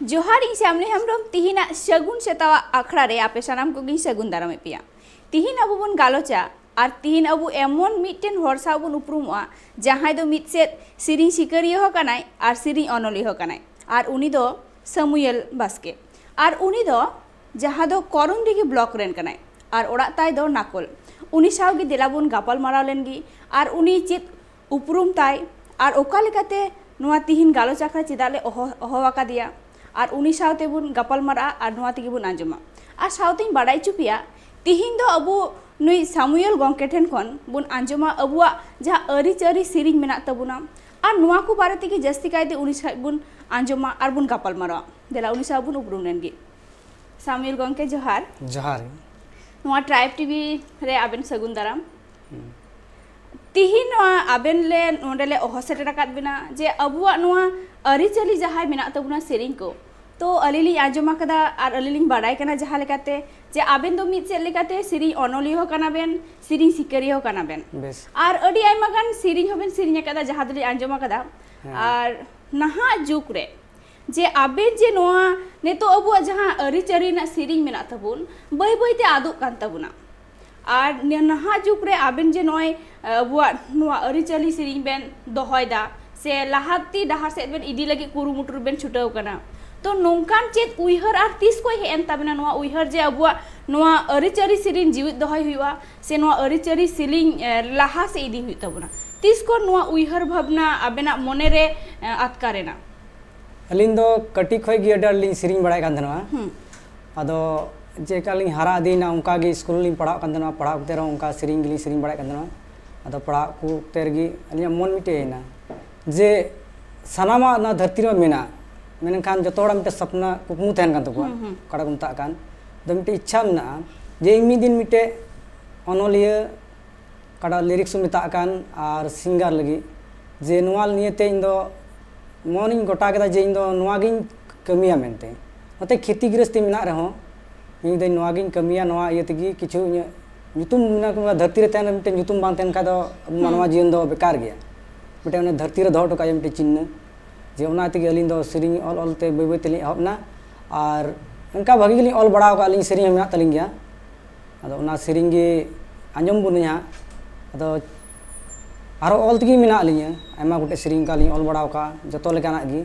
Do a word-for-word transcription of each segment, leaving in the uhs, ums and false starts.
ᱡᱚᱦᱟᱨ, ᱤᱧ ᱥᱟᱢᱱᱤ ᱦᱮᱢᱵᱨᱚᱢ᱾ ᱛᱤᱦᱤᱧᱟᱜ ᱥᱟᱹᱜᱩᱱ ᱥᱮᱛᱟᱣᱟᱜ ᱟᱠᱷᱲᱟ ᱨᱮ ᱟᱯᱮ ᱥᱟᱱᱟᱢ ᱠᱚᱜᱮᱧ ᱥᱟᱹᱜᱩᱱ ᱫᱟᱨᱟᱢᱮᱫ ᱯᱮᱭᱟ᱾ ᱛᱤᱦᱤᱧ ᱟᱵᱚ ᱵᱚᱱ ᱜᱟᱞᱚᱪᱟ, ᱟᱨ ᱛᱤᱦᱤᱧ ᱟᱵᱚ ᱮᱢᱚᱱ ᱢᱤᱫᱴᱮᱱ ᱦᱚᱲ ᱥᱟᱶ ᱵᱚᱱ ᱩᱯᱨᱩᱢᱚᱜᱼᱟ, ᱡᱟᱦᱟᱸᱭ ᱫᱚ ᱢᱤᱫ ᱥᱮᱫ ᱥᱮᱨᱮᱧ ᱥᱤᱠᱟᱹᱨᱤᱭᱟᱹ ᱦᱚᱸ ᱠᱟᱱᱟᱭ ᱟᱨ ᱥᱮᱨᱮᱧ ᱚᱱᱚᱞᱤᱭᱟᱹ ᱦᱚᱸ ᱠᱟᱱᱟᱭ᱾ ᱟᱨ ᱩᱱᱤ ᱫᱚ ᱥᱟᱢᱩᱭᱮᱞ ᱵᱟᱥᱠᱮ᱾ ᱟᱨ ᱩᱱᱤ ᱫᱚ ᱡᱟᱦᱟᱸ ᱫᱚ ᱠᱚᱨᱚᱱᱰᱤᱜᱤ ᱵᱞᱚᱠ ᱨᱮᱱ ᱠᱟᱱᱟᱭ, ᱟᱨ ᱚᱲᱟᱜ ᱛᱟᱭ ᱫᱚ ᱱᱟᱠᱚᱞ᱾ ᱩᱱᱤ ᱥᱟᱶ ᱜᱮ ᱫᱮᱞᱟ ᱵᱚᱱ ᱜᱟᱯᱟᱞ ᱢᱟᱨᱟᱣ ᱞᱮᱱ ᱜᱮ, ᱟᱨ ᱩᱱᱤ ᱪᱮᱫ ᱩᱯᱨᱩᱢ ᱛᱟᱭ, ᱟᱨ ᱚᱠᱟ ᱞᱮᱠᱟᱛᱮ ᱱᱚᱣᱟ ᱛᱤᱦᱤᱧ ᱜᱟᱞᱚᱪ ᱟᱠᱷᱲᱟ ᱪᱮᱫᱟᱜ ᱞᱮ ᱦᱚᱦᱚ, ᱦᱚᱦᱚ ᱟᱠᱟᱫᱮᱭᱟ, ᱟᱨ ᱩᱱᱤ ᱥᱟᱶᱛᱮ ᱵᱚᱱ ᱜᱟᱯᱟᱞ ᱢᱟᱨᱟᱜᱼᱟ ᱟᱨ ᱱᱚᱣᱟ ᱛᱮᱜᱮ ᱵᱚᱱ ᱟᱸᱡᱚᱢᱟ᱾ ᱟᱨ ᱥᱟᱶᱛᱮᱧ ᱵᱟᱰᱟᱭ ᱦᱚᱪᱚ ᱯᱮᱭᱟ, ᱛᱤᱦᱤᱧ ᱫᱚ ᱟᱵᱚ ᱱᱩᱭ ᱥᱟᱢᱩᱭᱮᱞ ᱜᱚᱢᱠᱮ ᱴᱷᱮᱱ ᱠᱷᱚᱱ ᱵᱚᱱ ᱟᱸᱡᱚᱢᱟ ᱟᱵᱚᱣᱟᱜ ᱡᱟᱦᱟᱸ ᱟᱹᱨᱤᱪᱟᱹᱞᱤ ᱥᱮᱨᱮᱧ ᱢᱮᱱᱟᱜ ᱛᱟᱵᱚᱱᱟ, ᱟᱨ ᱱᱚᱣᱟ ᱠᱚ ᱵᱟᱨᱮ ᱛᱮᱜᱮ ᱡᱟᱹᱥᱛᱤ ᱠᱟᱭᱛᱮ ᱩᱱᱤ ᱥᱟᱶ ᱵᱚᱱ ᱟᱸᱡᱚᱢᱟ ᱟᱨ ᱵᱚᱱ ᱜᱟᱯᱟᱞ ᱢᱟᱨᱟᱣᱟ᱾ ᱫᱮᱞᱟ ᱩᱱᱤ ᱥᱟᱶ ᱵᱚᱱ ᱩᱯᱨᱩᱢ ᱞᱮᱱ ᱜᱮ᱾ ᱥᱟᱢᱩᱭᱮᱞ ᱜᱚᱢᱠᱮ, ᱡᱚᱦᱟᱨ᱾ ᱡᱚᱦᱟᱨ ᱜᱮ᱾ ᱱᱚᱣᱟ ᱴᱨᱟᱭᱤᱵᱽ ᱴᱤᱵᱷᱤ ᱨᱮ ᱟᱵᱮᱱ ᱥᱟᱹᱜᱩᱱ ᱫᱟᱨᱟᱢ᱾ ᱦᱩᱸ᱾ ᱛᱤᱦᱤᱧ ᱱᱚᱣᱟ ᱟᱵᱮᱱ ᱞᱮ ᱱᱚᱰᱮ ᱞᱮ ᱦᱚᱦᱚ ᱥᱮᱴᱮᱨ ᱟᱠᱟᱫ ᱵᱮᱱᱟ ᱡᱮ ᱟᱵᱚᱣᱟᱜ ᱱᱚᱣᱟ ᱟᱹᱨᱤᱪᱟᱹᱞᱤ ᱡᱟᱦᱟᱸᱭ ᱢᱮᱱᱟᱜ ᱛᱟᱵᱚᱱᱟ, ᱥᱮᱨᱮᱧ ᱠᱚ, ᱛᱚ ᱟᱹᱞᱤᱧ ᱞᱤᱧ ᱟᱸᱡᱚᱢ ᱟᱠᱟᱫᱟ ᱟᱨ ᱟᱹᱞᱤᱧ ᱞᱤᱧ ᱵᱟᱰᱟᱭ ᱠᱟᱱᱟ ᱡᱟᱦᱟᱸ ᱞᱮᱠᱟᱛᱮ, ᱡᱮ ᱟᱵᱮᱱ ᱫᱚ ᱢᱤᱫ ᱥᱮᱫ ᱞᱮᱠᱟᱛᱮ ᱥᱮᱨᱮᱧ ᱚᱱᱚᱞᱤᱭᱟᱹ ᱦᱚᱸ ᱠᱟᱱᱟ ᱵᱮᱱ, ᱥᱮᱨᱮᱧ ᱥᱤᱠᱟᱹᱨᱤᱭᱟᱹ ᱦᱚᱸ ᱠᱟᱱᱟ ᱵᱮᱱ᱾ ᱵᱮᱥ᱾ ᱟᱨ ᱟᱹᱰᱤ ᱟᱭᱢᱟ ᱜᱟᱱ ᱥᱮᱨᱮᱧ ᱦᱚᱸᱵᱮᱱ ᱥᱮᱨᱮᱧ ᱟᱠᱟᱫᱟ, ᱡᱟᱦᱟᱸ ᱫᱚᱞᱤᱧ ᱟᱸᱡᱚᱢ ᱟᱠᱟᱫᱟ᱾ ᱦᱮᱸ᱾ ᱟᱨ ᱱᱟᱦᱟᱜ ᱡᱩᱜᱽ ᱨᱮ ᱡᱮ ᱟᱵᱮᱱ ᱡᱮ ᱱᱚᱣᱟ ᱱᱤᱛᱚᱜ ᱟᱵᱚᱣᱟᱜ ᱡᱟᱦᱟᱸ ᱟᱹᱨᱤᱪᱟᱹᱞᱤ ᱨᱮᱱᱟᱜ ᱥᱮᱨᱮᱧ ᱢᱮᱱᱟᱜ ᱛᱟᱵᱚᱱ, ᱵᱟᱹᱭ ᱵᱟᱹᱭ ᱛᱮ ᱟᱫᱚᱜ ᱠᱟᱱ ᱛᱟᱵᱚᱱᱟ᱾ ᱟᱨ ᱱᱤᱭᱟᱹ ᱱᱟᱦᱟᱜ ᱡᱩᱜᱽ ᱨᱮ ᱟᱵᱮᱱ ᱡᱮ ᱱᱚᱜᱼᱚᱭ, ᱟᱵᱚᱣᱟᱜ ᱱᱚᱣᱟ ᱟᱹᱨᱤᱪᱟᱹᱞᱤ ᱥᱮᱨᱮᱧ ᱵᱮᱱ ᱫᱚᱦᱚᱭᱮᱫᱟ ᱥᱮ ᱞᱟᱦᱟᱱᱛᱤ ᱰᱟᱦᱟᱨ ᱥᱮᱫ ᱵᱮᱱ ᱤᱫᱤ ᱞᱟᱹᱜᱤᱫ ᱠᱩᱨᱩᱢᱩᱴᱩ ᱨᱮᱵᱮᱱ ᱪᱷᱩᱴᱟᱹᱣ ᱠᱟᱱᱟ, ᱛᱚ ᱱᱚᱝᱠᱟᱱ ᱪᱮᱫ ᱩᱭᱦᱟᱹᱨ ᱟᱨ ᱛᱤᱥ ᱠᱷᱚᱱ ᱦᱮᱡ ᱮᱱ ᱛᱟᱵᱮᱱᱟ ᱱᱚᱣᱟ ᱩᱭᱦᱟᱹᱨ ᱡᱮ ᱟᱵᱚᱣᱟᱜ ᱱᱚᱣᱟ ᱟᱹᱨᱤᱪᱟᱹᱞᱤ ᱥᱮᱨᱮᱧ ᱡᱤᱣᱤᱫ ᱫᱚᱦᱚᱭ ᱦᱩᱭᱩᱜᱼᱟ ᱥᱮ ᱱᱚᱣᱟ ᱟᱹᱨᱤᱪᱟᱹᱞᱤ ᱥᱮᱨᱮᱧ, ᱮ, ᱞᱟᱦᱟ ᱥᱮᱫ ᱤᱫᱤ ᱦᱩᱭᱩᱜ ᱛᱟᱵᱚᱱᱟ? ᱛᱤᱥ ᱠᱷᱚᱱ ᱱᱚᱣᱟ ᱩᱭᱦᱟᱹᱨ ᱵᱷᱟᱵᱽᱱᱟ ᱟᱵᱮᱱᱟᱜ ᱢᱚᱱᱮ ᱨᱮ, ᱮ, ᱟᱴᱠᱟᱨ ᱮᱱᱟ? ᱟᱹᱞᱤᱧ ᱫᱚ ᱠᱟᱹᱴᱤᱡ ᱠᱷᱚᱱ ᱜᱮ ᱟᱹᱰᱤ ᱟᱸᱴ ᱞᱤᱧ ᱥᱮᱨᱮᱧ ᱵᱟᱲᱟᱭᱮᱫ ᱠᱟᱱ ᱛᱟᱦᱮᱱᱟ᱾ ᱦᱩᱸ᱾ ᱟᱫᱚ ᱪᱮᱫ ᱞᱮᱠᱟ ᱞᱤᱧ ᱦᱟᱨᱟ ᱤᱫᱤᱭᱮᱱᱟ, ᱚᱱᱠᱟ ᱜᱮ ᱥᱠᱩᱞ ᱨᱮᱞᱤᱧ ᱯᱟᱲᱦᱟᱜ ᱠᱟᱱ ᱛᱟᱦᱮᱱᱟ, ᱯᱟᱲᱦᱟᱜ ᱚᱠᱛᱮ ᱨᱮᱦᱚᱸ ᱚᱱᱠᱟ ᱥᱮᱨᱮᱧ ᱜᱮᱞᱤᱧ ᱥᱮᱨᱮᱧ ᱵᱟᱲᱟᱭᱮᱫ ᱠᱟᱱ ᱛᱟᱦᱮᱱᱟ᱾ ᱟᱫᱚ ᱯᱟᱲᱦᱟᱜ ᱠᱚ ᱚᱠᱛᱮ ᱨᱮᱜᱮ ᱟᱹᱞᱤᱧᱟᱜ ᱢᱚᱱ ᱢᱤᱫᱴᱮᱡ ᱦᱮᱡ ᱮᱱᱟ ᱡᱮ ᱥᱟᱱᱟᱢᱟᱜ ᱱᱚᱣᱟ ᱫᱷᱟᱹᱨᱛᱤ ᱨᱮᱢᱟ ᱢᱮᱱᱟᱜ, ᱢᱮᱱᱠᱷᱟᱱ ᱡᱚᱛᱚ ᱦᱚᱲᱟᱜ ᱢᱤᱫᱴᱮᱡ ᱥᱟᱯᱱᱟ, ᱠᱩᱠᱢᱩ ᱛᱟᱦᱮᱱ ᱠᱟᱱ ᱛᱟᱠᱚᱣᱟ, ᱦᱩᱸ, ᱦᱩᱸ᱾ ᱚᱠᱟᱴᱟᱜ ᱠᱚ ᱢᱮᱛᱟᱜ ᱠᱟᱱ᱾ ᱟᱫᱚ ᱢᱤᱫᱴᱮᱡ ᱤᱪᱪᱷᱟ ᱢᱮᱱᱟᱜᱼᱟ ᱡᱮ ᱤᱧ ᱢᱤᱫ ᱫᱤᱱ ᱢᱤᱫᱴᱮᱡ ᱚᱱᱚᱞᱤᱭᱟᱹ, ᱚᱠᱟᱴᱟᱜ ᱞᱤᱨᱤᱠᱥ ᱠᱚ ᱢᱮᱛᱟᱜ ᱠᱟᱱ, ᱟᱨ ᱥᱤᱝᱜᱟᱨ ᱞᱟᱹᱜᱤᱫ, ᱡᱮ ᱱᱚᱣᱟ ᱱᱤᱭᱮᱛᱮ ᱤᱧ ᱫᱚ ᱢᱚᱱᱤᱧ ᱜᱚᱴᱟ ᱠᱮᱫᱟ ᱡᱮ ᱤᱧ ᱫᱚ ᱱᱚᱣᱟ ᱜᱤᱧ ᱠᱟᱹᱢᱤᱭᱟ ᱢᱮᱱᱛᱮ᱾ ᱱᱚᱛᱮ ᱠᱷᱮᱛᱤ ᱜᱨᱤᱦᱚᱥᱛᱤ ᱢᱮᱱᱟᱜ ᱨᱮᱦᱚᱸ, ᱤᱧ ᱫᱚᱧ ᱱᱚᱣᱟ ᱜᱤᱧ ᱠᱟᱹᱢᱤᱭᱟ, ᱱᱚᱣᱟ ᱤᱭᱟᱹ ᱛᱮᱜᱮ ᱠᱤᱪᱷᱩ ᱤᱧᱟᱹᱜ ᱧᱩᱛᱩᱢ ᱢᱮᱱᱟᱜ, ᱱᱚᱣᱟ ᱫᱷᱟᱹᱨᱛᱤ ᱨᱮ ᱛᱟᱦᱮᱱ ᱨᱮ ᱢᱤᱫᱴᱮᱱ ᱧᱩᱛᱩᱢ ᱵᱟᱝ ᱛᱟᱦᱮᱱ ᱠᱷᱟᱡ ᱫᱚ ᱟᱵᱚ ᱦᱩᱸ᱾ ᱢᱟᱱᱣᱟ ᱡᱤᱭᱚᱱ ᱫᱚ ᱵᱮᱠᱟᱨ ᱜᱮᱭᱟ᱾ ᱢᱤᱫᱴᱮᱱ ᱚᱱᱮ ᱫᱷᱟᱹᱨᱛᱤ ᱨᱮ ᱫᱚᱦᱚ ᱦᱚᱴᱚ ᱠᱟᱜ ᱦᱩᱭᱩᱜᱼᱟ ᱢᱤᱫᱴᱮᱱ ᱪᱤᱱᱦᱟᱹ᱾ ᱡᱮ ᱚᱱᱟ ᱛᱮᱜᱮ ᱟᱹᱞᱤᱧ ᱫᱚ ᱥᱮᱨᱮᱧ ᱚᱞ ᱚᱞ ᱛᱮ ᱵᱟᱹᱭ ᱵᱟᱹᱭ ᱛᱮᱞᱤᱧ ᱮᱦᱚᱵ ᱮᱱᱟ᱾ ᱟᱨ ᱚᱱᱠᱟ ᱵᱷᱟᱜᱤ ᱜᱮᱞᱤᱧ ᱚᱞ ᱵᱟᱲᱟ ᱟᱠᱟᱫᱼᱟ, ᱟᱹᱞᱤᱧ ᱥᱮᱨᱮᱧ ᱦᱚᱸ ᱢᱮᱱᱟᱜ ᱛᱟᱹᱞᱤᱧ ᱜᱮᱭᱟ᱾ ᱟᱫᱚ ᱚᱱᱟ ᱥᱮᱨᱮᱧ ᱜᱮ ᱟᱸᱡᱚᱢ ᱵᱚᱱ ᱦᱟᱸᱜ᱾ ᱟᱫᱚ ᱟᱨᱚ ᱚᱞ ᱛᱮᱜᱮ ᱢᱮᱱᱟᱜ ᱞᱤᱧᱟᱹ, ᱟᱭᱢᱟ ᱜᱚᱴᱮᱡ ᱥᱮᱨᱮᱧ ᱚᱱᱠᱟ ᱞᱤᱧ ᱚᱞ ᱵᱟᱲᱟ ᱟᱠᱟᱫᱼᱟ, ᱡᱚᱛᱚ ᱞᱮᱠᱟᱱᱟᱜ ᱜᱮ,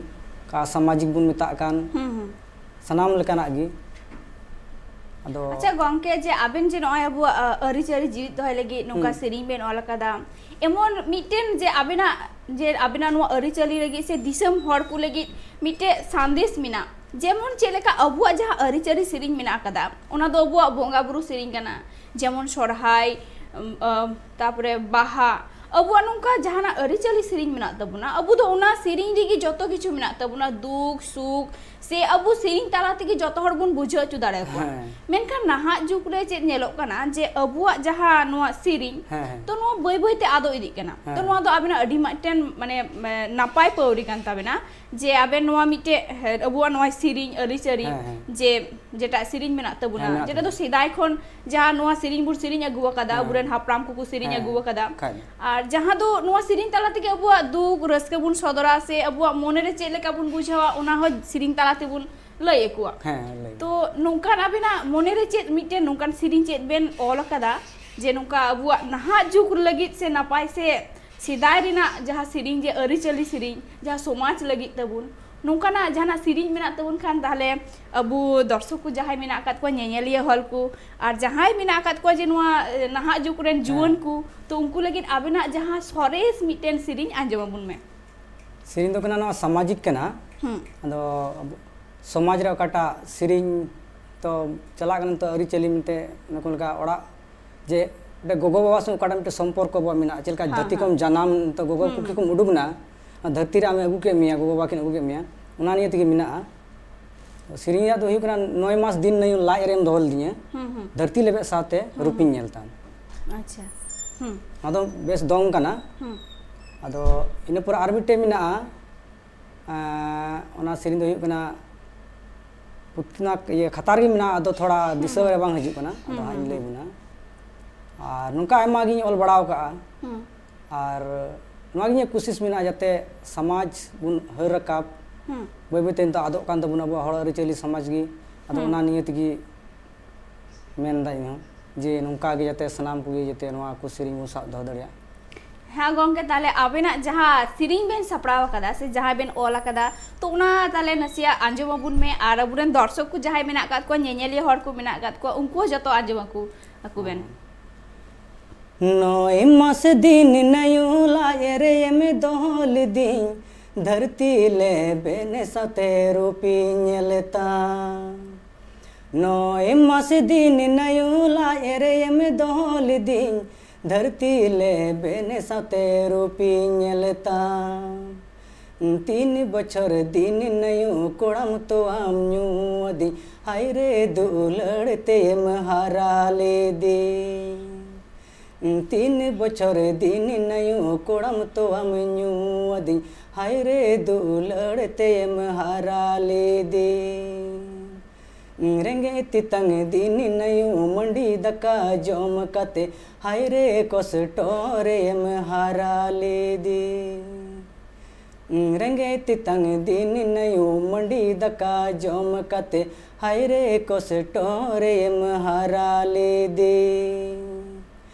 ᱚᱠᱟ ᱥᱟᱢᱟᱡᱤᱠ ᱵᱚᱱ ᱢᱮᱛᱟᱜ ᱠᱟᱱ, ᱦᱩᱸ, ᱦᱩᱸ᱾ ᱥᱟᱱᱟᱢ ᱞᱮᱠᱟᱱᱟᱜ ᱜᱮ᱾ ᱟᱫᱚ ᱟᱪᱪᱷᱟ ᱜᱚᱝᱠᱮ, ᱡᱮ ᱟᱵᱮᱱ ᱡᱮ ᱱᱚᱜᱼᱚᱭ ᱟᱵᱚᱣᱟᱜ, ᱟ, ᱟᱹᱨᱤᱪᱟᱹᱞᱤ ᱡᱤᱣᱤᱫ ᱫᱚᱦᱚᱭ ᱞᱟᱹᱜᱤᱫ ᱱᱚᱝᱠᱟ ᱦᱩᱸ᱾ ᱥᱮᱨᱮᱧ ᱵᱮᱱ ᱚᱞ ᱟᱠᱟᱫᱟ, ᱮᱢᱚᱱ ᱢᱤᱫᱴᱮᱱ ᱡᱮ ᱟᱵᱮᱱᱟᱜ, ᱡᱮ ᱟᱵᱮᱱᱟᱜ ᱱᱚᱣᱟ ᱟᱹᱨᱤᱪᱟᱹᱞᱤ ᱞᱟᱹᱜᱤᱫ ᱥᱮ ᱫᱤᱥᱚᱢ ᱦᱚᱲ ᱠᱚ ᱞᱟᱹᱜᱤᱫ ᱢᱤᱫᱴᱮᱡ ᱥᱟᱸᱫᱮᱥ ᱢᱮᱱᱟᱜ, ᱡᱮᱢᱚᱱ ᱪᱮᱫ ᱞᱮᱠᱟ ᱟᱵᱚᱣᱟᱜ ᱡᱟᱦᱟᱸ ᱟᱹᱨᱤᱪᱟᱹᱞᱤ ᱥᱮᱨᱮᱧ ᱢᱮᱱᱟᱜ ᱟᱠᱟᱫᱟ, ᱚᱱᱟ ᱫᱚ ᱟᱵᱚᱣᱟᱜ ᱵᱚᱸᱜᱟ ᱵᱩᱨᱩ ᱥᱮᱨᱮᱧ ᱠᱟᱱᱟ, ᱡᱮᱢᱚᱱ ᱥᱚᱨᱦᱟᱭ, ᱩᱢ, ᱟᱢ, ᱛᱟᱯᱚᱨᱮ ᱵᱟᱦᱟ, ᱟᱵᱚᱣᱟᱜ ᱱᱚᱝᱠᱟ ᱡᱟᱦᱟᱱᱟᱜ ᱟᱹᱨᱤᱪᱟᱹᱞᱤ ᱥᱮᱨᱮᱧ ᱢᱮᱱᱟᱜ ᱛᱟᱵᱚᱱᱟ, ᱟᱵᱚ ᱫᱚ ᱚᱱᱟ ᱥᱮᱨᱮᱧ ᱨᱮᱜᱮ ᱡᱚᱛᱚ ᱠᱤᱪᱷᱩ ᱢᱮᱱᱟᱜ ᱛᱟᱵᱚᱱᱟ, ᱫᱩᱠ ᱥᱩᱠ, ᱥᱮ ᱟᱵᱚ ᱥᱮᱨᱮᱧ ᱛᱟᱞᱟ ᱛᱮᱜᱮ ᱡᱚᱛᱚ ᱦᱚᱲ ᱵᱚᱱ ᱵᱩᱡᱷᱟᱹᱣ ᱦᱚᱪᱚ ᱫᱟᱲᱮᱭᱟᱠᱚᱣᱟ᱾ ᱦᱮᱸ᱾ ᱢᱮᱱᱠᱷᱟᱱ ᱱᱟᱦᱟᱜ ᱡᱩᱜᱽ ᱨᱮ ᱪᱮᱫ ᱧᱮᱞᱚᱜ ᱠᱟᱱᱟ, ᱡᱮ ᱟᱵᱚᱣᱟᱜ ᱡᱟᱦᱟᱸ ᱱᱚᱣᱟ ᱥᱮᱨᱮᱧ, ᱦᱮᱸ, ᱦᱮᱸ᱾ ᱛᱚ ᱱᱚᱣᱟ ᱵᱟᱹᱭ ᱵᱟᱹᱭ ᱛᱮ ᱟᱫᱚᱜ ᱤᱫᱤᱜ ᱠᱟᱱᱟ᱾ ᱛᱚ ᱦᱮᱸ᱾ ᱱᱚᱣᱟ ᱫᱚ ᱟᱵᱤᱱᱟᱜ ᱟᱹᱰᱤ ᱢᱤᱫᱴᱮᱱ, ᱢᱟᱱᱮ, ᱮ, ᱱᱟᱯᱟᱭ ᱯᱟᱹᱣᱲᱤ ᱠᱟᱱ ᱛᱟᱵᱮᱱᱟ, ᱡᱮ ᱟᱵᱮᱱ ᱱᱚᱣᱟ ᱢᱤᱫᱴᱮᱡ, ᱦᱮ, ᱟᱵᱚᱣᱟᱜ ᱱᱚᱣᱟ ᱥᱮᱨᱮᱧ ᱟᱹᱨᱤᱪᱟᱹᱞᱤ, ᱦᱮᱸ, ᱦᱮᱸ᱾ ᱡᱮ ᱡᱮᱴᱟ ᱥᱮᱨᱮᱧ ᱢᱮᱱᱟᱜ ᱛᱟᱵᱚᱱᱟ, ᱦᱮᱸ, ᱢᱮᱱᱟᱜ ᱡᱮᱴᱟ ᱫᱚ ᱛᱟᱵᱚᱱᱟ᱾ ᱥᱮᱫᱟᱭ ᱠᱷᱚᱱ ᱡᱟᱦᱟᱸ ᱱᱚᱣᱟ ᱥᱮᱨᱮᱧ ᱵᱚᱱ ᱥᱮᱨᱮᱧ ᱟᱹᱜᱩ ᱟᱠᱟᱫᱟ, ᱦᱮᱸ᱾ ᱟᱵᱚᱨᱮᱱ ᱦᱟᱯᱲᱟᱢ ᱠᱚᱠᱚ ᱥᱮᱨᱮᱧ ᱦᱮᱸ᱾ ᱟᱹᱜᱩ ᱟᱠᱟᱫᱟ᱾ ᱠᱷᱟᱡ ᱫᱚ᱾ ᱟᱨ ᱡᱟᱦᱟᱸ ᱫᱚ ᱱᱚᱣᱟ ᱥᱮᱨᱮᱧ ᱛᱟᱞᱟ ᱛᱮᱜᱮ ᱟᱵᱚᱣᱟᱜ ᱫᱩᱠ ᱨᱟᱹᱥᱠᱟᱹ ᱵᱚᱱ ᱥᱚᱫᱚᱨᱟ, ᱥᱮ ᱟᱵᱚᱣᱟᱜ ᱢᱚᱱᱮ ᱨᱮ ᱪᱮᱫ ᱞᱮᱠᱟ ᱵᱚᱱ ᱵᱩᱡᱷᱟᱹᱣᱟ, ᱚᱱᱟ ᱦᱚᱸ ᱥᱮᱨᱮᱧ ᱛᱟᱞᱟ ᱛᱮᱵᱚᱱ ᱞᱟᱹᱭ ᱟᱠᱚᱣᱟ᱾ ᱦᱮᱸ, ᱞᱟᱹᱭ᱾ ᱛᱚ ᱱᱚᱝᱠᱟᱱ ᱟᱵᱮᱱᱟᱜ ᱢᱚᱱᱮ ᱨᱮ ᱪᱮᱫ ᱢᱤᱫᱴᱮᱱ ᱱᱚᱝᱠᱟᱱ ᱥᱮᱨᱮᱧ ᱪᱮᱫ ᱵᱮᱱ ᱚᱞ ᱟᱠᱟᱫᱟ, ᱡᱮ ᱱᱚᱝᱠᱟ ᱟᱵᱚᱣᱟᱜ ᱱᱟᱦᱟᱜ ᱡᱩᱜᱽ ᱞᱟᱹᱜᱤᱫ ᱥᱮ ᱱᱟᱯᱟᱭ ᱥᱮ ᱥᱮᱫᱟᱭ ᱨᱮᱱᱟᱜ ᱡᱟᱦᱟᱸ ᱥᱮᱨᱮᱧ, ᱡᱮ ᱟᱹᱨᱤᱪᱟᱹᱞᱤ ᱥᱮᱨᱮᱧ, ᱡᱟᱦᱟᱸ ᱥᱚᱢᱟᱡᱽ ᱞᱟᱹᱜᱤᱫ ᱛᱟᱵᱚᱱ, ᱱᱚᱝᱠᱟᱱᱟᱜ ᱡᱟᱦᱟᱱᱟᱜ ᱥᱮᱨᱮᱧ ᱢᱮᱱᱟᱜ ᱛᱟᱵᱚᱱ ᱠᱷᱟᱱ, ᱛᱟᱦᱚᱞᱮ ᱟᱵᱚ ᱫᱚᱨᱥᱚᱠ ᱠᱚ ᱡᱟᱦᱟᱸᱭ ᱢᱮᱱᱟᱜ ᱟᱠᱟᱫ ᱠᱚᱣᱟ, ᱧᱮᱧᱮᱞᱤᱭᱟᱹ ᱦᱚᱲ ᱠᱚ, ᱟᱨ ᱡᱟᱦᱟᱸᱭ ᱢᱮᱱᱟᱜ ᱟᱠᱟᱫ ᱠᱚᱣᱟ ᱡᱮ ᱱᱚᱣᱟ, ᱮ, ᱱᱟᱦᱟᱜ ᱡᱩᱜᱽ ᱨᱮᱱ ᱡᱩᱣᱟᱹᱱ ᱦᱮᱸ᱾ ᱠᱚ, ᱛᱚ ᱩᱱᱠᱩ ᱞᱟᱹᱜᱤᱫ ᱟᱵᱮᱱᱟᱜ ᱡᱟᱦᱟᱸ ᱥᱚᱨᱮᱥ ᱢᱤᱫᱴᱮᱱ ᱥᱮᱨᱮᱧ ᱟᱸᱡᱚᱢ ᱟᱵᱚᱱ ᱢᱮ᱾ ᱥᱮᱨᱮᱧ ᱫᱚ ᱠᱟᱱᱟ ᱱᱚᱣᱟ ᱥᱟᱢᱟᱡᱤᱠ ᱠᱟᱱᱟ᱾ ᱦᱩᱸ᱾ ᱟᱫᱚ ᱟᱵᱚ ᱥᱚᱢᱟᱡᱽ ᱨᱮ ᱚᱠᱟᱴᱟᱜ ᱥᱮᱨᱮᱧ ᱛᱚ ᱪᱟᱞᱟᱜ ᱠᱟᱱᱟ, ᱱᱤᱛᱚᱜ ᱟᱹᱨᱤᱪᱟᱹᱞᱤ ᱢᱤᱫᱴᱮᱡ, ᱚᱱᱟ ᱠᱚ ᱞᱮᱠᱟ ᱚᱲᱟᱜ ᱡᱮ ᱢᱤᱫᱴᱮᱡ ᱜᱚᱜᱚ-ᱵᱟᱵᱟ ᱥᱟᱶ ᱚᱠᱟᱴᱟᱜ ᱢᱤᱫᱴᱮᱡ ᱥᱚᱢᱯᱚᱨᱠᱚ ᱟᱵᱚᱣᱟᱜ ᱢᱮᱱᱟᱜᱼᱟ, ᱪᱮᱫ ᱞᱮᱠᱟ ᱦᱮᱸ, ᱫᱷᱟᱹᱨᱛᱤ ᱦᱮᱸ᱾ ᱠᱷᱚᱱ ᱡᱟᱱᱟᱢ, ᱱᱤᱛᱚᱜ ᱜᱚᱜᱚ ᱦᱩᱸ, ᱯᱩᱠᱷᱨᱤ ᱦᱩᱸ᱾ ᱠᱷᱚᱱ ᱩᱰᱩᱠ ᱮᱱᱟ, ᱫᱷᱟᱹᱨᱛᱤ ᱨᱮ ᱟᱢᱮ ᱟᱹᱜᱩ ᱠᱮᱫ ᱢᱮᱭᱟ, ᱜᱚᱜᱚ-ᱵᱟᱵᱟ ᱠᱤᱱ ᱟᱹᱜᱩ ᱠᱮᱫ ᱢᱮᱭᱟ, ᱚᱱᱟ ᱱᱤᱭᱮ ᱛᱮᱜᱮ ᱢᱮᱱᱟᱜᱼᱟ᱾ ᱥᱮᱨᱮᱧ ᱨᱮᱭᱟᱜ ᱫᱚ ᱦᱩᱭᱩᱜ ᱠᱟᱱᱟ, ᱱᱚᱭ ᱢᱟᱥ ᱫᱤᱱ ᱱᱟᱹᱭ ᱞᱟᱡ ᱨᱮᱢ ᱫᱚᱦᱚ ᱞᱤᱫᱤᱧᱟ, ᱦᱩᱸ, ᱦᱩᱸ᱾ ᱫᱷᱟᱹᱨᱛᱤ ᱞᱮᱵᱮᱫ ᱥᱟᱶᱛᱮ ᱦᱩᱸ, ᱨᱩᱯᱤᱧ ᱦᱩᱸ᱾ ᱧᱮᱞ ᱛᱟᱢ᱾ ᱟᱪᱪᱷᱟ᱾ ᱦᱩᱸ᱾ ᱟᱫᱚ ᱵᱮᱥ ᱫᱚᱝ ᱠᱟᱱᱟ᱾ ᱦᱩᱸ᱾ ᱟᱫᱚ ᱤᱱᱟᱹ ᱯᱚᱨᱮ ᱟᱨ ᱢᱤᱫᱴᱮᱡ ᱢᱮᱱᱟᱜᱼᱟ, ᱮᱸ, ᱚᱱᱟ ᱥᱮᱨᱮᱧ ᱫᱚ ᱦᱩᱭᱩᱜ ᱠᱟᱱᱟ, ᱯᱩᱛᱷᱤ ᱱᱟᱜ ᱤᱭᱟᱹ ᱠᱷᱟᱛᱟ ᱨᱮᱜᱮ ᱢᱮᱱᱟᱜᱼᱟ, ᱟᱫᱚ ᱛᱷᱚᱲᱟ ᱦᱩᱸ, ᱫᱤᱥᱟᱹ ᱦᱩᱸ᱾ ᱨᱮ ᱵᱟᱝ ᱦᱤᱡᱩᱜ ᱠᱟᱱᱟ, ᱟᱫᱚ ᱦᱩᱸ, ᱦᱟᱸᱜ ᱦᱩᱸ, ᱤᱧ ᱞᱟᱹᱭ ᱦᱩᱸ᱾ ᱟᱵᱚᱱᱟ᱾ ᱟᱨ ᱱᱚᱝᱠᱟ ᱟᱭᱢᱟ ᱜᱤᱧ ᱚᱞ ᱵᱟᱲᱟᱣ ᱠᱟᱜᱼᱟ᱾ ᱦᱩᱸ᱾ ᱟᱨ ᱱᱚᱣᱟ ᱜᱮ ᱤᱧᱟᱹᱜ ᱠᱩᱥᱤᱥ ᱢᱮᱱᱟᱜᱼᱟ, ᱡᱟᱛᱮ ᱥᱚᱢᱟᱡᱽ ᱵᱚᱱ ᱦᱟᱹᱨ ᱨᱟᱠᱟᱵ᱾ ᱦᱩᱸ᱾ ᱵᱟᱹᱭ ᱵᱟᱹᱭ ᱛᱮ ᱱᱤᱛᱚᱜ ᱟᱫᱚᱜ ᱠᱟᱱ ᱛᱟᱵᱚᱱᱟ ᱟᱵᱚᱣᱟᱜ ᱦᱚᱲ ᱟᱹᱨᱤᱪᱟᱹᱞᱤ ᱥᱚᱢᱟᱡᱽ ᱜᱮ᱾ ᱟᱫᱚ ᱦᱩᱸ᱾ ᱚᱱᱟ ᱱᱤᱭᱮ ᱛᱮᱜᱮ ᱢᱮᱱᱫᱟ ᱤᱧᱦᱚᱸ, ᱡᱮ ᱱᱚᱝᱠᱟ ᱜᱮ ᱡᱟᱛᱮ ᱥᱟᱱᱟᱢ ᱠᱚᱜᱮ ᱡᱟᱛᱮ ᱱᱚᱣᱟ ᱠᱚ ᱥᱮᱨᱮᱧ ᱵᱚᱱ ᱥᱟᱵ ᱫᱚᱦᱚ ᱫᱟᱲᱮᱭᱟᱜ᱾ ᱦᱮᱸ ᱜᱚᱢᱠᱮ, ᱛᱟᱦᱞᱮ ᱟᱵᱮᱱᱟᱜ ᱡᱟᱦᱟᱸ ᱥᱮᱨᱮᱧ ᱵᱮᱱ ᱥᱟᱯᱲᱟᱣ ᱟᱠᱟᱫᱟ ᱥᱮ ᱡᱟᱦᱟᱸ ᱵᱮᱱ ᱚᱞ ᱟᱠᱟᱫᱟ, ᱛᱚ ᱚᱱᱟ ᱛᱟᱦᱞᱮ ᱱᱟᱥᱮᱭᱟᱜ ᱟᱸᱡᱚᱢ ᱟᱵᱚᱱ ᱢᱮ, ᱟᱨ ᱟᱵᱚᱨᱮᱱ ᱫᱚᱨᱥᱚᱠ ᱠᱚ ᱡᱟᱦᱟᱸᱭ ᱢᱮᱱᱟᱜ ᱟᱠᱟᱫ ᱠᱚᱣᱟ, ᱧᱮᱧᱮᱞᱤᱭᱟᱹ ᱦᱚᱲ ᱠᱚ ᱢᱮᱱᱟᱜ ᱟᱠᱟᱫ ᱠᱚᱣᱟ, ᱩᱱᱠᱩ ᱦᱚᱸ ᱡᱚᱛᱚ ᱟᱸᱡᱚᱢ ᱟᱠᱚ, ᱟᱠᱚ ᱵᱮᱱ᱾ ᱱᱚᱭ ᱢᱟᱥ ᱫᱤᱱ ᱱᱟᱭᱩ ᱞᱟᱡ ᱨᱮᱢ ᱫᱚᱦᱚ ᱞᱤᱫᱤᱧ, ᱫᱷᱟᱹᱨᱛᱤ ᱞᱮᱵᱮᱱ ᱥᱟᱛᱮ ᱨᱩᱯᱤᱧ ᱧᱮᱞ ᱛᱟᱢ᱾ ᱱᱚᱭ ᱢᱟᱥ ᱫᱤᱱ ᱱᱟᱭᱩ ᱞᱟᱡ ᱨᱮᱢ ᱫᱚᱦᱚ ᱞᱤᱫᱤᱧ, ᱫᱷᱟᱹᱨᱛᱤ ᱞᱮᱵᱮᱱ ᱥᱟᱛᱮ ᱨᱩᱯᱤᱧ ᱧᱮᱞ ᱛᱟᱢ᱾ ᱛᱤᱱ ᱵᱚᱪᱷᱚᱨ ᱫᱤᱱ ᱱᱟᱭᱩ ᱠᱚᱲᱟᱢ ᱛᱚᱣᱟᱢ ᱧᱩ ᱟᱹᱫᱤᱧ, ᱦᱟᱭ ᱨᱮ ᱫᱩᱞᱟᱹᱲ ᱛᱮᱢ ᱦᱟᱨᱟ ᱞᱤᱫᱤᱧ᱾ ᱛᱤᱱ ᱵᱚᱪᱷᱚᱨ ᱫᱤᱱ ᱱᱟᱭᱩ ᱠᱚᱲᱟᱢ ᱛᱚᱣᱟᱢ ᱧᱩ ᱟᱹᱫᱤᱧ, ᱦᱟᱭ ᱨᱮ ᱫᱩᱞᱟᱹᱲ ᱛᱮᱢ ᱦᱟᱨᱟ ᱞᱤᱫᱤᱧ᱾ ᱨᱮᱸᱜᱮᱡ ᱛᱮᱛᱟᱝ ᱫᱤᱱ ᱱᱟᱭᱩ ᱢᱟᱹᱰᱤ ᱫᱟᱠᱟ ᱡᱚᱢ ᱠᱟᱛᱮ, ᱦᱟᱭ ᱨᱮ ᱠᱚᱥᱴᱚ ᱨᱮᱢ ᱦᱟᱨᱟ ᱞᱤᱫᱤᱧ᱾ ᱨᱮᱸᱜᱮᱡ ᱛᱮᱛᱟᱝ ᱫᱤᱱ ᱱᱟᱭᱩ ᱢᱟᱹᱰᱤ ᱫᱟᱠᱟ ᱡᱚᱢ ᱠᱟᱛᱮ, ᱦᱟᱭ ᱨᱮ ᱠᱚᱥᱴᱚ ᱨᱮᱢ ᱦᱟᱨᱟ ᱞᱤᱫᱤᱧ᱾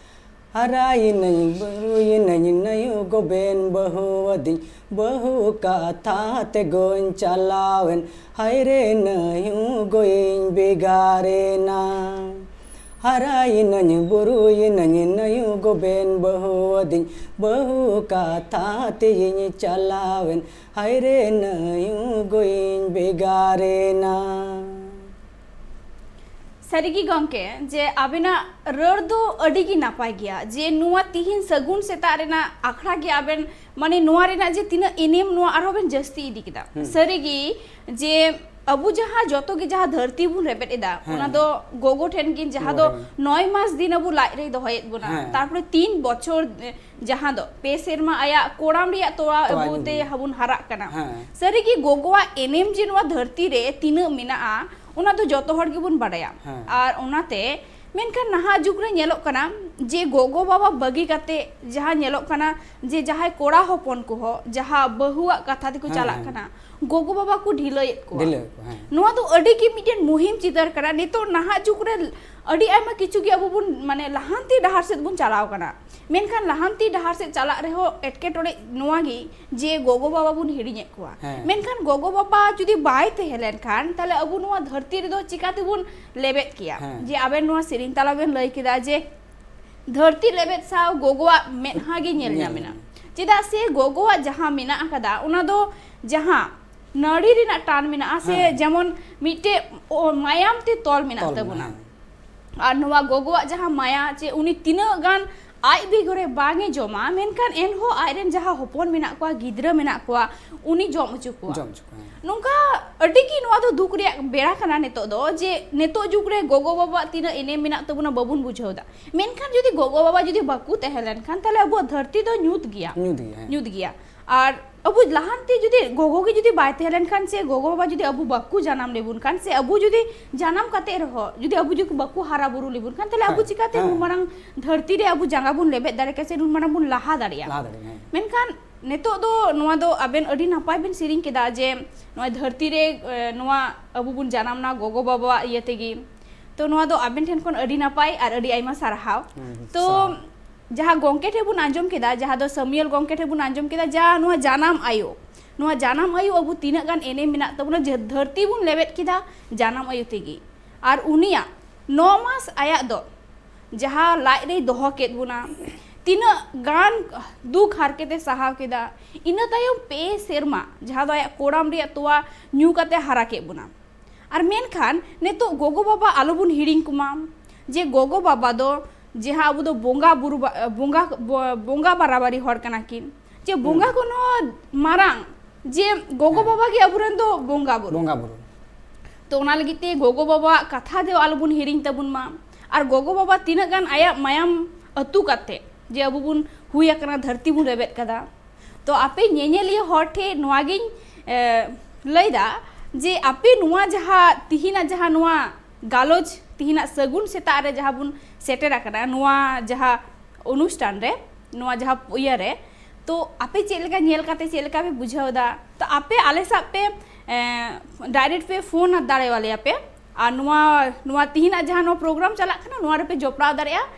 ᱦᱟᱨᱟᱭᱮᱱᱟᱹᱧ ᱵᱩᱨᱩᱭᱮᱱᱟᱹᱧ ᱱᱟᱭᱩ ᱜᱚᱵᱮᱱ ᱵᱟᱹᱦᱩ ᱟᱹᱫᱤᱧ, ᱵᱟᱹᱦᱩ ᱠᱟᱛᱷᱟ ᱛᱮᱜᱚᱧ ᱪᱟᱞᱟᱣᱮᱱ, ᱦᱟᱭ ᱨᱮ ᱱᱟᱭᱩ ᱜᱚᱭᱤᱧ ᱵᱷᱮᱜᱟᱨᱮᱱᱟ᱾ ᱦᱟᱨᱟᱭᱮᱱᱟᱹᱧ ᱵᱩᱨᱩᱭᱮᱱᱟᱹᱧ ᱱᱟᱭᱩ ᱜᱚᱵᱮᱱ ᱵᱟᱹᱦᱩ ᱟᱹᱫᱤᱧ, ᱵᱟᱹᱦᱩ ᱠᱟᱛᱷᱟ ᱛᱮᱭᱤᱧ ᱪᱟᱞᱟᱣᱮᱱ, ᱦᱟᱭ ᱨᱮ ᱱᱟᱭᱩ ᱜᱚᱭᱤᱧ ᱵᱷᱮᱜᱟᱨᱮᱱᱟ᱾ ᱥᱟᱹᱨᱤᱜᱮ ᱜᱚᱢᱠᱮ, ᱡᱮ ᱟᱵᱮᱱᱟᱜ ᱨᱟᱹᱲ ᱫᱚ ᱟᱹᱰᱤ ᱜᱮ ᱱᱟᱯᱟᱭ ᱜᱮᱭᱟ, ᱡᱮ ᱱᱚᱣᱟ ᱛᱤᱦᱤᱧ ᱥᱟᱹᱜᱩᱱ ᱥᱮᱛᱟᱜ ᱨᱮᱱᱟᱜ ᱟᱠᱷᱲᱟ ᱜᱮ ᱟᱵᱮᱱ, ᱢᱟᱱᱮ, ᱱᱚᱣᱟ ᱨᱮᱱᱟᱜ ᱡᱮ ᱛᱤᱱᱟᱹᱜ ᱮᱱᱮᱢ, ᱱᱚᱣᱟ ᱟᱨᱦᱚᱸ ᱵᱮᱱ ᱡᱟᱹᱥᱛᱤ ᱤᱫᱤ ᱠᱮᱫᱟ᱾ ᱦᱩᱸ᱾ ᱥᱟᱹᱨᱤᱜᱮ, ᱡᱮ ᱟᱵᱚ ᱡᱟᱦᱟᱸ ᱡᱚᱛᱚ ᱜᱮ ᱡᱟᱦᱟᱸ ᱫᱷᱟᱹᱨᱛᱤ ᱵᱚᱱ ᱨᱮᱵᱮᱫ ᱮᱫᱟ, ᱦᱮᱸ᱾ ᱚᱱᱟ ᱫᱚ ᱜᱚᱜᱚ ᱴᱷᱮᱱ ᱜᱮ, ᱡᱟᱦᱟᱸ ᱜᱚᱜᱚ ᱫᱚ ᱴᱷᱮᱱ᱾ ᱱᱚᱭ ᱢᱟᱥ ᱫᱤᱱ ᱟᱵᱚ ᱞᱟᱡ ᱨᱮᱭ ᱫᱚᱦᱚᱭᱮᱫ ᱵᱚᱱᱟ, ᱦᱮᱸ᱾ ᱛᱟᱨᱯᱚᱨᱮ ᱛᱤᱱ ᱵᱚᱪᱷᱚᱨ, ᱡᱟᱦᱟᱸ ᱫᱚ ᱯᱮ ᱥᱮᱨᱢᱟ ᱟᱭᱟᱜ ᱠᱚᱲᱟᱢ ᱨᱮᱭᱟᱜ ᱛᱚᱣᱟ ᱛᱚᱣᱟ ᱟᱹᱜᱩ ᱧᱩ ᱛᱮ ᱵᱚᱱ᱾ ᱦᱟᱵᱚᱱ ᱦᱟᱨᱟᱜ ᱠᱟᱱᱟ᱾ ᱦᱮᱸ᱾ ᱥᱟᱹᱨᱤᱜᱮ ᱜᱚᱜᱚᱣᱟᱜ ᱮᱱᱮᱢ ᱡᱮ ᱱᱚᱣᱟ ᱫᱷᱟᱹᱨᱛᱤ ᱨᱮ ᱛᱤᱱᱟᱹᱜ ᱢᱮᱱᱟᱜᱼᱟ, ᱚᱱᱟ ᱫᱚ ᱡᱚᱛᱚ ᱦᱚᱲ ᱜᱮᱵᱚᱱ ᱵᱟᱰᱟᱭᱟ᱾ ᱦᱮᱸ᱾ ᱟᱨ ᱚᱱᱟᱛᱮ ᱢᱮᱱᱠᱷᱟᱱ ᱱᱟᱦᱟᱜ ᱡᱩᱜᱽ ᱨᱮ ᱧᱮᱞᱚᱜ ᱠᱟᱱᱟ ᱡᱮ ᱜᱚᱜᱚ ᱵᱟᱵᱟ ᱵᱟᱹᱜᱤ ᱠᱟᱛᱮ ᱡᱟᱦᱟᱸ ᱧᱮᱞᱚᱜ ᱠᱟᱱᱟ ᱡᱮ ᱡᱟᱦᱟᱸᱭ ᱠᱚᱲᱟ ᱦᱚᱯᱚᱱ ᱠᱚᱦᱚᱸ ᱡᱟᱦᱟᱸ ᱵᱟᱹᱦᱩᱣᱟᱜ ᱠᱟᱛᱷᱟ ᱛᱮᱠᱚ ᱦᱮᱸ, ᱪᱟᱞᱟᱜ ᱦᱮᱸ᱾ ᱠᱟᱱᱟ, ᱜᱚᱜᱚ ᱵᱟᱵᱟ ᱠᱚ ᱰᱷᱤᱞᱟᱹᱭᱮᱫ ᱠᱚᱣᱟ᱾ ᱰᱷᱤᱞᱟᱹᱭᱮᱫ ᱠᱚᱣᱟ, ᱦᱮᱸ᱾ ᱱᱚᱣᱟ ᱫᱚ ᱟᱹᱰᱤ ᱜᱮ ᱢᱤᱫᱴᱮᱱ ᱢᱩᱦᱤᱢ ᱪᱤᱛᱟᱹᱨ ᱠᱟᱱᱟ᱾ ᱱᱤᱛᱚᱜ ᱱᱟᱦᱟᱜ ᱡᱩᱜᱽ ᱨᱮ ᱟᱹᱰᱤ ᱟᱭᱢᱟ ᱠᱤᱪᱷᱩ ᱜᱮ ᱟᱵᱚ ᱵᱚᱱ, ᱢᱟᱱᱮ, ᱞᱟᱦᱟᱱᱛᱤ ᱰᱟᱦᱟᱨ ᱥᱮᱫ ᱵᱚᱱ ᱪᱟᱞᱟᱣ ᱠᱟᱱᱟ, ᱢᱮᱱᱠᱷᱟᱱ ᱞᱟᱦᱟᱱᱛᱤ ᱰᱟᱦᱟᱨ ᱥᱮᱫ ᱪᱟᱞᱟᱜ ᱨᱮᱦᱚᱸ ᱮᱴᱠᱮᱴᱚᱬᱮ ᱱᱚᱣᱟ ᱜᱮ ᱡᱮ ᱜᱚᱜᱚ ᱵᱟᱵᱟ ᱵᱚᱱ ᱦᱤᱲᱤᱧᱮᱫ ᱠᱚᱣᱟ᱾ ᱦᱮᱸ᱾ ᱢᱮᱱᱠᱷᱟᱱ ᱜᱚᱜᱚ ᱵᱟᱵᱟ ᱡᱩᱫᱤ ᱵᱟᱭ ᱛᱟᱦᱮᱸ ᱞᱮᱱᱠᱷᱟᱱ, ᱛᱟᱦᱞᱮ ᱟᱵᱚ ᱱᱚᱣᱟ ᱫᱷᱟᱹᱨᱛᱤ ᱨᱮᱫᱚ ᱪᱤᱠᱟ ᱛᱮᱵᱚᱱ ᱞᱮᱵᱮᱫ ᱠᱮᱭᱟ? ᱦᱮᱸ᱾ ᱡᱮ ᱟᱵᱮᱱ ᱱᱚᱣᱟ ᱥᱮᱨᱮᱧ ᱛᱟᱞᱟ ᱵᱮᱱ ᱞᱟᱹᱭ ᱠᱮᱫᱟ ᱡᱮ ᱫᱷᱟᱹᱨᱛᱤ ᱞᱮᱵᱮᱫ ᱥᱟᱶ ᱜᱚᱜᱚᱣᱟᱜ ᱢᱮᱫᱦᱟ ᱜᱮ ᱧᱮᱞ ᱧᱮᱞ ᱧᱟᱢ ᱮᱱᱟ᱾ ᱧᱟᱢ᱾ ᱪᱮᱫᱟᱜ ᱥᱮ ᱜᱚᱜᱚᱣᱟᱜ ᱡᱟᱦᱟᱸ ᱢᱮᱱᱟᱜ ᱟᱠᱟᱫᱟ, ᱚᱱᱟ ᱫᱚ ᱡᱟᱦᱟᱸ ᱱᱟᱹᱲᱤ ᱨᱮᱱᱟᱜ ᱴᱟᱱ ᱢᱮᱱᱟᱜᱼᱟ, ᱥᱮ ᱦᱮᱸ᱾ ᱡᱮᱢᱚᱱ ᱢᱤᱫᱴᱮᱡ, ᱚ, ᱢᱟᱭᱟᱢ ᱛᱮ ᱛᱚᱞ ᱢᱮᱱᱟᱜ ᱛᱚᱞ ᱛᱟᱵᱚᱱᱟ᱾ ᱢᱮᱱᱟᱜᱼᱟ, ᱦᱮᱸ᱾ ᱟᱨ ᱱᱚᱣᱟ ᱜᱚᱜᱚᱣᱟᱜ ᱡᱟᱦᱟᱸ ᱢᱟᱭᱟ, ᱪᱮ ᱩᱱᱤ ᱛᱤᱱᱟᱹᱜ ᱜᱟᱱ ᱟᱡ ᱵᱮᱜᱚᱨᱮ ᱵᱟᱝ ᱮ ᱡᱚᱢᱟ, ᱢᱮᱱᱠᱷᱟᱱ ᱮᱱᱦᱚᱸ ᱟᱡᱨᱮᱱ ᱡᱟᱦᱟᱸ ᱦᱚᱯᱚᱱ ᱢᱮᱱᱟᱜ ᱠᱚᱣᱟ, ᱜᱤᱫᱽᱨᱟᱹ ᱢᱮᱱᱟᱜ ᱠᱚᱣᱟ, ᱩᱱᱤ ᱡᱚᱢ ᱦᱚᱪᱚ ᱠᱚᱣᱟ᱾ ᱡᱚᱢ ᱦᱚᱪᱚ ᱠᱚᱣᱟ, ᱦᱮᱸ᱾ ᱱᱚᱝᱠᱟ ᱟᱹᱰᱤ ᱜᱮ ᱱᱚᱣᱟ ᱫᱚ ᱫᱩᱠ ᱨᱮᱭᱟᱜ ᱵᱮᱲᱟ ᱠᱟᱱᱟ ᱱᱤᱛᱚᱜ ᱫᱚ, ᱡᱮ ᱱᱤᱛᱚᱜ ᱡᱩᱜᱽ ᱨᱮ ᱜᱚᱜᱚ ᱵᱟᱵᱟᱣᱟᱜ ᱛᱤᱱᱟᱹᱜ ᱮᱱᱮᱢ ᱢᱮᱱᱟᱜ ᱛᱟᱵᱚᱱᱟ, ᱵᱟᱵᱚᱱ ᱵᱩᱡᱷᱟᱹᱣ ᱮᱫᱟ᱾ ᱢᱮᱱᱠᱷᱟᱱ ᱡᱩᱫᱤ ᱜᱚᱜᱚ ᱵᱟᱵᱟ ᱡᱩᱫᱤ ᱵᱟᱠᱚ ᱛᱟᱦᱮᱸ ᱞᱮᱱᱠᱷᱟᱱ, ᱛᱟᱦᱞᱮ ᱟᱵᱚᱣᱟᱜ ᱫᱷᱟᱹᱨᱛᱤ ᱫᱚ ᱧᱩᱛ ᱜᱮᱭᱟ᱾ ᱧᱩᱛ ᱜᱮᱭᱟ, ᱦᱮᱸ᱾ ᱧᱩᱛ ᱜᱮᱭᱟ᱾ ᱟᱨ ᱟᱵᱚ ᱞᱟᱦᱟᱱᱛᱤ ᱡᱩᱫᱤ ᱜᱚᱜᱚ ᱜᱮ ᱡᱩᱫᱤ ᱵᱟᱭ ᱛᱟᱦᱮᱸ ᱞᱮᱱᱠᱷᱟᱱ, ᱥᱮ ᱜᱚᱜᱚ ᱵᱟᱵᱟ ᱡᱩᱫᱤ ᱟᱵᱚ ᱵᱟᱠᱚ ᱡᱟᱱᱟᱢ ᱞᱮᱵᱚᱱ ᱠᱷᱟᱱ, ᱥᱮ ᱟᱵᱚ ᱡᱩᱫᱤ ᱡᱟᱱᱟᱢ ᱠᱟᱛᱮ ᱨᱮᱦᱚᱸ ᱡᱩᱫᱤ ᱟᱵᱚ ᱡᱩᱫᱤ ᱵᱟᱠᱚ ᱦᱟᱨᱟ ᱵᱩᱨᱩ ᱞᱮᱵᱚᱱ ᱠᱷᱟᱱ, ᱛᱟᱦᱞᱮ ᱟᱵᱚ ᱦᱮᱸ, ᱪᱤᱠᱟᱛᱮ ᱦᱮᱸ᱾ ᱱᱩᱱ ᱢᱟᱨᱟᱝ ᱫᱷᱟᱹᱨᱛᱤ ᱨᱮ ᱟᱵᱚ ᱡᱟᱸᱜᱟ ᱵᱚᱱ ᱞᱮᱵᱮᱫ ᱫᱟᱲᱮ ᱠᱮᱭᱟ, ᱥᱮ ᱱᱩᱱ ᱢᱟᱨᱟᱝ ᱵᱚᱱ ᱞᱟᱦᱟ ᱫᱟᱲᱮᱭᱟᱜᱼᱟ? ᱞᱟᱦᱟ ᱫᱟᱲᱮᱭᱟᱜᱼᱟ, ᱦᱮᱸ᱾ ᱢᱮᱱᱠᱷᱟᱱ ᱱᱤᱛᱚᱜ ᱫᱚ ᱱᱚᱣᱟ ᱫᱚ ᱟᱵᱮᱱ ᱟᱹᱰᱤ ᱱᱟᱯᱟᱭ ᱵᱮᱱ ᱥᱮᱨᱮᱧ ᱠᱮᱫᱟ ᱡᱮ ᱱᱚᱣᱟ ᱫᱷᱟᱹᱨᱛᱤ ᱨᱮ, ᱮ, ᱱᱚᱣᱟ ᱟᱵᱚ ᱵᱚᱱ ᱡᱟᱱᱟᱢ ᱱᱟ ᱜᱚᱜᱚ ᱵᱟᱵᱟᱣᱟᱜ ᱤᱭᱟᱹ ᱛᱮᱜᱮ᱾ ᱛᱚ ᱱᱚᱣᱟ ᱫᱚ ᱟᱵᱮᱱ ᱴᱷᱮᱱ ᱠᱷᱚᱱ ᱟᱹᱰᱤ ᱱᱟᱯᱟᱭ ᱟᱨ ᱟᱹᱰᱤ ᱟᱭᱢᱟ ᱥᱟᱨᱦᱟᱣ᱾ ᱦᱩᱸ, ᱛᱚ ᱥᱟᱨᱦᱟᱣ᱾ ᱡᱟᱦᱟᱸ ᱜᱚᱝᱠᱮ ᱴᱷᱮᱱ ᱵᱚᱱ ᱟᱸᱡᱚᱢ ᱠᱮᱫᱟ, ᱡᱟᱦᱟᱸ ᱫᱚ ᱥᱟᱢᱩᱭᱮᱞ ᱜᱚᱝᱠᱮ ᱴᱷᱮᱱ ᱵᱚᱱ ᱟᱸᱡᱚᱢ ᱠᱮᱫᱟ, ᱡᱟ ᱱᱚᱣᱟ ᱡᱟᱱᱟᱢ ᱟᱭᱳ, ᱱᱚᱣᱟ ᱡᱟᱱᱟᱢ ᱟᱭᱳ ᱟᱵᱚ ᱛᱤᱱᱟᱹᱜ ᱜᱟᱱ ᱮᱱᱮᱢ ᱢᱮᱱᱟᱜ ᱛᱟᱵᱚᱱᱟ, ᱡᱮ ᱫᱷᱟᱹᱨᱛᱤ ᱵᱚᱱ ᱞᱮᱵᱮᱫ ᱠᱮᱫᱟ ᱡᱟᱱᱟᱢ ᱟᱭᱳ ᱛᱮᱜᱮ᱾ ᱟᱨ ᱩᱱᱤᱭᱟᱜ ᱱᱚ ᱢᱟᱥ ᱟᱭᱟᱜ ᱫᱚ ᱡᱟᱦᱟᱸ ᱞᱟᱡ ᱨᱮᱭ ᱫᱚᱦᱚ ᱠᱮᱫ ᱵᱚᱱᱟ, ᱛᱤᱱᱟᱹᱜ ᱜᱟᱱ ᱫᱩᱠ ᱦᱟᱨᱠᱮᱛ ᱮ ᱥᱟᱦᱟᱣ ᱠᱮᱫᱟ, ᱤᱱᱟᱹ ᱛᱟᱭᱚᱢ ᱯᱮ ᱥᱮᱨᱢᱟ ᱡᱟᱦᱟᱸ ᱫᱚ ᱟᱭᱟᱜ ᱠᱚᱲᱟᱢ ᱨᱮᱭᱟᱜ ᱛᱚᱣᱟ ᱧᱩ ᱠᱟᱛᱮ ᱦᱟᱨᱟ ᱠᱮᱫ ᱵᱚᱱᱟ᱾ ᱟᱨ ᱢᱮᱱᱠᱷᱟᱱ ᱱᱤᱛᱚᱜ ᱜᱚᱜᱚ ᱵᱟᱵᱟ ᱟᱞᱚᱵᱚᱱ ᱦᱤᱲᱤᱧ ᱠᱚᱢᱟ, ᱡᱮ ᱜᱚᱜᱚ ᱵᱟᱵᱟ ᱫᱚ ᱡᱟᱦᱟᱸ ᱟᱵᱚ ᱫᱚ ᱵᱚᱸᱜᱟ ᱵᱩᱨᱩ ᱵᱟ-, ᱵᱚᱸᱜᱟ, ᱵᱚ-, ᱵᱚᱸᱜᱟ ᱵᱟᱨᱟᱵᱟᱨᱤ ᱦᱚᱲ ᱠᱟᱱᱟ ᱠᱤᱱ, ᱡᱮ ᱵᱚᱸᱜᱟ ᱦᱩᱸ᱾ ᱠᱷᱚᱱ ᱦᱚᱸ ᱢᱟᱨᱟᱝ, ᱡᱮ ᱜᱚᱜᱚ ᱦᱮᱸ᱾ ᱵᱟᱵᱟ ᱜᱮ ᱟᱵᱚᱨᱮᱱ ᱫᱚ ᱵᱚᱸᱜᱟ ᱵᱩᱨᱩ᱾ ᱵᱚᱸᱜᱟ ᱵᱩᱨᱩ᱾ ᱛᱚ ᱚᱱᱟ ᱞᱟᱹᱜᱤᱫ ᱛᱮ ᱜᱚᱜᱚ ᱵᱟᱵᱟᱣᱟᱜ ᱠᱟᱛᱷᱟ ᱫᱚ ᱟᱞᱚᱵᱚᱱ ᱦᱤᱲᱤᱧ ᱛᱟᱵᱚᱱ ᱢᱟ᱾ ᱟᱨ ᱜᱚᱜᱚ ᱵᱟᱵᱟ ᱛᱤᱱᱟᱹᱜ ᱜᱟᱱ ᱟᱭᱟᱜ ᱢᱟᱭᱟᱢ ᱟᱹᱛᱩ ᱠᱟᱛᱮ ᱡᱮ ᱟᱵᱚ ᱵᱚᱱ ᱦᱩᱭ ᱟᱠᱟᱱᱟ, ᱫᱷᱟᱹᱨᱛᱤ ᱵᱚᱱ ᱨᱮᱵᱮᱫ ᱠᱟᱫᱟ, ᱛᱚ ᱟᱯᱮ ᱧᱮᱧᱮᱞᱤᱭᱟᱹ ᱦᱚᱲ ᱴᱷᱮᱱ ᱱᱚᱣᱟ ᱜᱤᱧ, ᱮ, ᱞᱟᱹᱭᱫᱟ ᱡᱮ ᱟᱯᱮ ᱱᱚᱣᱟ ᱡᱟᱦᱟᱸ ᱛᱤᱦᱤᱧᱟᱜ ᱡᱟᱦᱟᱸ ᱱᱚᱣᱟ ᱜᱟᱞᱚᱪ ᱛᱤᱦᱤᱧᱟᱜ ᱥᱟᱹᱜᱩᱱ ᱥᱮᱛᱟᱜ ᱨᱮ ᱡᱟᱦᱟᱸ ᱵᱚᱱ ᱥᱮᱴᱮᱨ ᱟᱠᱟᱱᱟ ᱱᱚᱣᱟ ᱡᱟᱦᱟᱸ ᱚᱱᱩᱥᱴᱷᱟᱱ ᱨᱮ, ᱱᱚᱣᱟ ᱡᱟᱦᱟᱸ ᱤᱭᱟᱹ ᱨᱮ, ᱛᱚ ᱟᱯᱮ ᱪᱮᱫ ᱞᱮᱠᱟ ᱧᱮᱞ ᱠᱟᱛᱮ ᱪᱮᱫ ᱞᱮᱠᱟ ᱯᱮ ᱵᱩᱡᱷᱟᱹᱣ ᱮᱫᱟ? ᱛᱚ ᱟᱯᱮ ᱟᱞᱮ ᱥᱟᱶ ᱯᱮ ᱰᱟᱭᱨᱮᱠᱴ ᱯᱮ ᱯᱷᱳᱱ ᱫᱟᱲᱮᱭᱟᱞᱮᱭᱟ ᱯᱮ᱾ ᱟᱨ ᱱᱚᱣᱟ ᱱᱚᱣᱟ ᱛᱤᱦᱤᱧᱟᱜ ᱡᱟᱦᱟᱸ ᱱᱚᱣᱟ ᱯᱨᱳᱜᱨᱟᱢ ᱪᱟᱞᱟᱜ ᱠᱟᱱᱟ, ᱱᱚᱣᱟ ᱨᱮᱯᱮ ᱡᱚᱯᱲᱟᱣ ᱫᱟᱲᱮᱭᱟᱜᱼᱟ᱾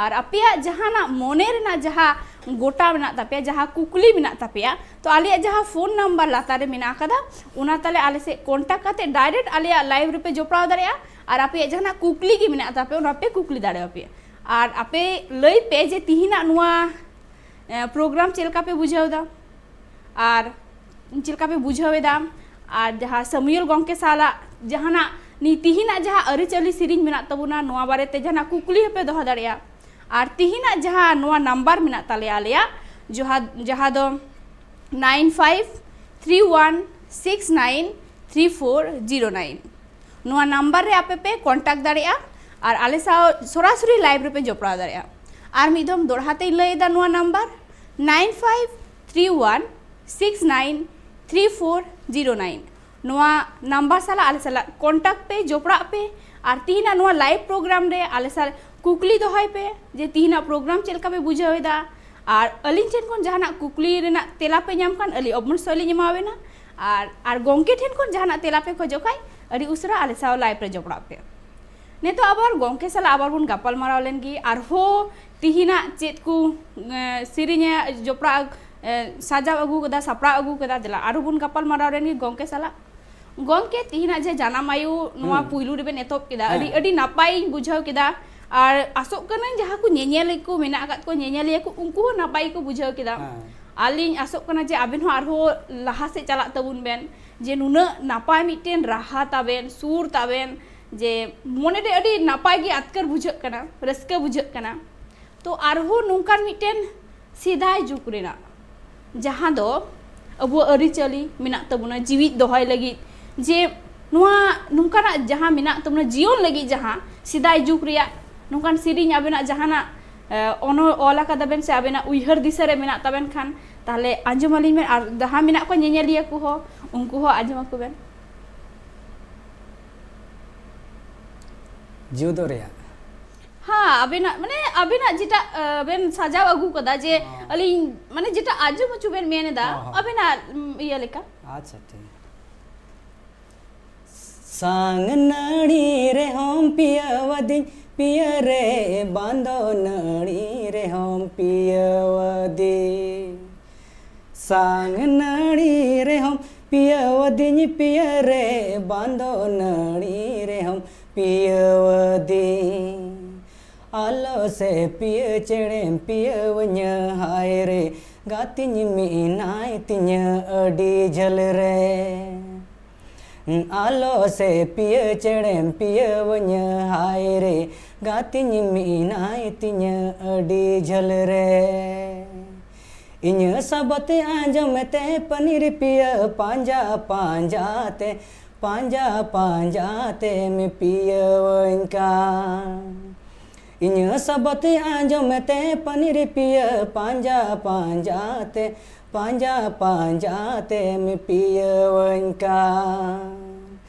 ᱟᱨ ᱟᱯᱮᱭᱟᱜ ᱡᱟᱦᱟᱱᱟᱜ ᱢᱚᱱᱮ ᱨᱮᱱᱟᱜ ᱡᱟᱦᱟᱸ ᱜᱚᱴᱟ ᱢᱮᱱᱟᱜ ᱛᱟᱯᱮᱭᱟ, ᱡᱟᱦᱟᱸ ᱠᱩᱠᱞᱤ ᱢᱮᱱᱟᱜ ᱛᱟᱯᱮᱭᱟ, ᱛᱚ ᱟᱞᱮᱭᱟᱜ ᱡᱟᱦᱟᱸ ᱯᱷᱳᱱ ᱱᱟᱢᱵᱟᱨ ᱞᱟᱛᱟᱨ ᱨᱮ ᱢᱮᱱᱟᱜ ᱟᱠᱟᱫᱟ, ᱚᱱᱟ ᱛᱟᱞᱮ ᱟᱞᱮ ᱥᱮᱫ ᱠᱚᱱᱴᱟᱠᱴ ᱠᱟᱛᱮ ᱰᱟᱭᱨᱮᱠᱴ ᱟᱞᱮᱭᱟᱜ ᱞᱟᱭᱤᱵᱷ ᱨᱮᱯᱮ ᱡᱚᱯᱲᱟᱣ ᱫᱟᱲᱮᱭᱟᱜᱼᱟ᱾ ᱟᱨ ᱟᱯᱮᱭᱟᱜ ᱡᱟᱦᱟᱱᱟᱜ ᱠᱩᱠᱞᱤ ᱜᱮ ᱢᱮᱱᱟᱜ ᱛᱟᱯᱮ, ᱚᱱᱟ ᱯᱮ ᱠᱩᱠᱞᱤ ᱫᱟᱲᱮᱭᱟᱯᱮᱭᱟ᱾ ᱟᱨ ᱟᱯᱮ ᱞᱟᱹᱭ ᱯᱮ ᱡᱮ ᱛᱤᱦᱤᱧᱟᱜ ᱱᱚᱣᱟ ᱯᱨᱳᱜᱨᱟᱢ ᱪᱮᱫ ᱞᱮᱠᱟ ᱯᱮ ᱵᱩᱡᱷᱟᱹᱣ ᱮᱫᱟ ᱟᱨ ᱪᱮᱫ ᱞᱮᱠᱟ ᱯᱮ ᱵᱩᱡᱷᱟᱹᱣ ᱮᱫᱟ᱾ ᱟᱨ ᱡᱟᱦᱟᱸ ᱥᱟᱢᱩᱭᱮᱞ ᱜᱚᱢᱠᱮ ᱥᱟᱞᱟᱜ ᱡᱟᱦᱟᱱᱟᱜ ᱱᱤ ᱛᱤᱦᱤᱧᱟᱜ ᱡᱟᱦᱟᱸ ᱟᱹᱨᱤᱪᱟᱹᱞᱤ ᱥᱮᱨᱮᱧ ᱢᱮᱱᱟᱜ ᱛᱟᱵᱚᱱᱟ, ᱱᱚᱣᱟ ᱵᱟᱨᱮᱛᱮ ᱡᱟᱦᱟᱱᱟᱜ ᱠᱩᱠᱞᱤ ᱦᱚᱸᱯᱮ ᱫᱚᱦᱚ ᱫᱟᱲᱮᱭᱟᱜᱼᱟ᱾ ᱟᱨ ᱛᱤᱦᱤᱧᱟᱜ ᱡᱟᱦᱟᱸ ᱱᱚᱣᱟ ᱱᱟᱢᱵᱟᱨ ᱢᱮᱱᱟᱜ ᱛᱟᱞᱮᱭᱟ ᱟᱞᱮᱭᱟᱜ, ᱡᱟᱦᱟᱸ ᱡᱟᱦᱟᱸ ᱫᱚ nine five three one six nine three four zero nine, ᱱᱚᱣᱟ ᱱᱟᱢᱵᱟᱨ ᱨᱮ ᱟᱯᱮ ᱯᱮ ᱠᱚᱱᱴᱟᱠᱴ ᱫᱟᱲᱮᱭᱟᱜᱼᱟ ᱟᱨ ᱟᱞᱮ ᱥᱟᱶ ᱥᱚᱨᱟᱥᱚᱨᱤ ᱞᱟᱭᱤᱵᱷ ᱨᱮᱯᱮ ᱡᱚᱯᱲᱟᱣ ᱫᱟᱲᱮᱭᱟᱜᱼᱟ᱾ ᱟᱨ ᱢᱤᱫ ᱫᱷᱚᱢ ᱫᱚᱲᱦᱟ ᱛᱮᱧ ᱞᱟᱹᱭ ᱮᱫᱟ, ᱱᱚᱣᱟ number nine five three one six nine three four zero nine, ᱱᱚᱣᱟ ᱱᱟᱢᱵᱟᱨ ᱥᱟᱞᱟᱜ ᱟᱞᱮ ᱥᱟᱞᱟᱜ ᱠᱚᱱᱴᱟᱠᱴ ᱯᱮ, ᱡᱚᱯᱲᱟᱜ ᱯᱮ᱾ ᱟᱨ ᱛᱤᱦᱤᱧᱟᱜ ᱱᱚᱣᱟ ᱞᱟᱭᱤᱵᱷ ᱯᱨᱳᱜᱨᱟᱢ ᱨᱮ ᱟᱞᱮ ᱥᱟᱞᱟᱜ ᱠᱩᱠᱞᱤ ᱫᱚᱦᱚᱭ ᱯᱮ ᱡᱮ ᱛᱤᱦᱤᱧᱟᱜ ᱯᱨᱳᱜᱨᱟᱢ ᱪᱮᱫ ᱞᱮᱠᱟ ᱯᱮ ᱵᱩᱡᱷᱟᱹᱣ ᱮᱫᱟ᱾ ᱟᱨ ᱟᱹᱞᱤᱧ ᱴᱷᱮᱱ ᱠᱷᱚᱱ ᱡᱟᱦᱟᱱᱟᱜ ᱠᱩᱠᱞᱤ ᱨᱮᱱᱟᱜ ᱛᱮᱞᱟ ᱯᱮ ᱧᱟᱢ ᱠᱷᱟᱱ, ᱟᱹᱞᱤᱧ ᱚᱵᱚᱥᱥᱳᱭ ᱞᱤᱧ ᱮᱢᱟᱵᱮᱱᱟ᱾ ᱟᱨ ᱟᱨ ᱜᱚᱢᱠᱮ ᱴᱷᱮᱱ ᱠᱷᱚᱱ ᱡᱟᱦᱟᱱᱟᱜ ᱛᱮᱞᱟ ᱯᱮ ᱠᱷᱚᱡᱚᱜ ᱠᱷᱟᱡ, ᱟᱹᱰᱤ ᱩᱥᱟᱹᱨᱟ ᱟᱞᱮ ᱥᱟᱶ ᱞᱟᱭᱤᱵᱷ ᱨᱮ ᱡᱚᱯᱲᱟᱜ ᱯᱮ᱾ ᱱᱤᱛᱚᱜ ᱟᱵᱟᱨ ᱜᱚᱢᱠᱮ ᱥᱟᱞᱟᱜ ᱟᱵᱟᱨ ᱵᱚᱱ ᱜᱟᱯᱟᱞ ᱢᱟᱨᱟᱣ ᱞᱮᱱ ᱜᱮ᱾ ᱟᱨᱦᱚᱸ ᱛᱤᱦᱤᱧᱟᱜ ᱪᱮᱫ ᱠᱚ, ᱮ, ᱥᱮᱨᱮᱧ ᱮ ᱡᱚᱯᱲᱟᱣ, ᱮ, ᱥᱟᱡᱟᱣ ᱟᱹᱜᱩ ᱠᱟᱫᱟ, ᱥᱟᱯᱲᱟᱣ ᱟᱹᱜᱩ ᱠᱟᱫᱟ, ᱫᱮᱞᱟ ᱟᱨᱦᱚᱸ ᱵᱚᱱ ᱜᱟᱯᱟᱞ ᱢᱟᱨᱟᱣ ᱞᱮᱱ ᱜᱮ ᱜᱚᱢᱠᱮ ᱥᱟᱞᱟᱜ᱾ ᱜᱚᱢᱠᱮ, ᱛᱤᱦᱤᱧᱟᱜ ᱡᱮ ᱡᱟᱱᱟᱢ ᱟᱭᱳ ᱱᱚᱣᱟ ᱦᱩᱸ᱾ ᱯᱩᱭᱞᱩ ᱨᱮᱵᱮᱱ ᱮᱛᱚᱦᱚᱵ ᱠᱮᱫᱟ, ᱟᱹᱰᱤ, ᱦᱮᱸ᱾ ᱟᱹᱰᱤ ᱱᱟᱯᱟᱭᱤᱧ ᱵᱩᱡᱷᱟᱹᱣ ᱠᱮᱫᱟ᱾ ᱟᱨ ᱟᱥᱚᱜ ᱠᱟᱹᱱᱟᱹᱧ ᱡᱟᱦᱟᱸ ᱠᱚ ᱧᱮᱧᱮᱞ ᱠᱚ ᱢᱮᱱᱟᱜ ᱟᱠᱟᱫ ᱠᱚ, ᱧᱮᱧᱮᱞᱤᱭᱟᱹ ᱠᱚ, ᱩᱱᱠᱩ ᱦᱚᱸ ᱱᱟᱯᱟᱭ ᱜᱮᱠᱚ ᱵᱩᱡᱷᱟᱹᱣ ᱠᱮᱫᱟ᱾ ᱦᱮᱸ᱾ ᱟᱹᱞᱤᱧ ᱟᱥᱚᱜ ᱠᱟᱱᱟ ᱡᱮ ᱟᱵᱮᱱ ᱦᱚᱸ ᱟᱨᱦᱚᱸ ᱞᱟᱦᱟ ᱥᱮᱫ ᱪᱟᱞᱟᱜ ᱛᱟᱵᱚᱱ ᱵᱮᱱ, ᱡᱮ ᱱᱩᱱᱟᱹᱜ ᱱᱟᱯᱟᱭ ᱢᱤᱫᱴᱮᱱ ᱨᱟᱦᱟ ᱛᱟᱵᱮᱱ, ᱥᱩᱨ ᱛᱟᱵᱮᱱ, ᱡᱮ ᱢᱚᱱᱮᱨᱮ ᱟᱹᱰᱤ ᱱᱟᱯᱟᱭ ᱜᱮ ᱟᱴᱠᱟᱨ ᱵᱩᱡᱷᱟᱹᱜ ᱠᱟᱱᱟ, ᱨᱟᱹᱥᱠᱟᱹ ᱵᱩᱡᱷᱟᱹᱜ ᱠᱟᱱᱟ᱾ ᱛᱚ ᱟᱨᱦᱚᱸ ᱱᱚᱝᱠᱟᱱ ᱢᱤᱫᱴᱮᱱ ᱥᱮᱫᱟᱭ ᱡᱩᱜᱽ ᱨᱮᱱᱟᱜ, ᱡᱟᱦᱟᱸ ᱫᱚ ᱟᱵᱚᱣᱟᱜ ᱟᱹᱨᱤᱪᱟᱹᱞᱤ ᱢᱮᱱᱟᱜ ᱛᱟᱵᱚᱱᱟ, ᱡᱤᱣᱤᱫ ᱫᱚᱦᱚᱭ ᱞᱟᱹᱜᱤᱫ, ᱡᱮ ᱱᱚᱣᱟ ᱱᱚᱝᱠᱟᱱᱟᱜ ᱡᱟᱦᱟᱸ ᱢᱮᱱᱟᱜ ᱛᱟᱵᱚᱱᱟ, ᱡᱤᱭᱚᱱ ᱞᱟᱹᱜᱤᱫ ᱡᱟᱦᱟᱸ ᱥᱮᱫᱟᱭ ᱡᱩᱜᱽ ᱨᱮᱭᱟᱜ ᱱᱚᱝᱠᱟᱱ ᱥᱮᱨᱮᱧ ᱟᱵᱮᱱᱟᱜ ᱡᱟᱦᱟᱱᱟᱜ, ᱮ, ᱚᱱᱚ-, ᱚᱞ ᱟᱠᱟᱫᱟ ᱵᱮᱱ ᱥᱮ ᱟᱵᱮᱱᱟᱜ ᱩᱭᱦᱟᱹᱨ ᱫᱤᱥᱟᱹ ᱨᱮ ᱢᱮᱱᱟᱜ ᱛᱟᱵᱮᱱ ᱠᱷᱟᱱ, ᱛᱟᱦᱚᱞᱮ ᱟᱸᱡᱚᱢ ᱟᱹᱞᱤᱧ ᱵᱮᱱ, ᱟᱨ ᱡᱟᱦᱟᱸ ᱢᱮᱱᱟᱜ ᱠᱚᱣᱟ ᱧᱮᱧᱮᱞᱤᱭᱟᱹ ᱠᱚᱦᱚᱸ, ᱩᱱᱠᱩ ᱦᱚᱸ ᱟᱸᱡᱚᱢ ᱟᱠᱚ ᱵᱮᱱ᱾ ᱡᱩᱫᱚ ᱨᱮᱭᱟᱜ᱾ ᱦᱮᱸ, ᱟᱵᱮᱱᱟᱜ ᱢᱟᱱᱮ ᱟᱵᱮᱱᱟᱜ ᱡᱮᱴᱟ ᱟᱵᱮᱱ ᱥᱟᱡᱟᱣ ᱟᱹᱜᱩ ᱠᱟᱫᱟ ᱡᱮ ᱟᱹᱞᱤᱧ ᱢᱟᱱᱮ ᱡᱮᱴᱟ ᱟᱸᱡᱚᱢ ᱦᱚᱪᱚ ᱵᱮᱱ ᱢᱮᱱ ᱮᱫᱟ, ᱟᱵᱮᱱᱟᱜ ᱤᱭᱟᱹ ᱞᱮᱠᱟ᱾ ᱟᱪᱪᱷᱟ, ᱴᱷᱤᱠ᱾ ᱥᱟᱝ ᱱᱟᱹᱲᱤ ᱨᱮᱦᱚᱸᱢ ᱯᱤᱭᱟᱹᱣᱟᱫᱤᱧ ᱯᱤᱭᱟᱹ ᱨᱮ, ᱵᱟᱸᱫᱚ ᱱᱟᱹᱲᱤ ᱨᱮᱦᱚᱸᱢ ᱯᱤᱭᱟᱹᱣᱟᱫᱤᱧ᱾ ᱥᱟᱝ ᱱᱟᱹᱲᱤ ᱨᱮᱦᱚᱸᱢ ᱯᱤᱭᱟᱹᱣᱟᱫᱤᱧ ᱯᱤᱭᱟᱹ ᱨᱮ, ᱵᱟᱸᱫᱚ ᱱᱟᱹᱲᱤ ᱨᱮᱦᱚᱸᱢ ᱯᱤᱭᱟᱹᱣᱟᱫᱤᱧ᱾ ᱟᱞᱚ ᱥᱮ ᱯᱤᱭᱟᱹ ᱪᱮᱬᱮᱢ ᱯᱤᱭᱟᱹᱣᱟᱹᱧᱟᱹ ᱦᱟᱭ ᱨᱮ, ᱜᱟᱛᱮᱧ ᱢᱮᱱᱟᱭ ᱛᱤᱧᱟᱹ ᱟᱹᱰᱤ ᱡᱷᱟᱹᱞ ᱨᱮ᱾ ᱟᱞᱚ ᱥᱮ ᱯᱤᱭᱟᱹ ᱪᱮᱬᱮᱢ ᱯᱤᱭᱟᱹᱣᱟᱹᱧᱟᱹ ᱦᱟᱭ ᱨᱮ, ᱜᱟᱛᱮᱧ ᱢᱮᱱᱟᱭ ᱛᱤᱧᱟᱹ ᱟᱹᱰᱤ ᱡᱷᱟᱹᱞ ᱨᱮ᱾ ᱤᱧᱟᱹᱜ ᱥᱟᱵᱟᱫ ᱟᱸᱡᱚᱢ ᱛᱮ ᱯᱟᱹᱱᱤᱨ ᱯᱤᱭᱟᱹ ᱯᱟᱸᱡᱟ ᱯᱟᱸᱡᱟ ᱛᱮ, ᱯᱟᱸᱡᱟ ᱯᱟᱸᱡᱟ ᱛᱮᱢ ᱯᱤᱭᱟᱹᱣᱟᱹᱧ ᱠᱟᱱ᱾ ᱤᱧᱟᱹᱜ ᱥᱟᱵᱟᱫ ᱟᱸᱡᱚᱢ ᱛᱮ ᱯᱟᱹᱱᱤᱨ ᱯᱤᱭᱟᱹ ᱯᱟᱸᱡᱟ ᱯᱟᱸᱡᱟ ᱛᱮ, ᱯᱟᱸᱡᱟ ᱯᱟᱸᱡᱟ ᱛᱮᱢ ᱯᱤᱭᱟᱹᱣᱟᱹᱧ ᱠᱟᱱ᱾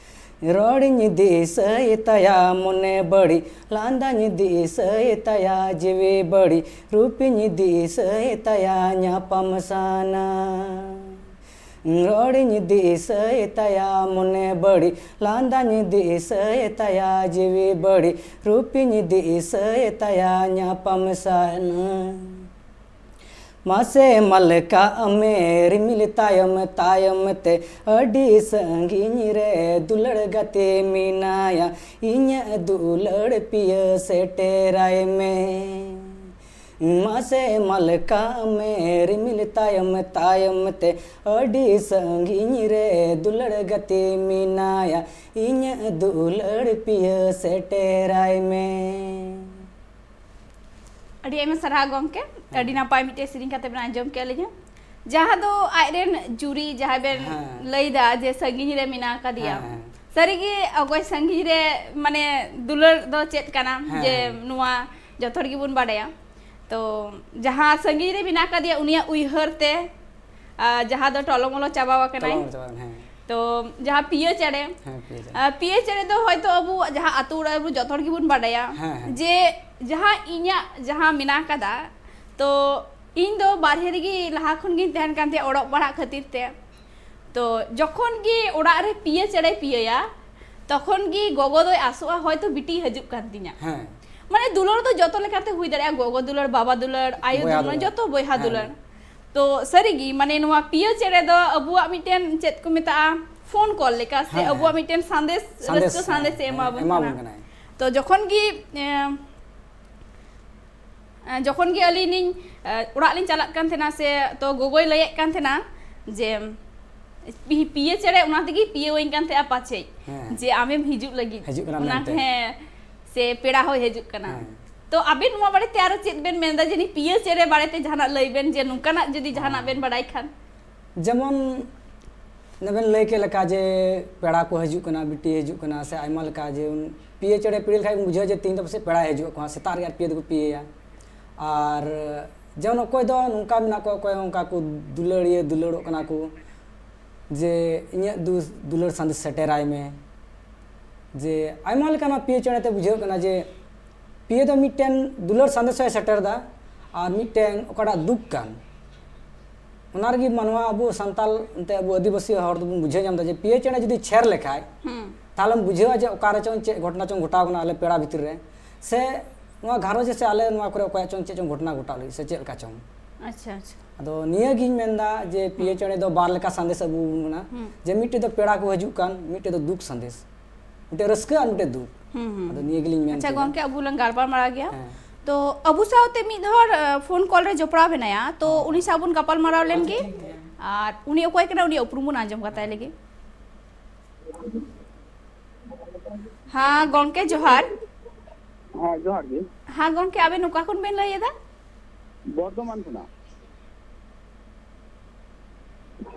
ᱨᱚᱲᱤᱧ ᱫᱤᱥᱟᱹᱭ ᱛᱟᱭᱟ ᱢᱚᱱᱮ ᱵᱟᱹᱲᱤᱡ, ᱞᱟᱸᱫᱟᱧ ᱫᱤᱥᱟᱹᱭ ᱛᱟᱭᱟ ᱡᱤᱣᱤ ᱵᱟᱹᱲᱤᱡ, ᱨᱩᱯᱤᱧ ᱫᱤᱥᱟᱹᱭ ᱛᱟᱭᱟ ᱧᱟᱯᱟᱢ ᱥᱟᱱᱟ᱾ ᱨᱚᱲᱤᱧ ᱫᱤᱥᱟᱹᱭ ᱛᱟᱭᱟ ᱢᱚᱱᱮ ᱵᱟᱹᱲᱤᱡ, ᱞᱟᱸᱫᱟᱧ ᱫᱤᱥᱟᱹᱭ ᱛᱟᱭᱟ ᱡᱤᱣᱤ ᱵᱟᱹᱲᱤᱡ, ᱨᱩᱯᱤᱧ ᱫᱤᱥᱟᱹᱭ ᱛᱟᱭᱟ ᱧᱟᱯᱟᱢ ᱥᱟᱱᱟ᱾ ᱢᱟᱥᱮ ᱢᱟᱞᱠᱟᱜ ᱢᱮ ᱨᱤᱢᱤᱞ ᱛᱟᱭᱚᱢ ᱛᱟᱭᱚᱢ ᱛᱮ, ᱟᱹᱰᱤ ᱥᱟᱺᱜᱤᱧ ᱨᱮ ᱫᱩᱞᱟᱹᱲ ᱜᱟᱛᱮ ᱢᱮᱱᱟᱭᱟ, ᱤᱧᱟᱹᱜ ᱫᱩᱞᱟᱹᱲ ᱯᱤᱭᱟᱹ ᱥᱮᱴᱮᱨᱟᱭ ᱢᱮ᱾ ᱢᱟᱥᱮ ᱢᱟᱞᱠᱟᱜ ᱢᱮ ᱨᱤᱢᱤᱞ ᱛᱟᱭᱚᱢ ᱛᱟᱭᱚᱢ ᱛᱮ, ᱟᱹᱰᱤ ᱥᱟᱺᱜᱤᱧ ᱨᱮ ᱫᱩᱞᱟᱹᱲ ᱜᱟᱛᱮ ᱢᱮᱱᱟᱭᱟ, ᱤᱧᱟᱹᱜ ᱫᱩᱞᱟᱹᱲ ᱯᱤᱭᱟᱹ ᱥᱮᱴᱮᱨᱟᱭ ᱢᱮ᱾ ᱟᱹᱰᱤ ᱟᱭᱢᱟ ᱥᱟᱨᱦᱟᱣ ᱜᱚᱢᱠᱮ, ᱟᱹᱰᱤ ᱱᱟᱯᱟᱭ ᱢᱤᱫᱴᱮᱡ ᱥᱮᱨᱮᱧ ᱠᱟᱛᱮ ᱵᱮᱱ ᱟᱸᱡᱚᱢ ᱠᱮᱫ ᱞᱤᱧᱟ᱾ ᱡᱟᱦᱟᱸ ᱫᱚ ᱟᱡᱨᱮᱱ ᱡᱩᱨᱤ ᱡᱟᱦᱟᱸᱭ ᱵᱮᱱ ᱦᱮᱸ᱾ ᱞᱟᱹᱭᱫᱟ ᱡᱮ ᱥᱟᱺᱜᱤᱧ ᱨᱮ ᱢᱮᱱᱟᱜ ᱟᱠᱟᱫᱮᱭᱟ᱾ ᱦᱮᱸ, ᱦᱮᱸ᱾ ᱥᱟᱹᱨᱤᱜᱮ ᱚᱠᱚᱭ ᱥᱟᱺᱜᱤᱧ ᱨᱮ ᱢᱟᱱᱮ ᱫᱩᱞᱟᱹᱲ ᱫᱚ ᱪᱮᱫ ᱠᱟᱱᱟ, ᱦᱮᱸ, ᱡᱮ ᱦᱮᱸ᱾ ᱱᱚᱣᱟ ᱡᱚᱛᱚ ᱦᱚᱲ ᱜᱮᱵᱚᱱ ᱵᱟᱰᱟᱭᱟ᱾ ᱛᱚ ᱡᱟᱦᱟᱸ ᱥᱟᱺᱜᱤᱧ ᱨᱮ ᱢᱮᱱᱟᱜ ᱟᱠᱟᱫᱮᱭᱟ ᱩᱱᱤᱭᱟᱜ ᱩᱭᱦᱟᱹᱨ ᱛᱮ, ᱟᱨ ᱡᱟᱦᱟᱸ ᱫᱚ ᱴᱚᱞᱚᱢᱚᱞᱚ ᱪᱟᱵᱟ ᱟᱠᱟᱱᱟᱭ᱾ ᱴᱚᱞᱚᱢᱚᱞᱚ ᱪᱟᱵᱟ ᱟᱠᱟᱱᱟ, ᱦᱮᱸ᱾ ᱛᱚ ᱡᱟᱦᱟᱸ ᱯᱤᱭᱟᱹ ᱪᱮᱬᱮ, ᱦᱮᱸ, ᱯᱤᱭᱟᱹ ᱪᱮᱬᱮ᱾ ᱟᱨ ᱯᱤᱭᱟᱹ ᱪᱮᱬᱮ ᱫᱚ ᱦᱚᱭᱛᱳ ᱟᱵᱚᱣᱟᱜ ᱡᱟᱦᱟᱸ ᱟᱹᱛᱩ ᱚᱲᱟᱜ ᱨᱮᱵᱚᱱ ᱡᱚᱛᱚ ᱦᱚᱲ ᱜᱮᱵᱚᱱ ᱵᱟᱰᱟᱭᱟ, ᱦᱮᱸ, ᱦᱮᱸ᱾ ᱡᱮ ᱡᱟᱦᱟᱸ ᱤᱧᱟᱹᱜ ᱡᱟᱦᱟᱸ ᱢᱮᱱᱟᱜ ᱟᱠᱟᱫᱟ, ᱛᱚ ᱤᱧ ᱫᱚ ᱵᱟᱨᱦᱮ ᱨᱮᱜᱮ ᱞᱟᱦᱟ ᱠᱷᱚᱱ ᱜᱤᱧ ᱛᱟᱦᱮᱱ ᱠᱟᱱ ᱛᱟᱦᱮᱸᱫ ᱚᱞᱚᱜ ᱯᱟᱲᱦᱟᱜ ᱠᱷᱟᱹᱛᱤᱨ ᱛᱮ᱾ ᱛᱚ ᱡᱚᱠᱷᱚᱱ ᱜᱮ ᱚᱲᱟᱜ ᱨᱮ ᱯᱤᱭᱟᱹ ᱪᱮᱬᱮᱭ ᱯᱤᱭᱟᱹᱭᱟ, ᱛᱚᱠᱷᱚᱱ ᱜᱮ ᱜᱚᱜᱚ ᱫᱚᱭ ᱟᱥᱚᱜᱼᱟ ᱦᱚᱭᱛᱳ ᱵᱤᱴᱤᱭ ᱦᱤᱡᱩᱜ ᱠᱟᱱ ᱛᱤᱧᱟ᱾ ᱦᱮᱸ᱾ ᱢᱟᱱᱮ ᱫᱩᱞᱟᱹᱲ ᱫᱚ ᱡᱚᱛᱚ ᱞᱮᱠᱟᱛᱮ ᱦᱩᱭ ᱫᱟᱲᱮᱭᱟᱜᱼᱟ, ᱜᱚᱜᱚ ᱫᱩᱞᱟᱹᱲ, ᱵᱟᱵᱟ ᱫᱩᱞᱟᱹᱲ, ᱟᱭᱳ ᱵᱚᱭᱦᱟ ᱫᱩᱞᱟᱹᱲ, ᱫᱩᱞᱟᱹᱲ᱾ ᱡᱚᱛᱚ ᱵᱚᱭᱦᱟ ᱦᱮᱸ, ᱫᱩᱞᱟᱹᱲ᱾ ᱦᱮᱸ᱾ ᱛᱚ ᱥᱟᱹᱨᱤᱜᱮ ᱢᱟᱱᱮ ᱱᱚᱣᱟ ᱯᱤᱭᱟᱹ ᱪᱮᱬᱮ ᱫᱚ ᱟᱵᱚᱣᱟᱜ ᱢᱤᱫᱴᱮᱱ ᱪᱮᱫ ᱠᱚ ᱢᱮᱛᱟᱜᱼᱟ, ᱯᱷᱳᱱ ᱠᱚᱞ ᱞᱮᱠᱟ ᱥᱮ ᱦᱮᱸ, ᱦᱮᱸ᱾ ᱟᱵᱚᱣᱟᱜ ᱢᱤᱫᱴᱮᱱ ᱥᱟᱸᱫᱮᱥ, ᱥᱟᱸᱫᱮᱥ, ᱨᱟᱹᱥᱠᱟᱹ ᱥᱟᱸᱫᱮᱥ ᱦᱮᱸ, ᱮ ᱮᱢᱟ ᱦᱮᱸ, ᱵᱚᱱ ᱮᱢᱟ ᱠᱟᱱᱟ᱾ ᱵᱚᱱ ᱠᱟᱱᱟᱭ᱾ ᱛᱚ ᱡᱚᱠᱷᱚᱱ ᱜᱮ, ᱮ, ᱮ, ᱡᱚᱠᱷᱚᱱ ᱜᱮ ᱟᱹᱞᱤᱧ ᱞᱤᱧ, ᱮ, ᱚᱲᱟᱜ ᱞᱤᱧ ᱪᱟᱞᱟᱜ ᱠᱟᱱ ᱛᱟᱦᱮᱱᱟ ᱥᱮ, ᱛᱚ ᱜᱚᱜᱚᱭ ᱞᱟᱹᱭᱮᱫ ᱠᱟᱱ ᱛᱟᱦᱮᱱᱟ ᱡᱮ, "ᱯᱤ-, ᱯᱤᱭᱟᱹ ᱪᱮᱬᱮ ᱚᱱᱟ ᱛᱮᱜᱮ ᱯᱤᱭᱟᱹᱣᱟᱹᱧ ᱠᱟᱱ ᱛᱟᱦᱮᱸᱜᱼᱟ ᱯᱟᱪᱮᱫ, ᱦᱮᱸ᱾ ᱡᱮ ᱟᱢᱮᱢ ᱦᱤᱡᱩᱜ ᱞᱟᱹᱜᱤᱫ, ᱦᱤᱡᱩᱜ ᱠᱟᱱᱟ ᱚᱱᱟ ᱢᱮᱱᱛᱮ᱾ ᱦᱮᱸ, ᱥᱮ ᱯᱮᱲᱟ ᱦᱚᱸᱭ ᱦᱤᱡᱩᱜ ᱠᱟᱱᱟ᱾" ᱦᱮᱸ᱾ ᱛᱚ ᱟᱵᱮᱱ ᱱᱚᱣᱟ ᱵᱟᱨᱮᱛᱮ ᱟᱨᱚ ᱪᱮᱫ ᱵᱮᱱ ᱢᱮᱱᱫᱟ, ᱡᱮ ᱱᱤ ᱯᱤᱭᱟᱹ ᱪᱮᱬᱮ ᱵᱟᱨᱮᱛᱮ ᱡᱟᱦᱟᱱᱟᱜ ᱞᱟᱹᱭ ᱵᱮᱱ, ᱡᱮ ᱱᱚᱝᱠᱟᱱᱟᱜ ᱡᱩᱫᱤ ᱡᱟᱦᱟᱱᱟᱜ ᱦᱮᱸ᱾ ᱵᱮᱱ ᱵᱟᱲᱟᱭ ᱠᱷᱟᱱ? ᱡᱮᱢᱚᱱ ᱱᱚᱵᱮᱱ ᱞᱟᱹᱭ ᱠᱮᱫ ᱞᱮᱠᱟ ᱡᱮ ᱯᱮᱲᱟ ᱠᱚ ᱦᱤᱡᱩᱜ ᱠᱟᱱᱟ, ᱵᱤᱴᱤ ᱦᱤᱡᱩᱜ ᱠᱟᱱᱟ, ᱥᱮ ᱟᱭᱢᱟ ᱞᱮᱠᱟ ᱡᱮ ᱩᱱ ᱯᱤᱭᱟᱹ ᱪᱮᱬᱮ ᱯᱤᱲᱤ ᱞᱮᱠᱷᱟᱡ ᱵᱚᱱ ᱵᱩᱡᱷᱟᱹᱣᱟ ᱡᱮ ᱛᱮᱦᱮᱧ ᱫᱚ ᱯᱟᱥᱮᱡ ᱯᱮᱲᱟᱭ ᱦᱤᱡᱩᱜ ᱠᱟᱱᱟ, ᱥᱮᱛᱟᱜ ᱨᱮᱜᱮ ᱟᱨ ᱯᱤᱭᱟᱹ ᱫᱚᱠᱚ ᱯᱤᱭᱟᱹᱭᱟ᱾ ᱟᱨ ᱡᱮᱢᱚᱱ ᱚᱠᱚᱭ ᱫᱚ ᱱᱚᱝᱠᱟ ᱢᱮᱱᱟᱜ ᱠᱚᱣᱟ, ᱚᱠᱚᱭ ᱚᱱᱠᱟ ᱠᱚ ᱫᱩᱞᱟᱹᱲᱤᱭᱟᱹ ᱫᱩᱞᱟᱹᱲᱚᱜ ᱠᱟᱱᱟ ᱠᱚ ᱡᱮ ᱤᱧᱟᱹᱜ ᱫᱩ-, ᱫᱩᱞᱟᱹᱲ ᱥᱟᱸᱫᱮᱥ ᱥᱮᱴᱮᱨᱟᱭ ᱢᱮ᱾ ᱡᱮ ᱟᱭᱢᱟ ᱞᱮᱠᱟᱱᱟᱜ ᱯᱤᱭᱟᱹ ᱪᱮᱬᱮ ᱛᱮ ᱵᱩᱡᱷᱟᱹᱜ ᱠᱟᱱᱟ ᱡᱮ ᱯᱤᱭᱟᱹ ᱫᱚ ᱢᱤᱫᱴᱮᱱ ᱫᱩᱞᱟᱹᱲ ᱥᱟᱸᱫᱮᱥ ᱦᱚᱸᱭ ᱥᱮᱴᱮᱨ ᱮᱫᱟ, ᱟᱨ ᱢᱤᱫᱴᱮᱱ ᱚᱠᱟᱴᱟᱜ ᱫᱩᱠ ᱠᱟᱱ, ᱚᱱᱟ ᱨᱮᱜᱮ ᱢᱟᱱᱣᱟ ᱟᱵᱚ ᱥᱟᱱᱛᱟᱞ ᱮᱱᱛᱮ ᱟᱵᱚ ᱟᱹᱫᱤᱵᱟᱹᱥᱤ ᱦᱚᱲ ᱫᱚᱵᱚᱱ ᱵᱩᱡᱷᱟᱹᱣ ᱧᱟᱢ ᱮᱫᱟ ᱡᱮ ᱯᱤᱭᱟᱹ ᱪᱮᱬᱮ ᱡᱩᱫᱤ ᱪᱷᱮᱨ ᱞᱮᱠᱷᱟᱡ, ᱦᱩᱸ᱾ ᱛᱟᱦᱚᱞᱮᱢ ᱵᱩᱡᱷᱟᱹᱣᱟ ᱡᱮ ᱚᱠᱟᱨᱮ ᱪᱚᱝ ᱪᱮᱫ ᱜᱷᱚᱴᱚᱱᱟ ᱪᱚᱝ ᱜᱷᱚᱴᱟᱣ ᱠᱟᱱᱟ ᱟᱞᱮ ᱯᱮᱲᱟ ᱵᱷᱤᱛᱤᱨ ᱨᱮ, ᱥᱮ ᱱᱚᱣᱟ ᱜᱷᱟᱨᱚᱸᱡᱽ ᱨᱮ ᱥᱮ ᱟᱞᱮ ᱱᱚᱣᱟ ᱠᱚᱨᱮ ᱚᱠᱚᱭᱟᱜ ᱪᱚᱝ ᱪᱮᱫ ᱪᱚᱝ ᱜᱷᱚᱴᱚᱱᱟ ᱜᱷᱚᱴᱟᱣ ᱞᱟᱹᱜᱤᱫ ᱥᱮ ᱪᱮᱫ ᱞᱮᱠᱟ ᱪᱚᱝ᱾ ᱟᱪᱪᱷᱟ, ᱟᱪᱪᱷᱟ᱾ ᱟᱫᱚ ᱱᱤᱭᱟᱹ ᱜᱤᱧ ᱢᱮᱱᱫᱟ ᱡᱮ ᱯᱤᱭᱟᱹ ᱦᱩᱸ᱾ ᱪᱮᱬᱮ ᱫᱚ ᱵᱟᱨ ᱞᱮᱠᱟ ᱥᱟᱸᱫᱮᱥ ᱟᱹᱜᱩ ᱟᱵᱚᱱ ᱠᱟᱱᱟ, ᱦᱩᱸ᱾ ᱡᱮ ᱢᱤᱫᱴᱮᱡ ᱫᱚ ᱯᱮᱲᱟ ᱠᱚ ᱦᱤᱡᱩᱜ ᱠᱟᱱ, ᱢᱤᱫᱴᱮᱡ ᱫᱚ ᱫᱩᱠ ᱥᱟᱸᱫᱮᱥ, ᱢᱤᱫᱴᱮᱡ ᱨᱟᱹᱥᱠᱟᱹ ᱟᱨ ᱢᱤᱫᱴᱮᱡ ᱫᱩᱠ᱾ ᱦᱩᱸ, ᱦᱩᱸ᱾ ᱟᱫᱚ ᱱᱤᱭᱟᱹ ᱜᱮᱞᱤᱧ ᱢᱮᱱ ᱟᱪᱪᱷᱟ ᱠᱮᱫᱟ᱾ ᱜᱚᱝᱠᱮ, ᱟᱵᱚ ᱞᱟᱝ ᱜᱟᱞᱢᱟᱨᱟᱣ ᱜᱮᱭᱟ᱾ ᱦᱮᱸ᱾ ᱛᱚ ᱟᱵᱚ ᱥᱟᱶᱛᱮ ᱢᱤᱫ ᱦᱚᱲ, ᱟ, ᱯᱷᱳᱱ ᱠᱚᱞ ᱨᱮ ᱡᱚᱯᱲᱟᱣ ᱢᱮᱱᱟᱭᱟ, ᱛᱚ ᱦᱚᱸ᱾ ᱩᱱᱤ ᱥᱟᱶ ᱵᱚᱱ ᱜᱟᱯᱟᱞ ᱢᱟᱨᱟᱣ ᱞᱮᱱ ᱟᱪᱪᱷᱟ, ᱜᱮ᱾ ᱴᱷᱤᱠ ᱜᱮᱭᱟ᱾ ᱟᱨ ᱩᱱᱤ ᱚᱠᱚᱭ ᱠᱟᱱᱟ, ᱩᱱᱤᱭᱟᱜ ᱩᱯᱨᱩᱢ ᱵᱚᱱ ᱟᱸᱡᱚᱢ ᱠᱟᱛᱟᱭ ᱞᱮᱜᱮ᱾ ᱦᱮᱸ ᱜᱚᱝᱠᱮ, ᱡᱚᱦᱟᱨ᱾ ᱦᱮᱸ, ᱡᱚᱦᱟᱨ ᱜᱮ᱾ ᱦᱮᱸ ᱜᱚᱝᱠᱮ, ᱟᱵᱮᱱ ᱚᱠᱟ ᱠᱷᱚᱱ ᱵᱮᱱ ᱞᱟᱹᱭ ᱮᱫᱟ? ᱵᱚᱨᱫᱷᱚᱢᱟᱱ ᱠᱷᱚᱱᱟᱜ᱾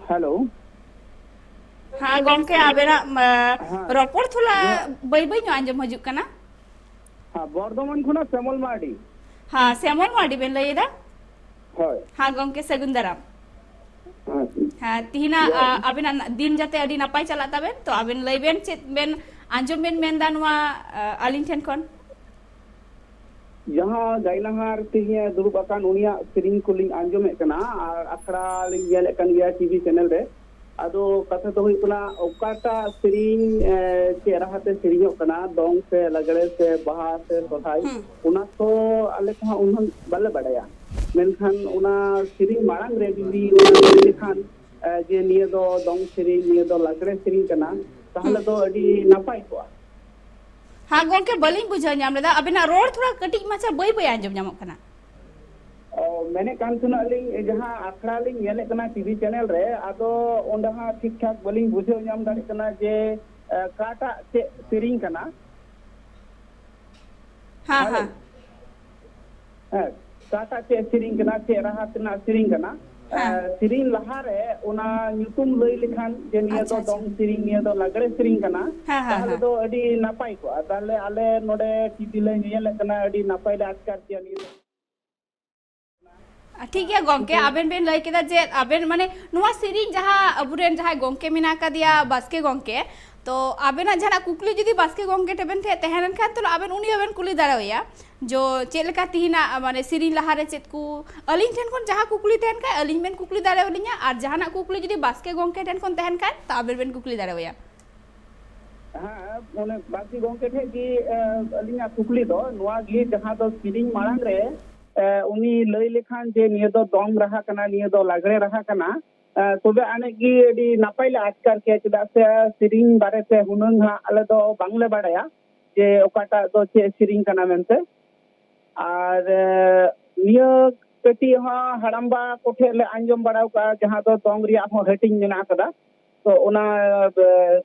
ᱦᱮᱞᱳ᱾ ᱦᱮᱸ ᱜᱚᱝᱠᱮ, ᱟᱵᱮᱱᱟᱜ, ᱟ, ᱦᱮᱸ᱾ ᱨᱚᱯᱚᱲ ᱛᱷᱚᱲᱟ ᱡᱚᱦᱟᱨ᱾ ᱵᱟᱹᱭ ᱵᱟᱹᱭ ᱧᱚᱜ ᱟᱸᱡᱚᱢ ᱦᱤᱡᱩᱜ ᱠᱟᱱᱟ᱾ ᱦᱮᱸ, ᱵᱚᱨᱫᱷᱚᱢᱟᱱ ᱠᱷᱚᱱᱟᱜ ᱥᱮᱢᱚᱞ ᱢᱟᱨᱰᱤ᱾ ᱦᱮᱸ, ᱥᱮᱢᱚᱞ ᱢᱟᱨᱰᱤ ᱵᱮᱱ ᱞᱟᱹᱭ ᱮᱫᱟ? ᱦᱳᱭ᱾ ᱦᱮᱸ ᱜᱚᱝᱠᱮ, ᱥᱟᱹᱜᱩᱱ ᱫᱟᱨᱟᱢ᱾ ᱦᱮᱸ᱾ ᱦᱮᱸ, ᱛᱤᱦᱤᱧᱟᱜ, ᱟ, ᱟᱵᱤᱱᱟᱜ ᱫᱤᱱ ᱡᱟᱛᱮ ᱟᱹᱰᱤ ᱱᱟᱯᱟᱭ ᱪᱟᱞᱟᱜ ᱛᱟᱵᱮᱱ᱾ ᱛᱚ ᱟᱵᱮᱱ ᱞᱟᱹᱭ ᱵᱮᱱ, ᱪᱮᱫ ᱵᱮᱱ ᱟᱸᱡᱚᱢ ᱵᱮᱱ ᱢᱮᱱᱫᱟ ᱱᱚᱣᱟ, ᱟ, ᱟᱹᱞᱤᱧ ᱴᱷᱮᱱ ᱠᱷᱚᱱ? ᱡᱟᱦᱟᱸ ᱜᱟᱭᱱᱟᱦᱟᱨ ᱛᱮᱦᱮᱧ ᱫᱩᱲᱩᱵ ᱟᱠᱟᱱ, ᱩᱱᱤᱭᱟᱜ ᱥᱮᱨᱮᱧ ᱠᱚᱞᱤᱧ ᱟᱸᱡᱚᱢᱮᱫ ᱠᱟᱱᱟ ᱟᱨ ᱟᱠᱷᱲᱟ ᱞᱤᱧ ᱧᱮᱞᱮᱫ ᱠᱟᱱ ᱜᱮᱭᱟ ᱴᱤᱵᱷᱤ ᱪᱮᱱᱮᱞ ᱨᱮ᱾ ᱟᱫᱚ ᱠᱟᱛᱷᱟ ᱫᱚ ᱦᱩᱭᱩᱜ ᱠᱟᱱᱟ, ᱚᱠᱟᱴᱟᱜ ᱥᱮᱨᱮᱧ, ᱮ, ᱪᱮᱫ ᱨᱟᱦᱟ ᱛᱮ ᱥᱮᱨᱮᱧᱚᱜ ᱠᱟᱱᱟ, ᱫᱚᱝ ᱥᱮ ᱞᱟᱜᱽᱲᱮ ᱥᱮ ᱵᱟᱦᱟ ᱥᱮ ᱥᱚᱨᱦᱟᱭ, ᱦᱩᱸ᱾ ᱚᱱᱟ ᱠᱚ ᱟᱞᱮ ᱠᱚᱦᱚᱸ ᱩᱱᱟᱹᱜ ᱵᱟᱞᱮ ᱵᱟᱲᱟᱭᱟ᱾ ᱢᱮᱱᱠᱷᱟᱱ ᱚᱱᱟ ᱥᱮᱨᱮᱧ ᱢᱟᱲᱟᱝ ᱨᱮ ᱡᱩᱫᱤ ᱚᱱᱟ ᱞᱟᱹᱭ ᱞᱮᱠᱷᱟᱱ, ᱮ, ᱡᱮ ᱱᱤᱭᱟᱹ ᱫᱚ ᱫᱚᱝ ᱥᱮᱨᱮᱧ, ᱱᱤᱭᱟᱹ ᱫᱚ ᱞᱟᱜᱽᱲᱮ ᱥᱮᱨᱮᱧ ᱠᱟᱱᱟ, ᱛᱟᱦᱚᱞᱮ ᱦᱩᱸ᱾ ᱫᱚ ᱟᱹᱰᱤ ᱱᱟᱯᱟᱭ ᱠᱚᱜᱼᱟ᱾ ᱦᱮᱸ ᱜᱚᱝᱠᱮ, ᱵᱟᱹᱞᱤᱧ ᱵᱩᱡᱷᱟᱹᱣ ᱧᱟᱢ ᱞᱮᱫᱟ, ᱟᱵᱤᱱᱟᱜ ᱨᱚᱲ ᱛᱷᱚᱲᱟ ᱠᱟᱹᱴᱤᱡ ᱢᱟᱪᱷᱟ ᱵᱟᱹᱭ ᱵᱟᱹᱭ ᱟᱸᱡᱚᱢ ᱧᱟᱢᱚᱜ ᱠᱟᱱᱟ᱾ ᱚ, ᱢᱮᱱᱮᱫ ᱠᱟᱱ ᱛᱟᱦᱮᱱᱟ ᱞᱤᱧ, ᱡᱟᱦᱟᱸ ᱟᱠᱷᱲᱟ ᱞᱤᱧ ᱧᱮᱞᱮᱫ ᱠᱟᱱᱟ ᱴᱤᱵᱷᱤ ᱪᱮᱱᱮᱞ ᱨᱮ, ᱟᱫᱚ ᱚᱸᱰᱮ ᱦᱟᱸᱜ ᱴᱷᱤᱠ ᱴᱷᱟᱠ ᱵᱟᱹᱞᱤᱧ ᱵᱩᱡᱷᱟᱹᱣ ᱧᱟᱢ ᱫᱟᱲᱮᱭᱟᱜ ᱠᱟᱱᱟ ᱡᱮ, ᱮ, ᱚᱠᱟᱴᱟᱜ ᱪᱮᱫ ᱥᱮᱨᱮᱧ ᱠᱟᱱᱟ᱾ ᱦᱮᱸ, ᱦᱮᱞᱳ᱾ ᱦᱮᱸ᱾ ᱦᱮᱸ, ᱚᱠᱟᱴᱟᱜ ᱪᱮᱫ ᱥᱮᱨᱮᱧ ᱠᱟᱱᱟ, ᱪᱮᱫ ᱨᱟᱦᱟ ᱛᱮᱱᱟᱜ ᱥᱮᱨᱮᱧ ᱠᱟᱱᱟ? ᱦᱮᱸ᱾ ᱮ, ᱥᱮᱨᱮᱧ ᱞᱟᱦᱟᱨᱮ ᱚᱱᱟ ᱧᱩᱛᱩᱢ ᱞᱟᱹᱭ ᱞᱮᱠᱷᱟᱱ ᱡᱮ ᱱᱤᱭᱟᱹ ᱟᱪᱪᱷᱟ, ᱫᱚ ᱟᱪᱪᱷᱟ᱾ ᱫᱚᱝ ᱥᱮᱨᱮᱧ, ᱱᱤᱭᱟᱹ ᱫᱚ ᱞᱟᱜᱽᱲᱮ ᱥᱮᱨᱮᱧ ᱠᱟᱱᱟ, ᱦᱮᱸ, ᱦᱮᱸ, ᱛᱟᱦᱚᱞᱮ ᱦᱮᱸ᱾ ᱫᱚ ᱟᱹᱰᱤ ᱱᱟᱯᱟᱭ ᱠᱚᱜᱼᱟ᱾ ᱛᱟᱦᱚᱞᱮ ᱟᱞᱮ ᱱᱚᱰᱮ ᱴᱤᱵᱷᱤ ᱞᱮ ᱧᱮᱞᱮᱫ ᱠᱟᱱᱟ, ᱟᱹᱰᱤ ᱱᱟᱯᱟᱭ ᱞᱮ ᱟᱴᱠᱟᱨ ᱠᱮᱭᱟ ᱱᱤᱭᱟᱹ ᱫᱚ᱾ ᱴᱷᱤᱠ ᱜᱮᱭᱟ ᱜᱚᱝᱠᱮ, ᱟᱵᱮᱱ ᱵᱮᱱ ᱞᱟᱹᱭ ᱠᱮᱫᱟ ᱡᱮ ᱟᱵᱮᱱ, ᱢᱟᱱᱮ, ᱱᱚᱣᱟ ᱥᱮᱨᱮᱧ ᱡᱟᱦᱟᱸ ᱟᱵᱚᱨᱮᱱ ᱡᱟᱦᱟᱸᱭ ᱜᱚᱝᱠᱮ ᱢᱮᱱᱟᱜ ᱟᱠᱟᱫᱮᱭᱟ ᱵᱟᱥᱠᱮ ᱜᱚᱝᱠᱮ, ᱛᱚ ᱟᱵᱮᱱᱟᱜ ᱡᱟᱦᱟᱱᱟᱜ ᱠᱩᱠᱞᱤ ᱡᱩᱫᱤ ᱵᱟᱥᱠᱮ ᱜᱚᱝᱠᱮ ᱴᱷᱮᱱ ᱵᱮᱱ ᱛᱟᱦᱮᱸ ᱞᱮᱱᱠᱷᱟᱱ, ᱛᱟᱦᱚᱞᱮ ᱟᱵᱮᱱ ᱩᱱᱤ ᱦᱚᱸᱵᱮᱱ ᱠᱩᱞᱤ ᱫᱟᱲᱮᱣᱟᱭᱟ᱾ ᱡᱚ ᱪᱮᱫ ᱞᱮᱠᱟ ᱛᱮᱦᱮᱧᱟᱜ, ᱢᱟᱱᱮ, ᱥᱮᱨᱮᱧ ᱞᱟᱦᱟᱨᱮ ᱪᱮᱫ ᱠᱚ ᱟᱹᱞᱤᱧ ᱴᱷᱮᱱ ᱠᱷᱚᱱ ᱡᱟᱦᱟᱸ ᱠᱩᱠᱞᱤ ᱛᱟᱦᱮᱱ ᱠᱷᱟᱡ ᱟᱹᱞᱤᱧ ᱵᱮᱱ ᱠᱩᱠᱞᱤ ᱫᱟᱲᱮᱣᱟᱞᱤᱧᱟ, ᱟᱨ ᱡᱟᱦᱟᱱᱟᱜ ᱠᱩᱠᱞᱤ ᱡᱩᱫᱤ ᱵᱟᱥᱠᱮ ᱜᱚᱝᱠᱮ ᱴᱷᱮᱱ ᱠᱷᱚᱱ ᱛᱟᱦᱮᱱ ᱠᱷᱟᱡ ᱛᱚ ᱟᱵᱮᱱ ᱵᱮᱱ ᱠᱩᱠᱞᱤ ᱫᱟᱲᱮᱣᱟᱭᱟ᱾ ᱦᱮᱸ, ᱚᱱᱮ ᱵᱟᱥᱠᱮ ᱜᱚᱝᱠᱮ ᱴᱷᱮᱱ ᱜᱮ, ᱮ, ᱟᱹᱞᱤᱧᱟᱜ ᱠᱩᱠᱞᱤ ᱫᱚ ᱱᱚᱣᱟ ᱜᱮ, ᱡᱟᱦᱟᱸ ᱫᱚ ᱥᱮᱨᱮᱧ ᱢᱟᱲᱟᱝ ᱨᱮ, ᱮ, ᱩᱱᱤ ᱞᱟᱹᱭ ᱞᱮᱠᱷᱟᱱ ᱡᱮ ᱱᱤᱭᱟᱹ ᱫᱚ ᱫᱚᱝ ᱨᱟᱦᱟ ᱠᱟᱱᱟ, ᱱᱤᱭᱟᱹ ᱫᱚ ᱞᱟᱜᱽᱲᱮ ᱨᱟᱦᱟ ᱠᱟᱱᱟ, ᱮ, ᱛᱚᱵᱮ ᱟᱹᱱᱤᱡ ᱜᱮ ᱟᱹᱰᱤ ᱱᱟᱯᱟᱭ ᱞᱮ ᱟᱴᱠᱟᱨ ᱠᱮᱭᱟ, ᱪᱮᱫᱟᱜ ᱥᱮ ᱥᱮᱨᱮᱧ ᱵᱟᱨᱮᱛᱮ ᱦᱩᱱᱟᱹᱝ ᱦᱟᱸᱜ ᱟᱞᱮ ᱫᱚ ᱵᱟᱝᱞᱮ ᱵᱟᱲᱟᱭᱟ ᱡᱮ ᱚᱠᱟᱴᱟᱜ ᱫᱚ ᱪᱮᱫ ᱥᱮᱨᱮᱧ ᱠᱟᱱᱟ ᱢᱮᱱᱛᱮ᱾ ᱟᱨ, ᱮ, ᱱᱤᱭᱟᱹ ᱠᱟᱹᱴᱤᱡ ᱦᱚᱸ ᱦᱟᱲᱟᱢᱵᱟ ᱠᱚᱴᱷᱮᱱ ᱞᱮ ᱟᱸᱡᱚᱢ ᱵᱟᱲᱟ ᱟᱠᱟᱫᱼᱟ, ᱡᱟᱦᱟᱸ ᱫᱚ ᱫᱚᱝ ᱨᱮᱭᱟᱜ ᱦᱚᱸ ᱦᱟᱹᱴᱤᱧ ᱢᱮᱱᱟᱜ ᱟᱠᱟᱫᱟ᱾ ᱛᱚ ᱚᱱᱟ, ᱮ,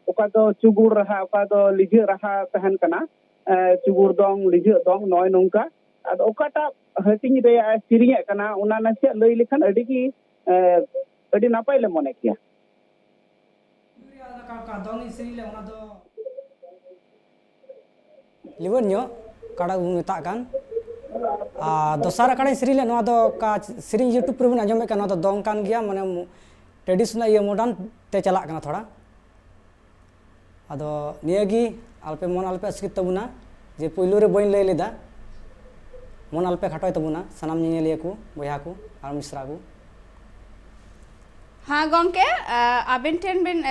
ᱚᱠᱟ ᱫᱚ ᱪᱩᱜᱩᱲ ᱨᱟᱦᱟ, ᱚᱠᱟ ᱫᱚ ᱞᱤᱡᱷᱟᱹᱜ ᱨᱟᱦᱟ ᱛᱟᱦᱮᱱ ᱠᱟᱱᱟ, ᱮ, ᱪᱩᱜᱩᱲ ᱫᱚᱝ, ᱞᱤᱡᱷᱟᱹᱜ ᱫᱚᱝ, ᱱᱚᱜᱼᱚᱭ ᱱᱚᱝᱠᱟ᱾ ᱟᱫᱚ ᱚᱠᱟᱴᱟᱜ ᱦᱟᱹᱴᱤᱧ ᱨᱮ ᱥᱮᱨᱮᱧᱮᱫ ᱠᱟᱱᱟ, ᱚᱱᱟ ᱱᱟᱥᱮᱭᱟᱜ ᱞᱟᱹᱭ ᱞᱮᱠᱷᱟᱱ ᱟᱹᱰᱤ ᱜᱮ, ᱮ, ᱟᱹᱰᱤ ᱱᱟᱯᱟᱭ ᱞᱮ ᱢᱚᱱᱮ ᱠᱮᱭᱟ᱾ ᱚᱠᱟ, ᱚᱠᱟ ᱫᱚᱝ ᱤᱧ ᱥᱮᱨᱮᱧ ᱞᱮᱫ, ᱚᱱᱟ ᱫᱚ ᱞᱤᱣᱟᱹᱲ ᱧᱚᱜ, ᱚᱠᱟᱴᱟᱜ ᱵᱚᱱ ᱢᱮᱛᱟᱜ ᱠᱟᱱ᱾ ᱟᱨ ᱫᱚᱥᱟᱨ ᱚᱠᱟᱴᱟᱜ ᱤᱧ ᱥᱮᱨᱮᱧ ᱞᱮᱫ, ᱱᱚᱣᱟ ᱫᱚ ᱚᱠᱟ ᱥᱮᱨᱮᱧ YouTube ᱨᱮᱵᱚᱱ ᱟᱸᱡᱚᱢᱮᱫ ᱠᱟᱱ, ᱱᱚᱣᱟ ᱫᱚ ᱫᱚᱝ ᱠᱟᱱ ᱜᱮᱭᱟ, ᱢᱟᱱᱮ ᱢᱩ-, ᱴᱨᱮᱰᱤᱥᱚᱱᱟᱞ, ᱤᱭᱟᱹ, ᱢᱚᱰᱟᱨᱱ ᱛᱮ ᱪᱟᱞᱟᱜ ᱠᱟᱱᱟ ᱛᱷᱚᱲᱟ᱾ ᱟᱫᱚ ᱱᱤᱭᱟᱹ ᱜᱮ, ᱟᱞᱯᱮ ᱢᱚᱱ ᱟᱞᱯᱮ ᱟᱥᱠᱮᱛ ᱛᱟᱵᱚᱱᱟ ᱡᱮ ᱯᱩᱭᱞᱩ ᱨᱮ ᱵᱟᱹᱧ ᱞᱟᱹᱭ ᱞᱮᱫᱟ, ᱢᱚᱱ ᱟᱞᱯᱮ ᱠᱷᱟᱴᱚᱭ ᱛᱟᱵᱚᱱᱟ ᱥᱟᱱᱟᱢ ᱧᱮᱧᱮᱞᱤᱭᱟᱹ ᱠᱚ, ᱵᱚᱭᱦᱟ ᱠᱚ ᱟᱨ ᱢᱤᱥᱨᱟ ᱠᱚ᱾ ᱦᱮᱸ ᱜᱚᱢᱠᱮ, ᱟᱵᱮᱱ ᱴᱷᱮᱱ ᱵᱮᱱ,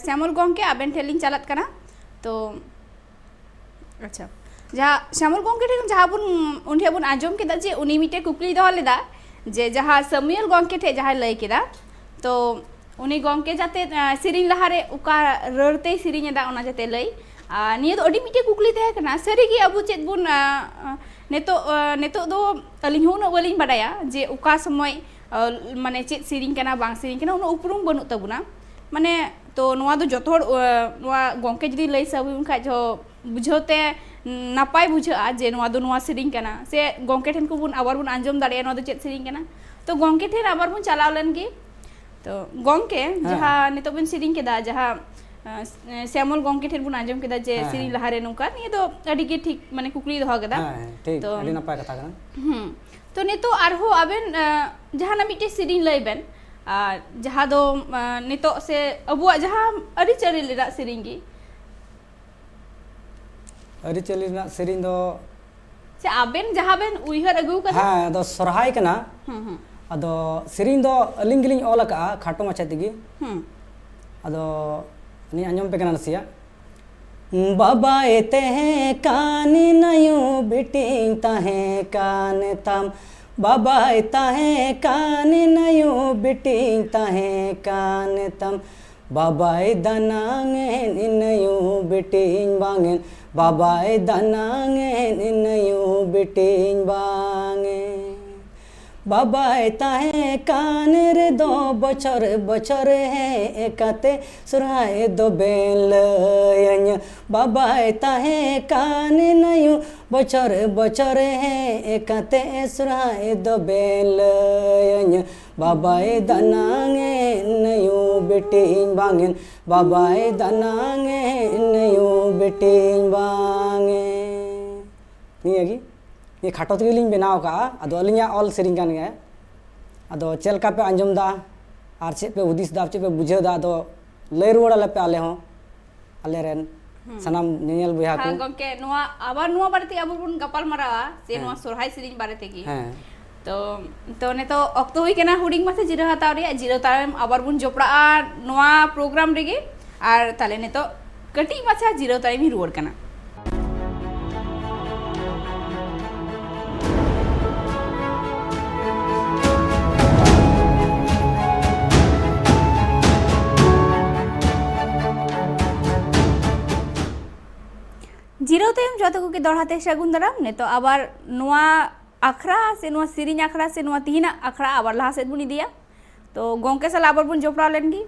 ᱥᱮᱢᱚᱞ ᱜᱚᱢᱠᱮ, ᱟᱵᱮᱱ ᱴᱷᱮᱱ ᱞᱤᱧ ᱪᱟᱞᱟᱜ ᱠᱟᱱᱟ᱾ ᱛᱚ ᱟᱪᱪᱷᱟ, ᱡᱟᱦᱟᱸ ᱥᱮᱢᱚᱞ ᱜᱚᱢᱠᱮ ᱴᱷᱮᱱ ᱡᱟᱦᱟᱸ ᱵᱚᱱ, ᱩᱱ ᱴᱷᱮᱱ ᱵᱚᱱ ᱟᱸᱡᱚᱢ ᱠᱮᱫᱟ ᱡᱮ ᱩᱱᱤ ᱢᱤᱫᱴᱮᱱ ᱠᱩᱠᱞᱤᱭ ᱫᱚᱦᱚ ᱞᱮᱫᱟ, ᱡᱮ ᱡᱟᱦᱟᱸ ᱥᱟᱢᱩᱭᱮᱞ ᱜᱚᱢᱠᱮ ᱴᱷᱮᱱ ᱡᱟᱦᱟᱸᱭ ᱞᱟᱹᱭ ᱠᱮᱫᱟ, ᱛᱚ ᱩᱱᱤ ᱜᱚᱢᱠᱮ ᱡᱟᱛᱮ ᱥᱮᱨᱮᱧ ᱞᱟᱦᱟᱨᱮ ᱚᱠᱟ ᱨᱟᱹᱲ ᱛᱮᱭ ᱥᱮᱨᱮᱧ ᱮᱫᱟ, ᱚᱱᱟ ᱡᱟᱛᱮ ᱞᱟᱹᱭ᱾ ᱟᱨ ᱱᱤᱭᱟᱹ ᱫᱚ ᱟᱹᱰᱤ ᱢᱤᱫᱴᱮᱱ ᱠᱩᱠᱞᱤ ᱛᱟᱦᱮᱸ ᱠᱟᱱᱟ᱾ ᱥᱟᱹᱨᱤᱜᱮ ᱟᱵᱚ ᱪᱮᱫ ᱵᱚᱱ, ᱱᱤᱛᱚᱜ, ᱱᱤᱛᱚᱜ ᱫᱚ ᱟᱹᱞᱤᱧ ᱦᱚᱸ ᱩᱱᱟᱹᱜ ᱵᱟᱹᱞᱤᱧ ᱵᱟᱰᱟᱭᱟ ᱡᱮ ᱚᱠᱟ ᱥᱚᱢᱚᱭ, ᱢᱟᱱᱮ ᱪᱮᱫ ᱥᱮᱨᱮᱧ ᱠᱟᱱᱟ, ᱵᱟᱝ ᱥᱮᱨᱮᱧ ᱠᱟᱱᱟ, ᱩᱱᱟᱹᱜ ᱩᱯᱨᱩᱢ ᱵᱟᱹᱱᱩᱜ ᱛᱟᱵᱚᱱᱟ᱾ ᱢᱟᱱᱮ, ᱛᱚ ᱱᱚᱣᱟ ᱫᱚ ᱡᱚᱛᱚ ᱦᱚᱲ, ᱱᱚᱣᱟ ᱜᱚᱢᱠᱮ ᱡᱩᱫᱤ ᱞᱟᱹᱭ ᱥᱟᱵ ᱦᱩᱭᱩᱜ ᱠᱷᱟᱡ ᱡᱚ ᱵᱩᱡᱷᱟᱹᱣ ᱛᱮ ᱱᱟᱯᱟᱭ ᱵᱩᱡᱷᱟᱹᱜᱼᱟ ᱡᱮ ᱱᱚᱣᱟ ᱫᱚ ᱱᱚᱣᱟ ᱥᱮᱨᱮᱧ ᱠᱟᱱᱟ, ᱥᱮ ᱜᱚᱢᱠᱮ ᱴᱷᱮᱱ ᱠᱷᱚᱱ ᱵᱚᱱ ᱟᱵᱟᱨ ᱵᱚᱱ ᱟᱸᱡᱚᱢ ᱫᱟᱲᱮᱭᱟᱜᱼᱟ ᱱᱚᱣᱟ ᱫᱚ ᱪᱮᱫ ᱥᱮᱨᱮᱧ ᱠᱟᱱᱟ᱾ ᱛᱚ ᱜᱚᱢᱠᱮ ᱴᱷᱮᱱ ᱟᱵᱟᱨ ᱵᱚᱱ ᱪᱟᱞᱟᱣ ᱞᱮᱱ ᱜᱮ᱾ ᱛᱚ ᱜᱚᱢᱠᱮ, ᱦᱮᱸ᱾ ᱡᱟᱦᱟᱸ ᱱᱤᱛᱚᱜ ᱵᱚᱱ ᱥᱮᱨᱮᱧ ᱠᱮᱫᱟ, ᱡᱟᱦᱟᱸ ᱥᱮᱢᱚᱞ ᱜᱚᱢᱠᱮ ᱴᱷᱮᱱ ᱵᱚᱱ ᱟᱸᱡᱚᱢ ᱠᱮᱫᱟ ᱡᱮ ᱦᱮᱸ, ᱥᱮᱨᱮᱧ ᱦᱮᱸ᱾ ᱞᱟᱦᱟᱨᱮ ᱱᱚᱝᱠᱟ, ᱱᱤᱭᱟᱹ ᱫᱚ ᱟᱹᱰᱤ ᱜᱮ ᱴᱷᱤᱠ, ᱢᱟᱱᱮ ᱠᱩᱠᱞᱤ ᱫᱚᱦᱚ ᱠᱮᱫᱟ᱾ ᱦᱮᱸ, ᱦᱮᱸ, ᱴᱷᱤᱠ, ᱛᱚ ᱟᱹᱰᱤ ᱱᱟᱯᱟᱭ ᱠᱟᱛᱷᱟ ᱠᱟᱱᱟ᱾ ᱦᱩᱸ᱾ ᱛᱚ ᱱᱤᱛᱚᱜ ᱟᱨᱦᱚᱸ ᱟᱵᱮᱱ ᱡᱟᱦᱟᱱᱟᱜ ᱢᱤᱫᱴᱮᱡ ᱥᱮᱨᱮᱧ ᱞᱟᱹᱭ ᱵᱮᱱ, ᱟᱨ ᱡᱟᱦᱟᱸ ᱫᱚ ᱱᱤᱛᱚᱜ ᱥᱮ ᱟᱵᱚᱣᱟᱜ ᱡᱟᱦᱟᱸ ᱟᱹᱨᱤᱪᱟᱹᱞᱤ ᱨᱮᱱᱟᱜ ᱥᱮᱨᱮᱧ ᱜᱮ᱾ ᱟᱹᱨᱤᱪᱟᱹᱞᱤ ᱨᱮᱱᱟᱜ ᱥᱮᱨᱮᱧ ᱫᱚ ᱥᱮ ᱟᱵᱮᱱ ᱡᱟᱦᱟᱸ ᱵᱮᱱ ᱩᱭᱦᱟᱹᱨ ᱟᱹᱜᱩ ᱠᱟᱫᱟ? ᱦᱮᱸ, ᱟᱫᱚ ᱥᱚᱨᱦᱟᱭ ᱠᱟᱱᱟ᱾ ᱦᱩᱸ, ᱦᱩᱸ᱾ ᱟᱫᱚ ᱥᱮᱨᱮᱧ ᱫᱚ ᱟᱹᱞᱤᱧ ᱜᱮᱞᱤᱧ ᱚᱞ ᱟᱠᱟᱫᱼᱟ, ᱠᱷᱟᱴᱚ ᱢᱟᱪᱷᱟ ᱛᱮᱜᱮ᱾ ᱦᱩᱸ᱾ ᱟᱫᱚ ᱞᱤᱧ ᱟᱸᱡᱚᱢ ᱯᱮ ᱠᱟᱱᱟ ᱱᱟᱥᱮᱭᱟᱜ᱾ ᱵᱟᱵᱟᱭ ᱛᱟᱦᱮᱸ ᱠᱟᱱ ᱱᱟᱭᱩ ᱵᱤᱴᱤᱧ ᱛᱟᱦᱮᱸ ᱠᱟᱱ ᱛᱟᱢ᱾ ᱵᱟᱵᱟᱭ ᱛᱟᱦᱮᱸ ᱠᱟᱱ ᱱᱟᱭᱩ ᱵᱤᱴᱤᱧ ᱛᱟᱦᱮᱸ ᱠᱟᱱ ᱛᱟᱢ᱾ ᱵᱟᱵᱟᱭ ᱫᱟᱱᱟᱝ ᱮᱱ ᱱᱟᱭᱩ ᱵᱤᱴᱤᱧ ᱵᱟᱝ ᱮᱱ᱾ ᱵᱟᱵᱟᱭ ᱫᱟᱱᱟᱝ ᱮᱱ ᱱᱟᱭᱩ ᱵᱤᱴᱤᱧ ᱵᱟᱝ ᱮᱱ᱾ ᱵᱟᱵᱟᱭ ᱛᱟᱦᱮᱸ ᱠᱟᱱ ᱨᱮᱫᱚ ᱵᱚᱪᱷᱚᱨ ᱵᱚᱪᱷᱚᱨ ᱦᱮᱡ ᱠᱟᱛᱮ ᱥᱚᱨᱦᱟᱭ ᱫᱚ ᱵᱮᱱ ᱞᱟᱹᱭᱟᱹᱧᱟ᱾ ᱵᱟᱵᱟᱭ ᱛᱟᱦᱮᱸ ᱠᱟᱱ ᱱᱟᱭᱩ ᱵᱚᱪᱷᱚᱨ ᱵᱚᱪᱷᱚᱨ ᱦᱮᱡ ᱠᱟᱛᱮ ᱥᱚᱨᱦᱟᱭ ᱫᱚ ᱵᱮᱱ ᱞᱟᱹᱭᱟᱹᱧᱟ᱾ ᱵᱟᱵᱟᱭ ᱫᱟᱱᱟᱝ ᱮᱱ ᱱᱟᱭᱩ ᱵᱤᱴᱤᱧ ᱵᱟᱝ ᱮᱱ᱾ ᱵᱟᱵᱟᱭ ᱫᱟᱱᱟᱝ ᱮᱱ ᱱᱟᱭᱩ ᱵᱤᱴᱤᱧ ᱵᱟᱝ ᱮᱱ᱾ ᱱᱤᱭᱟᱹ ᱜᱮ, ᱱᱤᱭᱟᱹ ᱠᱷᱟᱴᱚ ᱛᱮᱜᱮ ᱞᱤᱧ ᱵᱮᱱᱟᱣ ᱟᱠᱟᱫᱼᱟ᱾ ᱟᱫᱚ ᱟᱹᱞᱤᱧᱟᱜ ᱚᱞ ᱥᱮᱨᱮᱧ ᱠᱟᱱ ᱜᱮᱭᱟ᱾ ᱟᱫᱚ ᱪᱮᱫ ᱞᱮᱠᱟ ᱯᱮ ᱟᱸᱡᱚᱢ ᱮᱫᱟ, ᱟᱨ ᱪᱮᱫ ᱯᱮ ᱦᱩᱫᱤᱥ ᱫᱟ, ᱪᱮᱫ ᱯᱮ ᱵᱩᱡᱷᱟᱹᱣ ᱫᱟ, ᱟᱫᱚ ᱞᱟᱹᱭ ᱨᱩᱣᱟᱹᱲ ᱟᱞᱮ ᱯᱮ ᱟᱞᱮ ᱦᱚᱸ, ᱟᱞᱮ ᱨᱮᱱ ᱥᱟᱱᱟᱢ ᱧᱮᱧᱮᱞ ᱵᱚᱭᱦᱟ ᱠᱚ᱾ ᱦᱮᱸ ᱜᱚᱝᱠᱮ, ᱱᱚᱣᱟ ᱟᱵᱟᱨ ᱱᱚᱣᱟ ᱵᱟᱨᱮ ᱛᱮ ᱟᱵᱚ ᱵᱚᱱ ᱜᱟᱯᱟᱞ ᱢᱟᱨᱟᱣᱟ ᱥᱮ ᱦᱮᱸ᱾ ᱱᱚᱣᱟ ᱥᱚᱨᱦᱟᱭ ᱥᱮᱨᱮᱧ ᱵᱟᱨᱮ ᱛᱮᱜᱮ᱾ ᱦᱮᱸ᱾ ᱛᱚ ᱛᱚ ᱱᱤᱛᱚᱜ ᱚᱠᱛᱚ ᱦᱩᱭ ᱠᱟᱱᱟ ᱦᱩᱰᱤᱧ ᱢᱟᱪᱷᱟ ᱡᱤᱨᱟᱹᱣ ᱦᱟᱛᱟᱣ ᱨᱮᱭᱟᱜ᱾ ᱡᱤᱨᱟᱹᱣ ᱛᱟᱭᱚᱢ ᱟᱵᱟᱨ ᱵᱚᱱ ᱡᱚᱯᱲᱟᱜᱼᱟ ᱱᱚᱣᱟ ᱯᱨᱳᱜᱨᱟᱢ ᱨᱮᱜᱮ᱾ ᱟᱨ ᱛᱟᱦᱞᱮ ᱱᱤᱛᱚᱜ ᱠᱟᱹᱴᱤᱡ ᱢᱟᱪᱷᱟ ᱡᱤᱨᱟᱹᱣ ᱛᱟᱭᱚᱢ ᱤᱧ ᱨᱩᱣᱟᱹᱲ ᱠᱟᱱᱟ᱾ ᱡᱤᱨᱟᱹᱣ ᱛᱟᱭᱚᱢ ᱡᱚᱛᱚ ᱠᱚᱜᱮ ᱫᱚᱦᱲᱟ ᱛᱮ ᱥᱟᱹᱜᱩᱱ ᱫᱟᱨᱟᱢ᱾ ᱱᱤᱛᱚᱜ ᱟᱵᱟᱨ ᱱᱚᱣᱟ ᱟᱠᱷᱲᱟ ᱥᱮ ᱱᱚᱣᱟ ᱥᱮᱨᱮᱧ ᱟᱠᱷᱲᱟ ᱥᱮ ᱱᱚᱣᱟ ᱛᱤᱦᱤᱧᱟᱜ ᱟᱠᱷᱲᱟ ᱟᱵᱟᱨ ᱞᱟᱦᱟ ᱥᱮᱫ ᱵᱚᱱ ᱤᱫᱤᱭᱟ᱾ ᱛᱚ ᱜᱚᱝᱠᱮ ᱥᱟᱞᱟᱜ ᱟᱵᱟᱨ ᱵᱚᱱ ᱡᱚᱯᱲᱟᱣ ᱞᱮᱱ ᱜᱮ᱾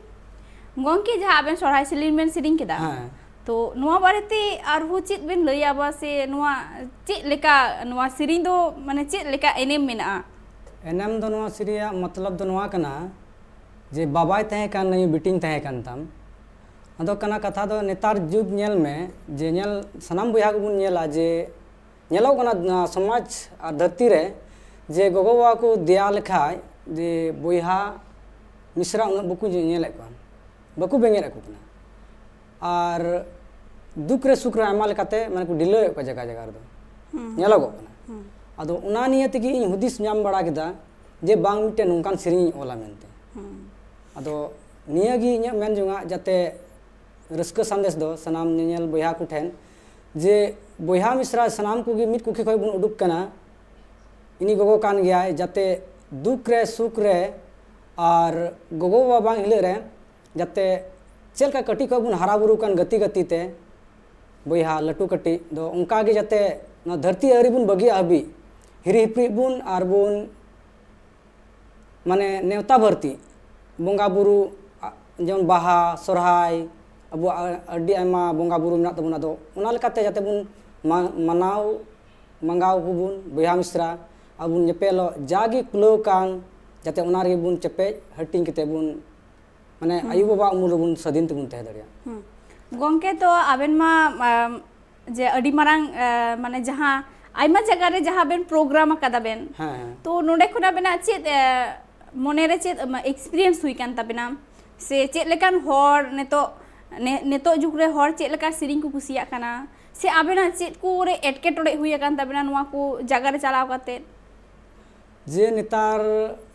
ᱜᱚᱝᱠᱮ, ᱡᱟᱦᱟᱸ ᱟᱵᱮᱱ ᱥᱚᱨᱦᱟᱭ ᱥᱮᱨᱮᱧ ᱵᱮᱱ ᱥᱮᱨᱮᱧ ᱠᱮᱫᱟ, ᱦᱮᱸ᱾ ᱛᱚ ᱱᱚᱣᱟ ᱵᱟᱨᱮᱛᱮ ᱟᱨᱦᱚᱸ ᱪᱮᱫ ᱵᱮᱱ ᱞᱟᱹᱭᱟ ᱵᱟ ᱥᱮ ᱱᱚᱣᱟ ᱪᱮᱫ ᱞᱮᱠᱟ, ᱱᱚᱣᱟ ᱥᱮᱨᱮᱧ ᱫᱚ ᱢᱟᱱᱮ ᱪᱮᱫ ᱞᱮᱠᱟ ᱮᱱᱮᱢ ᱢᱮᱱᱟᱜᱼᱟ? ᱮᱱᱮᱢ ᱫᱚ ᱱᱚᱣᱟ ᱥᱮᱨᱮᱧᱟᱜ ᱢᱚᱛᱞᱚᱵ ᱫᱚ ᱱᱚᱣᱟ ᱠᱟᱱᱟ ᱡᱮ ᱵᱟᱵᱟᱭ ᱛᱟᱦᱮᱸ ᱠᱟᱱ ᱱᱟᱹᱭ ᱵᱤᱴᱤᱧ ᱛᱟᱦᱮᱸ ᱠᱟᱱ ᱛᱟᱢ᱾ ᱟᱫᱚ ᱠᱟᱱᱟ ᱠᱟᱛᱷᱟ ᱫᱚ ᱱᱮᱛᱟᱨ ᱡᱩᱜᱽ ᱧᱮᱞ ᱢᱮ, ᱡᱮ ᱧᱮᱞ ᱥᱟᱱᱟᱢ ᱵᱚᱭᱦᱟ ᱠᱚᱵᱚᱱ ᱧᱮᱞᱟ ᱡᱮ ᱧᱮᱞᱚᱜ ᱠᱟᱱᱟ, ᱱᱚᱣᱟ ᱥᱚᱢᱟᱡᱽ ᱟᱨ ᱫᱷᱟᱹᱨᱛᱤ ᱨᱮ ᱡᱮ ᱜᱚᱜᱚ-ᱵᱟᱵᱟ ᱠᱚ ᱫᱮᱭᱟ ᱞᱮᱠᱷᱟᱡ ᱡᱮ ᱵᱚᱭᱦᱟ ᱢᱤᱥᱨᱟ ᱩᱱᱟᱹᱜ ᱵᱟᱠᱚ ᱧᱮᱞᱮᱫ ᱠᱚᱣᱟ, ᱵᱟᱠᱚ ᱵᱮᱸᱜᱮᱫ ᱟᱠᱚ ᱠᱟᱱᱟ᱾ ᱟᱨ ᱫᱩᱠ ᱨᱮ ᱥᱩᱠ ᱨᱮ ᱟᱭᱢᱟ ᱞᱮᱠᱟᱛᱮ ᱢᱟᱱᱮ ᱠᱚ ᱰᱷᱤᱞᱟᱹᱣᱮᱫ ᱠᱚᱣᱟ ᱡᱟᱭᱜᱟ ᱡᱟᱭᱜᱟ ᱨᱮᱫᱚ᱾ ᱧᱮᱞᱚᱜᱚᱜ ᱠᱟᱱᱟ᱾ ᱟᱫᱚ ᱚᱱᱟ ᱱᱤᱭᱮ ᱛᱮᱜᱮ ᱤᱧ ᱦᱩᱫᱤᱥ ᱧᱟᱢ ᱵᱟᱲᱟ ᱠᱮᱫᱟ ᱡᱮ ᱵᱟᱝ, ᱢᱤᱫᱴᱮᱱ ᱱᱚᱝᱠᱟᱱ ᱥᱮᱨᱮᱧ ᱤᱧ ᱚᱞᱟ ᱢᱮᱱᱛᱮ᱾ ᱟᱫᱚ ᱱᱤᱭᱟᱹ ᱜᱮ ᱤᱧᱟᱹᱜ ᱢᱮᱱ ᱡᱚᱝᱟᱜ, ᱡᱟᱛᱮ ᱨᱟᱹᱥᱠᱟᱹ ᱥᱟᱸᱫᱮᱥ ᱫᱚ ᱥᱟᱱᱟᱢ ᱧᱮᱧᱮᱞ ᱵᱚᱭᱦᱟ ᱠᱚᱴᱷᱮᱱ ᱡᱮ ᱵᱚᱭᱦᱟ ᱢᱤᱥᱨᱟ ᱥᱟᱱᱟᱢ ᱠᱚᱜᱮ ᱢᱤᱫ ᱠᱩᱠᱷᱤ ᱠᱷᱚᱱ ᱵᱚᱱ ᱩᱰᱩᱠ ᱠᱟᱱᱟ᱾ ᱤᱧᱤᱡ ᱜᱚᱜᱚ ᱠᱟᱱ ᱜᱮᱭᱟᱭ, ᱡᱟᱛᱮ ᱫᱩᱠ ᱨᱮ ᱥᱩᱠ ᱨᱮ ᱟᱨ ᱜᱚᱜᱚ-ᱵᱟᱵᱟ ᱵᱟᱝ ᱦᱤᱞᱟᱹᱜ ᱨᱮ ᱡᱟᱛᱮ ᱪᱮᱫ ᱞᱮᱠᱟ ᱠᱟᱹᱴᱤᱡ ᱠᱷᱚᱱ ᱵᱚᱱ ᱦᱟᱨᱟ ᱵᱩᱨᱩ ᱠᱟᱱ ᱜᱟᱛᱮ ᱜᱟᱛᱮ ᱛᱮ, ᱵᱚᱭᱦᱟ ᱞᱟᱹᱴᱩ ᱠᱟᱹᱴᱤᱡ ᱫᱚ ᱚᱱᱠᱟ ᱜᱮ ᱡᱟᱛᱮ ᱱᱚᱣᱟ ᱫᱷᱟᱹᱨᱛᱤ ᱟᱹᱣᱨᱤ ᱵᱚᱱ ᱵᱟᱹᱜᱤᱭᱟᱜ ᱦᱟᱹᱵᱤᱡ ᱦᱤᱨᱤ ᱦᱤᱯᱨᱤᱡ ᱵᱚᱱ ᱟᱨ ᱵᱚᱱ ᱢᱟᱱᱮ ᱱᱮᱣᱛᱟ ᱵᱷᱟᱨᱛᱤ ᱵᱚᱸᱜᱟ ᱵᱩᱨᱩ, ᱟ-, ᱡᱮᱢᱚᱱ ᱵᱟᱦᱟ, ᱥᱚᱨᱦᱟᱭ, ᱟᱵᱚᱣᱟᱜ ᱟ-, ᱟᱹᱰᱤ ᱟᱭᱢᱟ ᱵᱚᱸᱜᱟ ᱵᱩᱨᱩ ᱢᱮᱱᱟᱜ ᱛᱟᱵᱚᱱᱟ᱾ ᱟᱫᱚ ᱚᱱᱟ ᱞᱮᱠᱟᱛᱮ ᱡᱟᱛᱮ ᱵᱚᱱ ᱢᱟ-, ᱢᱟᱱᱟᱣ ᱢᱟᱸᱜᱟᱣ ᱠᱚᱵᱚᱱ ᱵᱚᱭᱦᱟ ᱢᱤᱥᱨᱟ, ᱟᱵᱚ ᱵᱚᱱ ᱧᱮᱯᱮᱞᱚᱜ, ᱡᱟᱜᱮ ᱠᱩᱞᱟᱹᱣ ᱠᱟᱱ ᱡᱟᱛᱮ ᱚᱱᱟ ᱨᱮᱜᱮ ᱵᱚᱱ ᱪᱮᱯᱮᱡ ᱦᱟᱹᱴᱤᱧ ᱠᱟᱛᱮ ᱵᱚᱱ ᱢᱟᱱᱮ ᱟᱭᱳ ᱵᱟᱵᱟ ᱩᱢᱩᱞ ᱨᱮᱵᱚᱱ ᱥᱟᱹᱫᱷᱤᱱ ᱛᱮᱵᱚᱱ ᱛᱟᱦᱮᱸ ᱫᱟᱲᱮᱭᱟᱜ᱾ ᱦᱩᱸ᱾ ᱜᱚᱝᱠᱮ, ᱛᱚ ᱟᱵᱮᱱ ᱢᱟ, ᱟᱢ, ᱡᱮ ᱟᱹᱰᱤ ᱢᱟᱨᱟᱝ, ᱮ, ᱢᱟᱱᱮ ᱡᱟᱦᱟᱸ ᱟᱭᱢᱟ ᱡᱟᱭᱜᱟ ᱨᱮ ᱡᱟᱦᱟᱸ ᱵᱮᱱ ᱯᱨᱳᱜᱨᱟᱢ ᱟᱠᱟᱫᱟ ᱵᱮᱱ, ᱦᱮᱸ, ᱦᱮᱸ᱾ ᱛᱚ ᱱᱚᱰᱮ ᱠᱷᱚᱱ ᱟᱵᱮᱱᱟᱜ ᱪᱮᱫ, ᱮ, ᱢᱚᱱᱮᱨᱮ ᱪᱮᱫ ᱮᱠᱥᱯᱤᱨᱤᱭᱮᱱᱥ ᱦᱩᱭ ᱠᱟᱱ ᱛᱟᱵᱮᱱᱟ, ᱥᱮ ᱪᱮᱫ ᱞᱮᱠᱟᱱ ᱦᱚᱲ ᱱᱤᱛᱚᱜ, ᱱᱮ- ᱱᱤᱛᱚᱜ ᱡᱩᱜᱽ ᱨᱮ ᱦᱚᱲ ᱪᱮᱫ ᱞᱮᱠᱟ ᱥᱮᱨᱮᱧ ᱠᱚ ᱠᱩᱥᱤᱭᱟᱜ ᱠᱟᱱᱟ, ᱥᱮ ᱟᱵᱮᱱᱟᱜ ᱪᱮᱫ ᱠᱚᱨᱮ ᱮᱴᱠᱮᱴᱚᱬᱮ ᱦᱩᱭ ᱟᱠᱟᱱ ᱛᱟᱵᱮᱱᱟ ᱱᱚᱣᱟ ᱠᱚ ᱡᱟᱭᱜᱟ ᱨᱮ ᱪᱟᱞᱟᱣ ᱠᱟᱛᱮ? ᱡᱮ ᱱᱮᱛᱟᱨ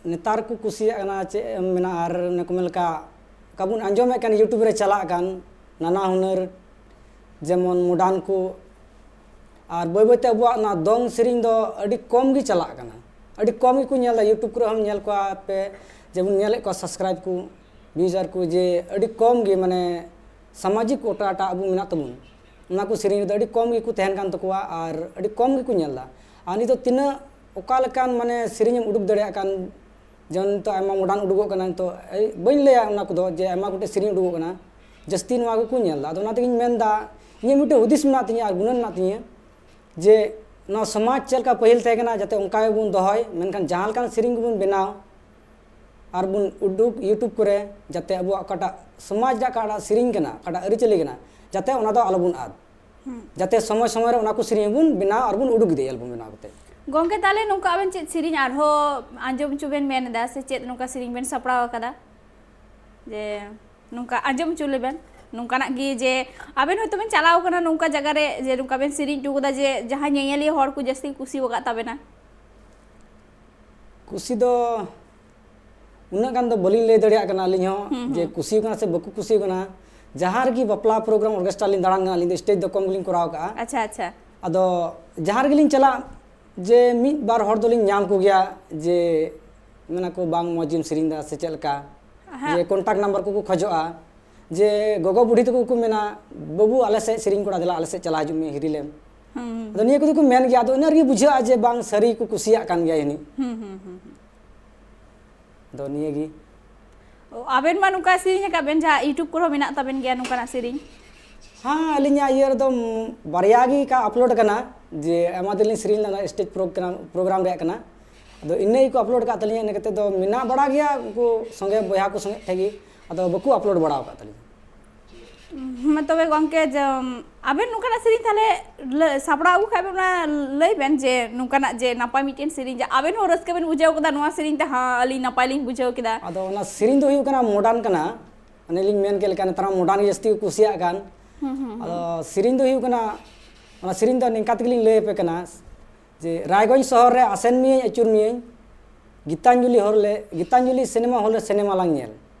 ᱱᱮᱛᱟᱨ ᱠᱚ ᱠᱩᱥᱤᱭᱟᱜ ᱠᱟᱱᱟ, ᱪᱮᱫ ᱮᱢ ᱢᱮᱱᱟ, ᱟᱨ ᱚᱱᱮ ᱠᱚ ᱢᱮᱱ ᱞᱮᱠᱟ ᱚᱠᱟ ᱵᱚᱱ ᱟᱸᱡᱚᱢᱮᱫ ᱠᱟᱱ, YouTube ᱨᱮ ᱪᱟᱞᱟᱜ ᱠᱟᱱ ᱱᱟᱱᱟ ᱦᱩᱱᱟᱹᱨ, ᱡᱮᱢᱚᱱ ᱢᱚᱰᱟᱨᱱ ᱠᱚ, ᱟᱨ ᱵᱟᱹᱭ ᱵᱟᱹᱭᱛᱮ ᱟᱵᱚᱣᱟᱜ ᱚᱱᱟ ᱫᱚᱝ ᱥᱮᱨᱮᱧ ᱫᱚ ᱟᱹᱰᱤ ᱠᱚᱢ ᱜᱮ ᱪᱟᱞᱟᱜ ᱠᱟᱱᱟ᱾ ᱟᱹᱰᱤ ᱠᱚᱢ ᱜᱮᱠᱚ ᱧᱮᱞ ᱮᱫᱟ, YouTube ᱠᱚᱨᱮ ᱦᱚᱸᱢ ᱧᱮᱞ ᱠᱚᱣᱟ ᱯᱮ, ᱡᱮᱢᱚᱱ ᱧᱮᱞᱮᱫ ᱠᱚᱣᱟ subscribe ᱠᱚ, views ᱟᱨ ᱠᱚ, ᱡᱮ ᱟᱹᱰᱤ ᱠᱚᱢ ᱜᱮ, ᱢᱟᱱᱮ ᱥᱟᱢᱟᱡᱤᱠ ᱚᱠᱟᱴᱟᱜ ᱟᱵᱚ ᱢᱮᱱᱟᱜ ᱛᱟᱵᱚᱱ, ᱚᱱᱟ ᱠᱚ ᱥᱮᱨᱮᱧ ᱨᱮᱫᱚ ᱟᱹᱰᱤ ᱠᱚᱢ ᱜᱮᱠᱚ ᱛᱟᱦᱮᱱ ᱠᱟᱱ ᱛᱟᱠᱚᱣᱟ ᱟᱨ ᱟᱹᱰᱤ ᱠᱚᱢ ᱜᱮᱠᱚ ᱧᱮᱞ ᱮᱫᱟ᱾ ᱟᱨ ᱱᱤᱛᱚᱜ ᱛᱤᱱᱟᱹᱜ ᱚᱠᱟ ᱞᱮᱠᱟᱱ ᱢᱟᱱᱮ ᱥᱮᱨᱮᱧ ᱮᱢ ᱩᱰᱩᱠ ᱫᱟᱲᱮᱭᱟᱜ ᱠᱟᱱ, ᱡᱮᱢᱚᱱ ᱱᱤᱛᱚᱜ ᱟᱭᱢᱟ ᱢᱚᱰᱟᱨᱱ ᱩᱰᱩᱠᱚᱜ ᱠᱟᱱᱟ, ᱱᱤᱛᱚᱜ ᱮᱭ ᱵᱟᱹᱧ ᱞᱟᱹᱭᱟ ᱚᱱᱟ ᱠᱚᱫᱚ ᱡᱮ ᱟᱭᱢᱟ ᱜᱚᱴᱮᱡ ᱥᱮᱨᱮᱧ ᱩᱰᱩᱠᱚᱜ ᱠᱟᱱᱟ, ᱡᱟᱹᱥᱛᱤ ᱱᱚᱣᱟ ᱜᱮᱠᱚ ᱧᱮᱞ ᱮᱫᱟ᱾ ᱟᱫᱚ ᱚᱱᱟ ᱛᱮᱜᱮᱧ ᱢᱮᱱ ᱮᱫᱟ, ᱤᱧᱟᱹᱜ ᱢᱤᱫᱴᱮᱱ ᱦᱩᱫᱤᱥ ᱢᱮᱱᱟᱜ ᱛᱤᱧᱟᱹ ᱟᱨ ᱜᱩᱱᱟᱹᱱ ᱢᱮᱱᱟᱜ ᱛᱤᱧᱟᱹ ᱡᱮ ᱱᱚᱣᱟ ᱥᱚᱢᱟᱡᱽ ᱪᱮᱫ ᱞᱮᱠᱟ ᱯᱟᱹᱦᱤᱞ ᱛᱟᱦᱮᱸ ᱠᱟᱱᱟ, ᱡᱟᱛᱮ ᱚᱱᱠᱟ ᱜᱮᱵᱚᱱ ᱫᱚᱦᱚᱭ, ᱢᱮᱱᱠᱷᱟᱱ ᱡᱟᱦᱟᱸ ᱞᱮᱠᱟᱱ ᱥᱮᱨᱮᱧ ᱠᱚᱵᱚᱱ ᱵᱮᱱᱟᱣ ᱟᱨ ᱵᱚᱱ ᱩᱰᱩᱠ YouTube ᱠᱚᱨᱮ, ᱡᱟᱛᱮ ᱟᱵᱚᱣᱟᱜ ᱚᱠᱟᱴᱟᱜ ᱥᱚᱢᱟᱡᱽ ᱨᱮᱭᱟᱜ ᱚᱠᱟᱴᱟᱜ ᱥᱮᱨᱮᱧ ᱠᱟᱱᱟ, ᱚᱠᱟᱴᱟᱜ ᱟᱹᱨᱤᱪᱟᱹᱞᱤ ᱠᱟᱱᱟ, ᱡᱟᱛᱮ ᱚᱱᱟ ᱫᱚ ᱟᱞᱚᱵᱚᱱ ᱟᱫ, ᱡᱟᱛᱮ ᱥᱚᱢᱚᱭ ᱥᱚᱢᱚᱭ ᱨᱮ ᱚᱱᱟ ᱠᱚ ᱥᱮᱨᱮᱧ ᱵᱚᱱ ᱵᱮᱱᱟᱣ ᱟᱨ ᱵᱚᱱ ᱩᱰᱩᱠ ᱤᱫᱤᱭᱟ ᱮᱞᱵᱟᱢ ᱵᱮᱱᱟᱣ ᱠᱟᱛᱮ᱾ ᱜᱚᱢᱠᱮ, ᱛᱟᱦᱚᱞᱮ ᱱᱚᱝᱠᱟ ᱟᱵᱮᱱ ᱪᱮᱫ ᱥᱮᱨᱮᱧ ᱟᱨᱦᱚᱸ ᱟᱸᱡᱚᱢ ᱦᱚᱪᱚ ᱵᱮᱱ ᱢᱮᱱ ᱮᱫᱟ, ᱥᱮ ᱪᱮᱫ ᱱᱚᱝᱠᱟ ᱥᱮᱨᱮᱧ ᱵᱮᱱ ᱥᱟᱯᱲᱟᱣ ᱟᱠᱟᱫᱟ ᱡᱮ ᱱᱚᱝᱠᱟ ᱟᱸᱡᱚᱢ ᱦᱚᱪᱚ ᱞᱮᱵᱮᱱ, ᱱᱚᱝᱠᱟᱱᱟᱜ ᱜᱮ ᱡᱮ ᱟᱵᱮᱱ ᱦᱚᱭᱛᱳ ᱵᱮᱱ ᱪᱟᱞᱟᱣ ᱟᱠᱟᱱᱟ ᱱᱚᱝᱠᱟ ᱡᱟᱭᱜᱟ ᱨᱮ, ᱡᱮ ᱱᱚᱝᱠᱟ ᱵᱮᱱ ᱥᱮᱨᱮᱧ ᱦᱚᱪᱚ ᱠᱟᱫᱟ ᱡᱮ ᱡᱟᱦᱟᱸ ᱧᱮᱧᱮᱞᱤᱭᱟᱹ ᱦᱚᱲ ᱠᱚ ᱡᱟᱹᱥᱛᱤ ᱠᱚ ᱠᱩᱥᱤ ᱟᱠᱟᱫ ᱛᱟᱵᱮᱱᱟ? ᱠᱩᱥᱤ ᱫᱚ ᱩᱱᱟᱹᱜ ᱜᱟᱱ ᱫᱚ ᱵᱟᱹᱞᱤᱧ ᱞᱟᱹᱭ ᱫᱟᱲᱮᱭᱟᱜ ᱠᱟᱱᱟ ᱟᱹᱞᱤᱧ ᱦᱚᱸ, ᱡᱮ ᱠᱩᱥᱤ ᱠᱟᱱᱟ ᱥᱮ ᱵᱟᱠᱚ ᱠᱩᱥᱤ ᱠᱟᱱᱟ᱾ ᱡᱟᱦᱟᱸ ᱨᱮᱜᱮ ᱵᱟᱯᱞᱟ ᱯᱨᱳᱜᱨᱟᱢ, ᱚᱨᱠᱮᱥᱴᱨᱟ ᱞᱤᱧ ᱫᱟᱬᱟᱱ ᱠᱟᱱᱟ, ᱟᱹᱞᱤᱧ ᱫᱚ ᱥᱴᱮᱡᱽ ᱫᱚ ᱠᱚᱢ ᱜᱮᱞᱤᱧ ᱠᱚᱨᱟᱣ ᱠᱟᱜᱼᱟ᱾ ᱟᱪᱪᱷᱟ, ᱟᱪᱪᱷᱟ᱾ ᱟᱫᱚ ᱡᱟᱦᱟᱸ ᱨᱮᱜᱮᱞᱤᱧ ᱪᱟᱞᱟᱜ, ᱡᱮ ᱢᱤᱫ ᱵᱟᱨ ᱦᱚᱲ ᱫᱚᱞᱤᱧ ᱧᱟᱢ ᱠᱚᱜᱮᱭᱟ, ᱡᱮ ᱢᱮᱱᱟ ᱠᱚ, "ᱵᱟᱝ, ᱢᱚᱡᱽ ᱜᱮᱢ ᱥᱮᱨᱮᱧ ᱫᱟ" ᱥᱮ ᱪᱮᱫ ᱞᱮᱠᱟ, ᱦᱮᱸ᱾ ᱡᱮ ᱠᱚᱱᱴᱟᱠᱴ ᱱᱟᱢᱵᱟᱨ ᱠᱚᱠᱚ ᱠᱷᱚᱡᱚᱜᱼᱟ, ᱡᱮ ᱜᱚᱜᱚ ᱵᱩᱰᱷᱤ ᱛᱟᱠᱚ ᱠᱚ ᱢᱮᱱᱟ, "ᱵᱟᱹᱵᱩ, ᱟᱞᱮ ᱥᱮᱫ ᱥᱮᱨᱮᱧ ᱠᱚᱲᱟ, ᱫᱮᱞᱟ ᱟᱞᱮ ᱥᱮᱫ ᱪᱟᱞᱟᱣ ᱦᱤᱡᱩᱜ ᱢᱮ, ᱦᱤᱨᱤ ᱞᱮᱢ᱾" ᱦᱩᱸ, ᱦᱩᱸ, ᱟᱫᱚ ᱱᱤᱭᱟᱹ ᱠᱚᱫᱚ ᱠᱚ ᱢᱮᱱ ᱜᱮᱭᱟ, ᱟᱫᱚ ᱤᱱᱟᱹ ᱨᱮᱜᱮ ᱵᱩᱡᱷᱟᱹᱜᱼᱟ ᱡᱮ ᱵᱟᱝ, ᱥᱟᱹᱨᱤ ᱠᱚ ᱠᱩᱥᱤᱭᱟᱜ ᱠᱟᱱ ᱜᱮᱭᱟ ᱡᱟᱹᱱᱤᱡ᱾ ᱦᱩᱸ, ᱦᱩᱸ, ᱦᱩᱸ, ᱦᱩᱸ᱾ ᱟᱫᱚ ᱱᱤᱭᱟᱹ ᱜᱮ᱾ ᱚ, ᱟᱵᱮᱱ ᱢᱟ ᱱᱚᱝᱠᱟ ᱥᱮᱨᱮᱧ ᱟᱠᱟᱫ ᱵᱮᱱ, ᱡᱟᱦᱟᱸ YouTube ᱠᱚᱨᱮ ᱦᱚᱸ ᱢᱮᱱᱟᱜ ᱛᱟᱵᱮᱱ ᱜᱮᱭᱟ ᱱᱚᱝᱠᱟᱱᱟᱜ ᱥᱮᱨᱮᱧ? ᱦᱮᱸ, ᱟᱹᱞᱤᱧᱟᱜ ᱤᱭᱟᱹ ᱨᱮᱫᱚ, ᱩᱢ, ᱵᱟᱨᱭᱟ ᱜᱮ ᱠᱟ ᱟᱯᱞᱳᱰ ᱠᱟᱱᱟ, ᱡᱮ ᱟᱭᱢᱟ ᱫᱤᱱ ᱞᱤᱧ ᱥᱮᱨᱮᱧ ᱞᱮᱱᱟ, ᱥᱴᱮᱡᱽ ᱯᱨᱳᱜᱨᱟᱢ, ᱯᱨᱳᱜᱨᱟᱢ ᱨᱮᱭᱟᱜ ᱠᱟᱱᱟ᱾ ᱟᱫᱚ ᱤᱱᱟᱹ ᱜᱮᱠᱚ ᱟᱯᱞᱳᱰ ᱟᱠᱟᱫ ᱛᱟᱹᱞᱤᱧᱟ, ᱤᱱᱟᱹ ᱠᱟᱛᱮ ᱫᱚ ᱢᱮᱱᱟᱜ ᱵᱟᱲᱟ ᱜᱮᱭᱟ ᱩᱱᱠᱩ ᱥᱚᱸᱜᱮ ᱵᱚᱭᱦᱟ ᱠᱚ ᱥᱚᱸᱜᱮ ᱴᱷᱮᱡ ᱜᱮ, ᱟᱫᱚ ᱵᱟᱠᱚ ᱟᱯᱞᱳᱰ ᱵᱟᱲᱟ ᱟᱠᱟᱫ ᱛᱟᱹᱞᱤᱧᱟ᱾ ᱢᱟ ᱛᱚᱵᱮ ᱜᱚᱢᱠᱮ, ᱡᱮ, ᱟᱵᱮᱱ ᱱᱚᱝᱠᱟᱱᱟᱜ ᱥᱮᱨᱮᱧ ᱛᱟᱦᱞᱮ ᱞᱟᱹ- ᱥᱟᱯᱲᱟᱣ ᱟᱹᱜᱩ ᱠᱷᱟᱡ ᱵᱮᱱ, ᱚᱱᱟ ᱞᱟᱹᱭ ᱵᱮᱱ ᱡᱮ ᱱᱚᱝᱠᱟᱱᱟᱜ ᱡᱮ ᱱᱟᱯᱟᱭ ᱢᱤᱫᱴᱮᱱ ᱥᱮᱨᱮᱧ, ᱡᱮ ᱟᱵᱮᱱ ᱦᱚᱸ ᱨᱟᱹᱥᱠᱟᱹ ᱵᱮᱱ ᱵᱩᱡᱷᱟᱹᱣ ᱠᱟᱫᱟ ᱱᱚᱣᱟ ᱥᱮᱨᱮᱧ ᱛᱮ, ᱦᱮᱸ, ᱟᱹᱞᱤᱧ ᱱᱟᱯᱟᱭ ᱞᱤᱧ ᱵᱩᱡᱷᱟᱹᱣ ᱠᱮᱫᱟ᱾ ᱟᱫᱚ ᱚᱱᱟ ᱥᱮᱨᱮᱧ ᱫᱚ ᱦᱩᱭᱩᱜ ᱠᱟᱱᱟ ᱢᱚᱰᱟᱨᱱ ᱠᱟᱱᱟ, ᱚᱱᱮ ᱞᱤᱧ ᱢᱮᱱ ᱠᱮᱫ ᱞᱮᱠᱟ ᱱᱮᱛᱟᱨ ᱢᱟ ᱢᱚᱰᱟᱨᱱ ᱜᱮ ᱡᱟᱹᱥᱛᱤ ᱠᱚ ᱠᱩᱥᱤᱭᱟᱜ ᱠᱟᱱ᱾ ᱦᱩᱸ, ᱦᱩᱸ, ᱦᱩᱸ᱾ ᱟᱫᱚ ᱥᱮᱨᱮᱧ ᱫᱚ ᱦᱩᱭᱩᱜ ᱠᱟᱱᱟ, ᱚᱱᱟ ᱥᱮᱨᱮᱧ ᱫᱚ ᱱᱤᱝᱠᱟ ᱛᱮᱜᱮ ᱞᱤᱧ ᱞᱟᱹᱭ ᱟᱯᱮ ᱠᱟᱱᱟ ᱡᱮ, ᱨᱟᱭᱜᱚᱸᱡᱽ ᱥᱚᱦᱚᱨ ᱨᱮ ᱟᱥᱮᱱ ᱢᱤᱭᱟᱹᱧ, ᱟᱹᱪᱩᱨ ᱢᱤᱭᱟᱹᱧ, ᱜᱤᱛᱟᱧᱡᱚᱞᱤ ᱦᱚᱨ ᱞᱮ, ᱜᱤᱛᱟᱧᱡᱚᱞᱤ ᱥᱤᱱᱮᱢᱟ ᱦᱚᱞ ᱨᱮ ᱥᱤᱱᱮᱢᱟ ᱞᱟᱝ ᱧᱮᱞ᱾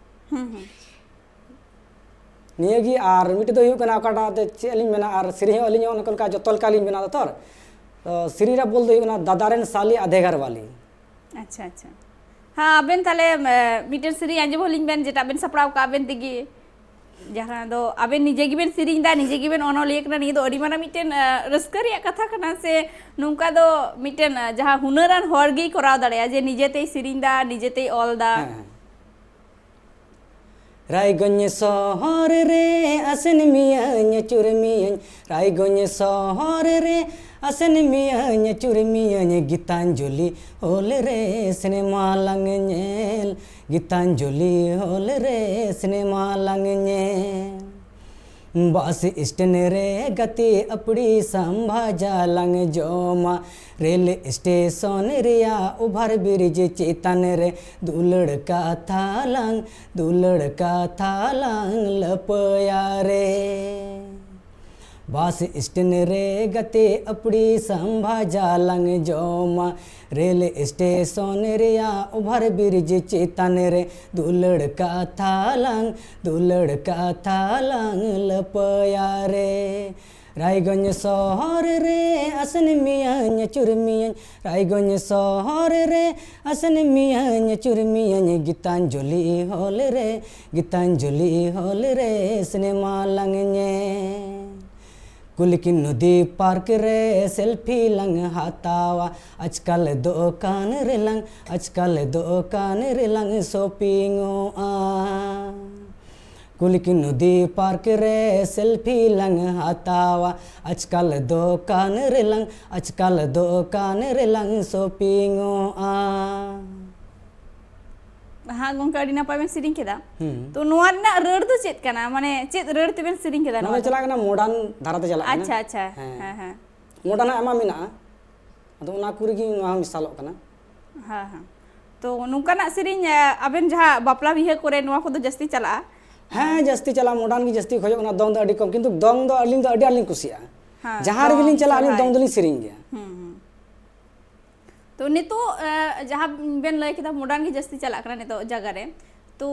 ᱦᱩᱸ, ᱦᱩᱸ᱾ ᱱᱤᱭᱟᱹ ᱜᱮ᱾ ᱟᱨ ᱢᱤᱫᱴᱮᱡ ᱫᱚ ᱦᱩᱭᱩᱜ ᱠᱟᱱᱟ ᱚᱠᱟᱴᱟᱜ ᱫᱚ ᱪᱮᱫ ᱞᱤᱧ ᱢᱮᱱᱟ, ᱟᱨ ᱥᱮᱨᱮᱧ ᱦᱚᱸ ᱟᱹᱞᱤᱧ ᱦᱚᱸ ᱚᱱᱠᱟ ᱞᱮᱠᱟ ᱡᱚᱛᱚ ᱞᱮᱠᱟ ᱞᱤᱧ ᱵᱮᱱᱟᱣ ᱫᱟ ᱛᱚ᱾ ᱛᱚ ᱥᱮᱨᱮᱧ ᱨᱮᱭᱟᱜ ᱵᱚᱞ ᱫᱚ ᱦᱩᱭᱩᱜ ᱠᱟᱱᱟ ᱫᱟᱫᱟ ᱨᱮᱱ ᱥᱟᱞᱤ ᱟᱫᱷᱮ ᱜᱷᱟᱨ ᱣᱟᱞᱤ᱾ ᱟᱪᱪᱷᱟ, ᱟᱪᱪᱷᱟ᱾ ᱦᱮᱸ, ᱟᱵᱮᱱ ᱛᱟᱦᱞᱮ, ᱮ, ᱢᱤᱫᱴᱮᱱ ᱥᱮᱨᱮᱧ ᱟᱸᱡᱚᱢ ᱦᱚᱸᱞᱤᱧ ᱵᱮᱱ, ᱡᱮᱴᱟ ᱵᱮᱱ ᱥᱟᱯᱲᱟᱣ ᱠᱟᱜ ᱟᱵᱮᱱ ᱛᱮᱜᱮ, ᱡᱟᱦᱟᱸ ᱫᱚ ᱟᱵᱮᱱ ᱱᱤᱡᱮ ᱜᱮᱵᱮᱱ ᱥᱮᱨᱮᱧ ᱫᱟ, ᱱᱤᱡᱮ ᱜᱮᱵᱮᱱ ᱚᱱᱚᱞᱤᱭᱟᱹ ᱠᱟᱱᱟ᱾ ᱱᱤᱭᱟᱹ ᱫᱚ ᱟᱹᱰᱤ ᱢᱟᱨᱟᱝ ᱢᱤᱫᱴᱮᱱ, ᱮ, ᱨᱟᱹᱥᱠᱟᱹ ᱨᱮᱭᱟᱜ ᱠᱟᱛᱷᱟ ᱠᱟᱱᱟ ᱥᱮ᱾ ᱱᱚᱝᱠᱟ ᱫᱚ ᱢᱤᱫᱴᱮᱱ, ᱮ, ᱡᱟᱦᱟᱸ ᱦᱩᱱᱟᱹᱨᱟᱱ ᱦᱚᱲ ᱜᱮᱭ ᱠᱚᱨᱟᱣ ᱫᱟᱲᱮᱭᱟᱜᱼᱟ, ᱡᱮ ᱱᱤᱡᱮ ᱛᱮᱭ ᱥᱮᱨᱮᱧ ᱫᱟ, ᱱᱤᱡᱮ ᱛᱮᱭ ᱚᱞ ᱫᱟ᱾ ᱦᱮᱸ, ᱦᱮᱸ᱾ ᱨᱟᱭᱜᱚᱸᱡᱽ ᱥᱚᱦᱚᱨ ᱨᱮ ᱟᱥᱮᱱ ᱢᱤᱭᱟᱹᱧ, ᱟᱹᱪᱩᱨ ᱢᱤᱭᱟᱹᱧ, ᱨᱟᱭᱜᱚᱸᱡᱽ ᱥᱚᱦᱚᱨ ᱨᱮ ᱟᱥᱮᱱ ᱢᱤᱭᱟᱹᱧ, ᱟᱹᱪᱩᱨ ᱢᱤᱭᱟᱹᱧ, ᱜᱤᱛᱟᱧᱡᱚᱞᱤ ᱦᱚᱞ ᱨᱮ ᱥᱤᱱᱮᱢᱟ ᱞᱟᱝ ᱧᱮᱞ, ᱜᱤᱛᱟᱧᱡᱚᱞᱤ ᱦᱚᱞ ᱨᱮ ᱥᱤᱱᱮᱢᱟ ᱞᱟᱝ ᱧᱮᱞ᱾ ᱵᱟᱥ ᱥᱴᱮᱱ ᱨᱮ ᱜᱟᱛᱮ ᱟᱯᱲᱤ ᱥᱟᱢᱵᱷᱟᱡᱟ ᱞᱟᱝ ᱡᱚᱢᱟ, ᱨᱮᱞ ᱥᱴᱮᱥᱚᱱ ᱨᱮᱭᱟᱜ ᱳᱵᱷᱟᱨ ᱵᱨᱤᱡᱽ ᱪᱮᱛᱟᱱ ᱨᱮ ᱫᱩᱞᱟᱹᱲ ᱠᱟᱛᱷᱟ ᱞᱟᱝ, ᱫᱩᱞᱟᱹᱲ ᱠᱟᱛᱷᱟ ᱞᱟᱝ ᱞᱟᱹᱯᱟᱹᱭᱟ ᱨᱮ᱾ ᱵᱟᱥ ᱥᱴᱮᱱ ᱨᱮ ᱜᱟᱛᱮ ᱟᱯᱲᱤ ᱥᱟᱢᱵᱷᱟᱡᱟ ᱞᱟᱝ ᱡᱚᱢᱟ, ᱨᱮᱞ ᱥᱴᱮᱥᱚᱱ ᱨᱮᱭᱟᱜ ᱳᱵᱷᱟᱨ ᱵᱨᱤᱡᱽ ᱪᱮᱛᱟᱱ ᱨᱮ ᱫᱩᱞᱟᱹᱲ ᱠᱟᱛᱷᱟ ᱞᱟᱝ, ᱫᱩᱞᱟᱹᱲ ᱠᱟᱛᱷᱟ ᱞᱟᱝ ᱞᱟᱹᱯᱟᱹᱭᱟ ᱨᱮ᱾ ᱨᱟᱭᱜᱚᱸᱡᱽ ᱥᱚᱦᱚᱨ ᱨᱮ ᱟᱥᱮᱱ ᱢᱤᱭᱟᱹᱧ, ᱟᱹᱪᱩᱨ ᱢᱤᱭᱟᱹᱧ, ᱨᱟᱭᱜᱚᱸᱡᱽ ᱥᱚᱦᱚᱨ ᱨᱮ ᱟᱥᱮᱱ ᱢᱤᱭᱟᱹᱧ, ᱟᱹᱪᱩᱨ ᱢᱤᱭᱟᱹᱧ, ᱜᱤᱛᱟᱧᱡᱚᱞᱤ ᱦᱚᱞ ᱨᱮ, ᱜᱤᱛᱟᱧᱡᱚᱞᱤ ᱦᱚᱞ ᱨᱮ ᱥᱤᱱᱮᱢᱟ ᱞᱟᱝ ᱧᱮᱞ᱾ ᱠᱩᱞᱤᱠᱤ ᱱᱚᱫᱤ ᱯᱟᱨᱠ ᱨᱮ ᱥᱮᱞᱯᱷᱤ ᱞᱟᱝ ᱦᱟᱛᱟᱣᱟ, ᱟᱡᱠᱟᱞ ᱫᱚᱠᱟᱱ ᱨᱮᱞᱟᱝ, ᱟᱡᱠᱟᱞ ᱫᱚᱠᱟᱱ ᱨᱮᱞᱟᱝ ᱥᱚᱯᱤᱝᱚᱜᱼᱟ᱾ ᱠᱩᱞᱤᱠᱤ ᱱᱚᱫᱤ ᱯᱟᱨᱠ ᱨᱮ ᱥᱮᱞᱯᱷᱤ ᱞᱟᱝ ᱦᱟᱛᱟᱣᱟ, ᱟᱡᱠᱟᱞ ᱫᱚᱠᱟᱱ ᱨᱮᱞᱟᱝ, ᱟᱡᱠᱟᱞ ᱫᱚᱠᱟᱱ ᱨᱮᱞᱟᱝ ᱥᱚᱯᱤᱝᱚᱜᱼᱟ᱾ ᱦᱮᱸ ᱜᱚᱝᱠᱮ, ᱟᱹᱰᱤ ᱱᱟᱯᱟᱭ ᱵᱮᱱ ᱥᱮᱨᱮᱧ ᱠᱮᱫᱟ᱾ ᱦᱩᱸ᱾ ᱛᱚ ᱱᱚᱣᱟ ᱨᱮᱱᱟᱜ ᱨᱟᱹᱲ ᱫᱚ ᱪᱮᱫ ᱠᱟᱱᱟ? ᱢᱟᱱᱮ ᱪᱮᱫ ᱨᱟᱹᱲ ᱛᱮᱵᱮᱱ ᱥᱮᱨᱮᱧ ᱠᱮᱫᱟ ᱱᱚᱣᱟ ᱱᱚᱣᱟ ᱫᱚ? ᱪᱟᱞᱟᱜ ᱠᱟᱱᱟ, ᱢᱚᱰᱟᱨᱱ ᱫᱷᱟᱨᱟ ᱛᱮ ᱪᱟᱞᱟᱜ ᱠᱟᱱᱟ᱾ ᱟᱪᱪᱷᱟ, ᱟᱪᱪᱷᱟ᱾ ᱦᱮᱸ᱾ ᱦᱮᱸ, ᱦᱮᱸ᱾ ᱢᱚᱰᱟᱨᱱ ᱟᱭᱢᱟ ᱢᱮᱱᱟᱜᱼᱟ, ᱟᱫᱚ ᱚᱱᱟ ᱠᱚᱨᱮ ᱜᱮ ᱱᱚᱣᱟ ᱦᱚᱸ ᱢᱮᱥᱟᱞᱚᱜ ᱠᱟᱱᱟ᱾ ᱦᱮᱸ, ᱦᱮᱸ᱾ ᱛᱚ ᱱᱚᱝᱠᱟᱱᱟᱜ ᱥᱮᱨᱮᱧ, ᱮ, ᱟᱵᱮᱱ ᱡᱟᱦᱟᱸ ᱵᱟᱯᱞᱟ ᱵᱤᱦᱟᱹ ᱠᱚᱨᱮ ᱱᱚᱣᱟ ᱠᱚᱫᱚ ᱡᱟᱹᱥᱛᱤ ᱪᱟᱞᱟᱜᱼᱟ? ᱦᱮᱸ, ᱡᱟᱹᱥᱛᱤ ᱪᱟᱞᱟᱜᱼᱟ, ᱢᱚᱰᱟᱨᱱ ᱜᱮ ᱡᱟᱹᱥᱛᱤ ᱠᱷᱚᱡᱚᱜ ᱠᱟᱱᱟ, ᱫᱚᱝ ᱫᱚ ᱟᱹᱰᱤ ᱠᱚᱢ, ᱠᱤᱱᱛᱩ ᱫᱚᱝ ᱫᱚ ᱟᱹᱞᱤᱧ ᱫᱚ ᱟᱹᱰᱤ ᱟᱸᱴ ᱞᱤᱧ ᱠᱩᱥᱤᱭᱟᱜᱼᱟ᱾ ᱦᱮᱸ, ᱡᱟᱦᱟᱸ ᱨᱮᱜᱮ ᱫᱚᱝ, ᱞᱤᱧ ᱪᱟᱞᱟᱜᱼᱟ, ᱟᱹᱞᱤᱧ ᱥᱚᱨᱦᱟᱭ᱾ ᱫᱚᱝ ᱫᱚᱞᱤᱧ ᱥᱮᱨᱮᱧ ᱜᱮᱭᱟ᱾ ᱦᱩᱸ, ᱦᱩᱸ᱾ ᱛᱚ ᱱᱤᱛᱚᱜ, ᱮ, ᱡᱟᱦᱟᱸ ᱵᱮᱱ ᱞᱟᱹᱭ ᱠᱮᱫᱟ, ᱢᱚᱰᱟᱨᱱ ᱜᱮ ᱡᱟᱹᱥᱛᱤ ᱪᱟᱞᱟᱜ ᱠᱟᱱᱟ ᱱᱤᱛᱚᱜ ᱡᱟᱭᱜᱟ ᱨᱮ, ᱛᱚ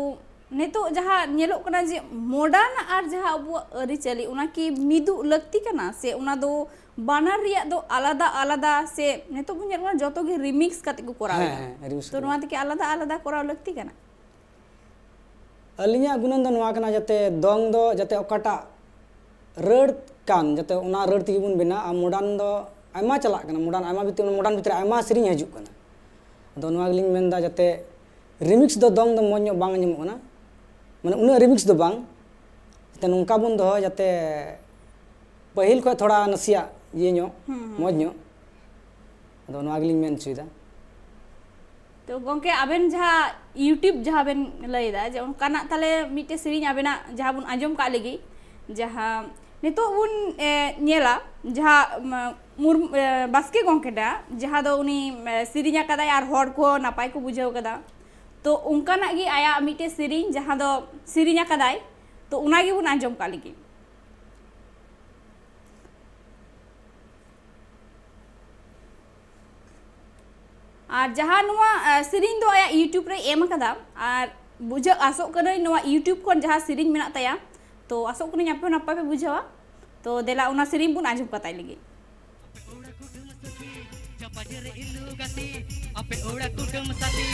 ᱱᱤᱛᱚᱜ ᱡᱟᱦᱟᱸ ᱧᱮᱞᱚᱜ ᱠᱟᱱᱟ ᱡᱮ ᱢᱚᱰᱟᱨᱱ ᱟᱨ ᱡᱟᱦᱟᱸ ᱟᱵᱚᱣᱟᱜ ᱟᱹᱨᱤᱪᱟᱹᱞᱤ, ᱚᱱᱟ ᱠᱤ ᱢᱤᱫᱚᱜ ᱞᱟᱹᱠᱛᱤ ᱠᱟᱱᱟ, ᱥᱮ ᱚᱱᱟ ᱫᱚ ᱵᱟᱱᱟᱨ ᱨᱮᱭᱟᱜ ᱫᱚ ᱟᱞᱟᱫᱟ ᱟᱞᱟᱫᱟ, ᱥᱮ ᱱᱤᱛᱚᱜ ᱵᱚᱱ ᱧᱮᱞ ᱠᱟᱱᱟ ᱡᱚᱛᱚ ᱜᱮ ᱨᱤᱢᱤᱠᱥ ᱠᱟᱛᱮ ᱠᱚ ᱠᱚᱨᱟᱣ ᱦᱮᱸ, ᱮᱫᱟ? ᱦᱮᱸ, ᱨᱤᱢᱤᱠᱥ ᱛᱚ ᱠᱚ ᱱᱚᱣᱟ ᱠᱚᱨᱟᱣ᱾ ᱛᱮᱠᱤ ᱟᱞᱟᱫᱟ ᱟᱞᱟᱫᱟ ᱠᱚᱨᱟᱣ ᱞᱟᱹᱠᱛᱤ ᱠᱟᱱᱟ? ᱟᱹᱞᱤᱧᱟᱜ ᱜᱩᱱᱟᱹᱱ ᱫᱚ ᱱᱚᱣᱟ ᱠᱟᱱᱟ, ᱡᱟᱛᱮ ᱫᱚᱝ ᱫᱚ ᱡᱟᱛᱮ ᱚᱠᱟᱴᱟᱜ ᱨᱟᱹᱲ ᱠᱟᱱ, ᱡᱟᱛᱮ ᱚᱱᱟ ᱨᱟᱹᱲ ᱛᱮᱜᱮ ᱵᱚᱱ ᱵᱮᱱᱟᱣ᱾ ᱟᱨ ᱢᱚᱰᱟᱨᱱ ᱫᱚ ᱟᱭᱢᱟ ᱪᱟᱞᱟᱜ ᱠᱟᱱᱟ, ᱢᱚᱰᱟᱨᱱ ᱟᱭᱢᱟ ᱵᱷᱤᱛᱨᱤ, ᱢᱚᱰᱟᱨᱱ ᱵᱷᱤᱛᱨᱤ ᱨᱮ ᱟᱭᱢᱟ ᱥᱮᱨᱮᱧ ᱦᱤᱡᱩᱜ ᱠᱟᱱᱟ᱾ ᱟᱫᱚ ᱱᱚᱣᱟ ᱜᱮᱞᱤᱧ ᱢᱮᱱᱫᱟ, ᱡᱟᱛᱮ ᱨᱤᱢᱤᱠᱥ ᱫᱚ ᱫᱚᱝ ᱫᱚ ᱢᱚᱡᱽ ᱧᱚᱜ ᱵᱟᱝ ᱟᱸᱡᱚᱢᱚᱜ ᱠᱟᱱᱟ, ᱢᱟᱱᱮ ᱩᱱᱟᱹᱜ ᱨᱤᱢᱤᱠᱥ ᱫᱚ ᱵᱟᱝ, ᱡᱟᱛᱮ ᱱᱚᱝᱠᱟ ᱵᱚᱱ ᱫᱚᱦᱚᱭ, ᱡᱟᱛᱮ ᱯᱟᱹᱦᱤᱞ ᱠᱷᱚᱱ ᱛᱷᱚᱲᱟ ᱱᱟᱥᱮᱭᱟᱜ ᱤᱭᱟᱹ ᱧᱚᱜ, ᱦᱩᱸ, ᱦᱩᱸ, ᱢᱚᱡᱽ ᱦᱩᱸ᱾ ᱧᱚᱜ᱾ ᱟᱫᱚ ᱱᱚᱣᱟ ᱜᱮᱞᱤᱧ ᱢᱮᱱ ᱦᱚᱪᱚᱭᱮᱫᱟ᱾ ᱛᱚ ᱜᱚᱝᱠᱮ, ᱟᱵᱮᱱ ᱡᱟᱦᱟᱸ YouTube ᱡᱟᱦᱟᱸ ᱵᱮᱱ ᱞᱟᱹᱭᱫᱟ, ᱡᱮ ᱚᱱᱠᱟᱱᱟᱜ ᱛᱟᱦᱞᱮ ᱢᱤᱫᱴᱮᱡ ᱥᱮᱨᱮᱧ ᱟᱵᱮᱱᱟᱜ ᱡᱟᱦᱟᱸ ᱵᱚᱱ ᱟᱸᱡᱚᱢ ᱠᱟᱜ ᱞᱟᱹᱜᱤᱫ, ᱡᱟᱦᱟᱸ ᱱᱤᱛᱚᱜ ᱵᱚᱱ, ᱮ, ᱧᱮᱞᱟ, ᱡᱟᱦᱟᱸ, ᱢᱟ, ᱢᱩᱨᱢᱩ, ᱮ, ᱵᱟᱥᱠᱮ ᱜᱚᱝᱠᱮ ᱴᱟᱜ, ᱡᱟᱦᱟᱸ ᱫᱚ ᱩᱱᱤ, ᱮ, ᱥᱮᱨᱮᱧ ᱟᱠᱟᱫᱟᱭ ᱟᱨ ᱦᱚᱲ ᱠᱚ ᱱᱟᱯᱟᱭ ᱠᱚ ᱵᱩᱡᱷᱟᱹᱣ ᱠᱟᱫᱟ, ᱛᱚ ᱚᱱᱠᱟᱱᱟᱜ ᱜᱮ ᱟᱭᱟᱜ ᱢᱤᱫᱴᱮᱡ ᱥᱮᱨᱮᱧ ᱡᱟᱦᱟᱸ ᱫᱚ ᱥᱮᱨᱮᱧ ᱟᱠᱟᱫᱟᱭ, ᱛᱚ ᱚᱱᱟ ᱜᱮᱵᱚᱱ ᱟᱸᱡᱚᱢ ᱠᱟᱜ ᱞᱟᱹᱜᱤᱫ᱾ ᱟᱨ ᱡᱟᱦᱟᱸ ᱱᱚᱣᱟ, ᱮ, ᱥᱮᱨᱮᱧ ᱫᱚ ᱟᱭᱟᱜ YouTube ᱨᱮᱭ ᱮᱢ ᱟᱠᱟᱫᱟ, ᱟᱨ ᱵᱩᱡᱷᱟᱹᱜ, ᱟᱥᱚᱜ ᱠᱟᱹᱱᱟᱹᱧ ᱱᱚᱣᱟ YouTube ᱠᱷᱚᱱ ᱡᱟᱦᱟᱸ ᱥᱮᱨᱮᱧ ᱢᱮᱱᱟᱜ ᱛᱟᱭᱟ, ᱛᱚ ᱟᱥᱚᱜ ᱠᱟᱹᱱᱟᱹᱧ ᱟᱯᱮ ᱦᱚᱸ ᱱᱟᱯᱟᱭ ᱯᱮ ᱵᱩᱡᱷᱟᱹᱣᱟ᱾ ᱛᱚ ᱫᱮᱞᱟ, ᱚᱱᱟ ᱥᱮᱨᱮᱧ ᱵᱚᱱ ᱟᱸᱡᱚᱢ ᱠᱟᱛᱟᱭ ᱞᱟᱹᱜᱤᱫ᱾ ᱪᱟᱯᱟᱡᱮᱨ ᱤᱞᱩ ᱜᱟᱛᱮ, ᱟᱯᱮ ᱚᱲᱟᱜ ᱠᱩᱰᱟᱹᱢ ᱥᱟᱛᱮ,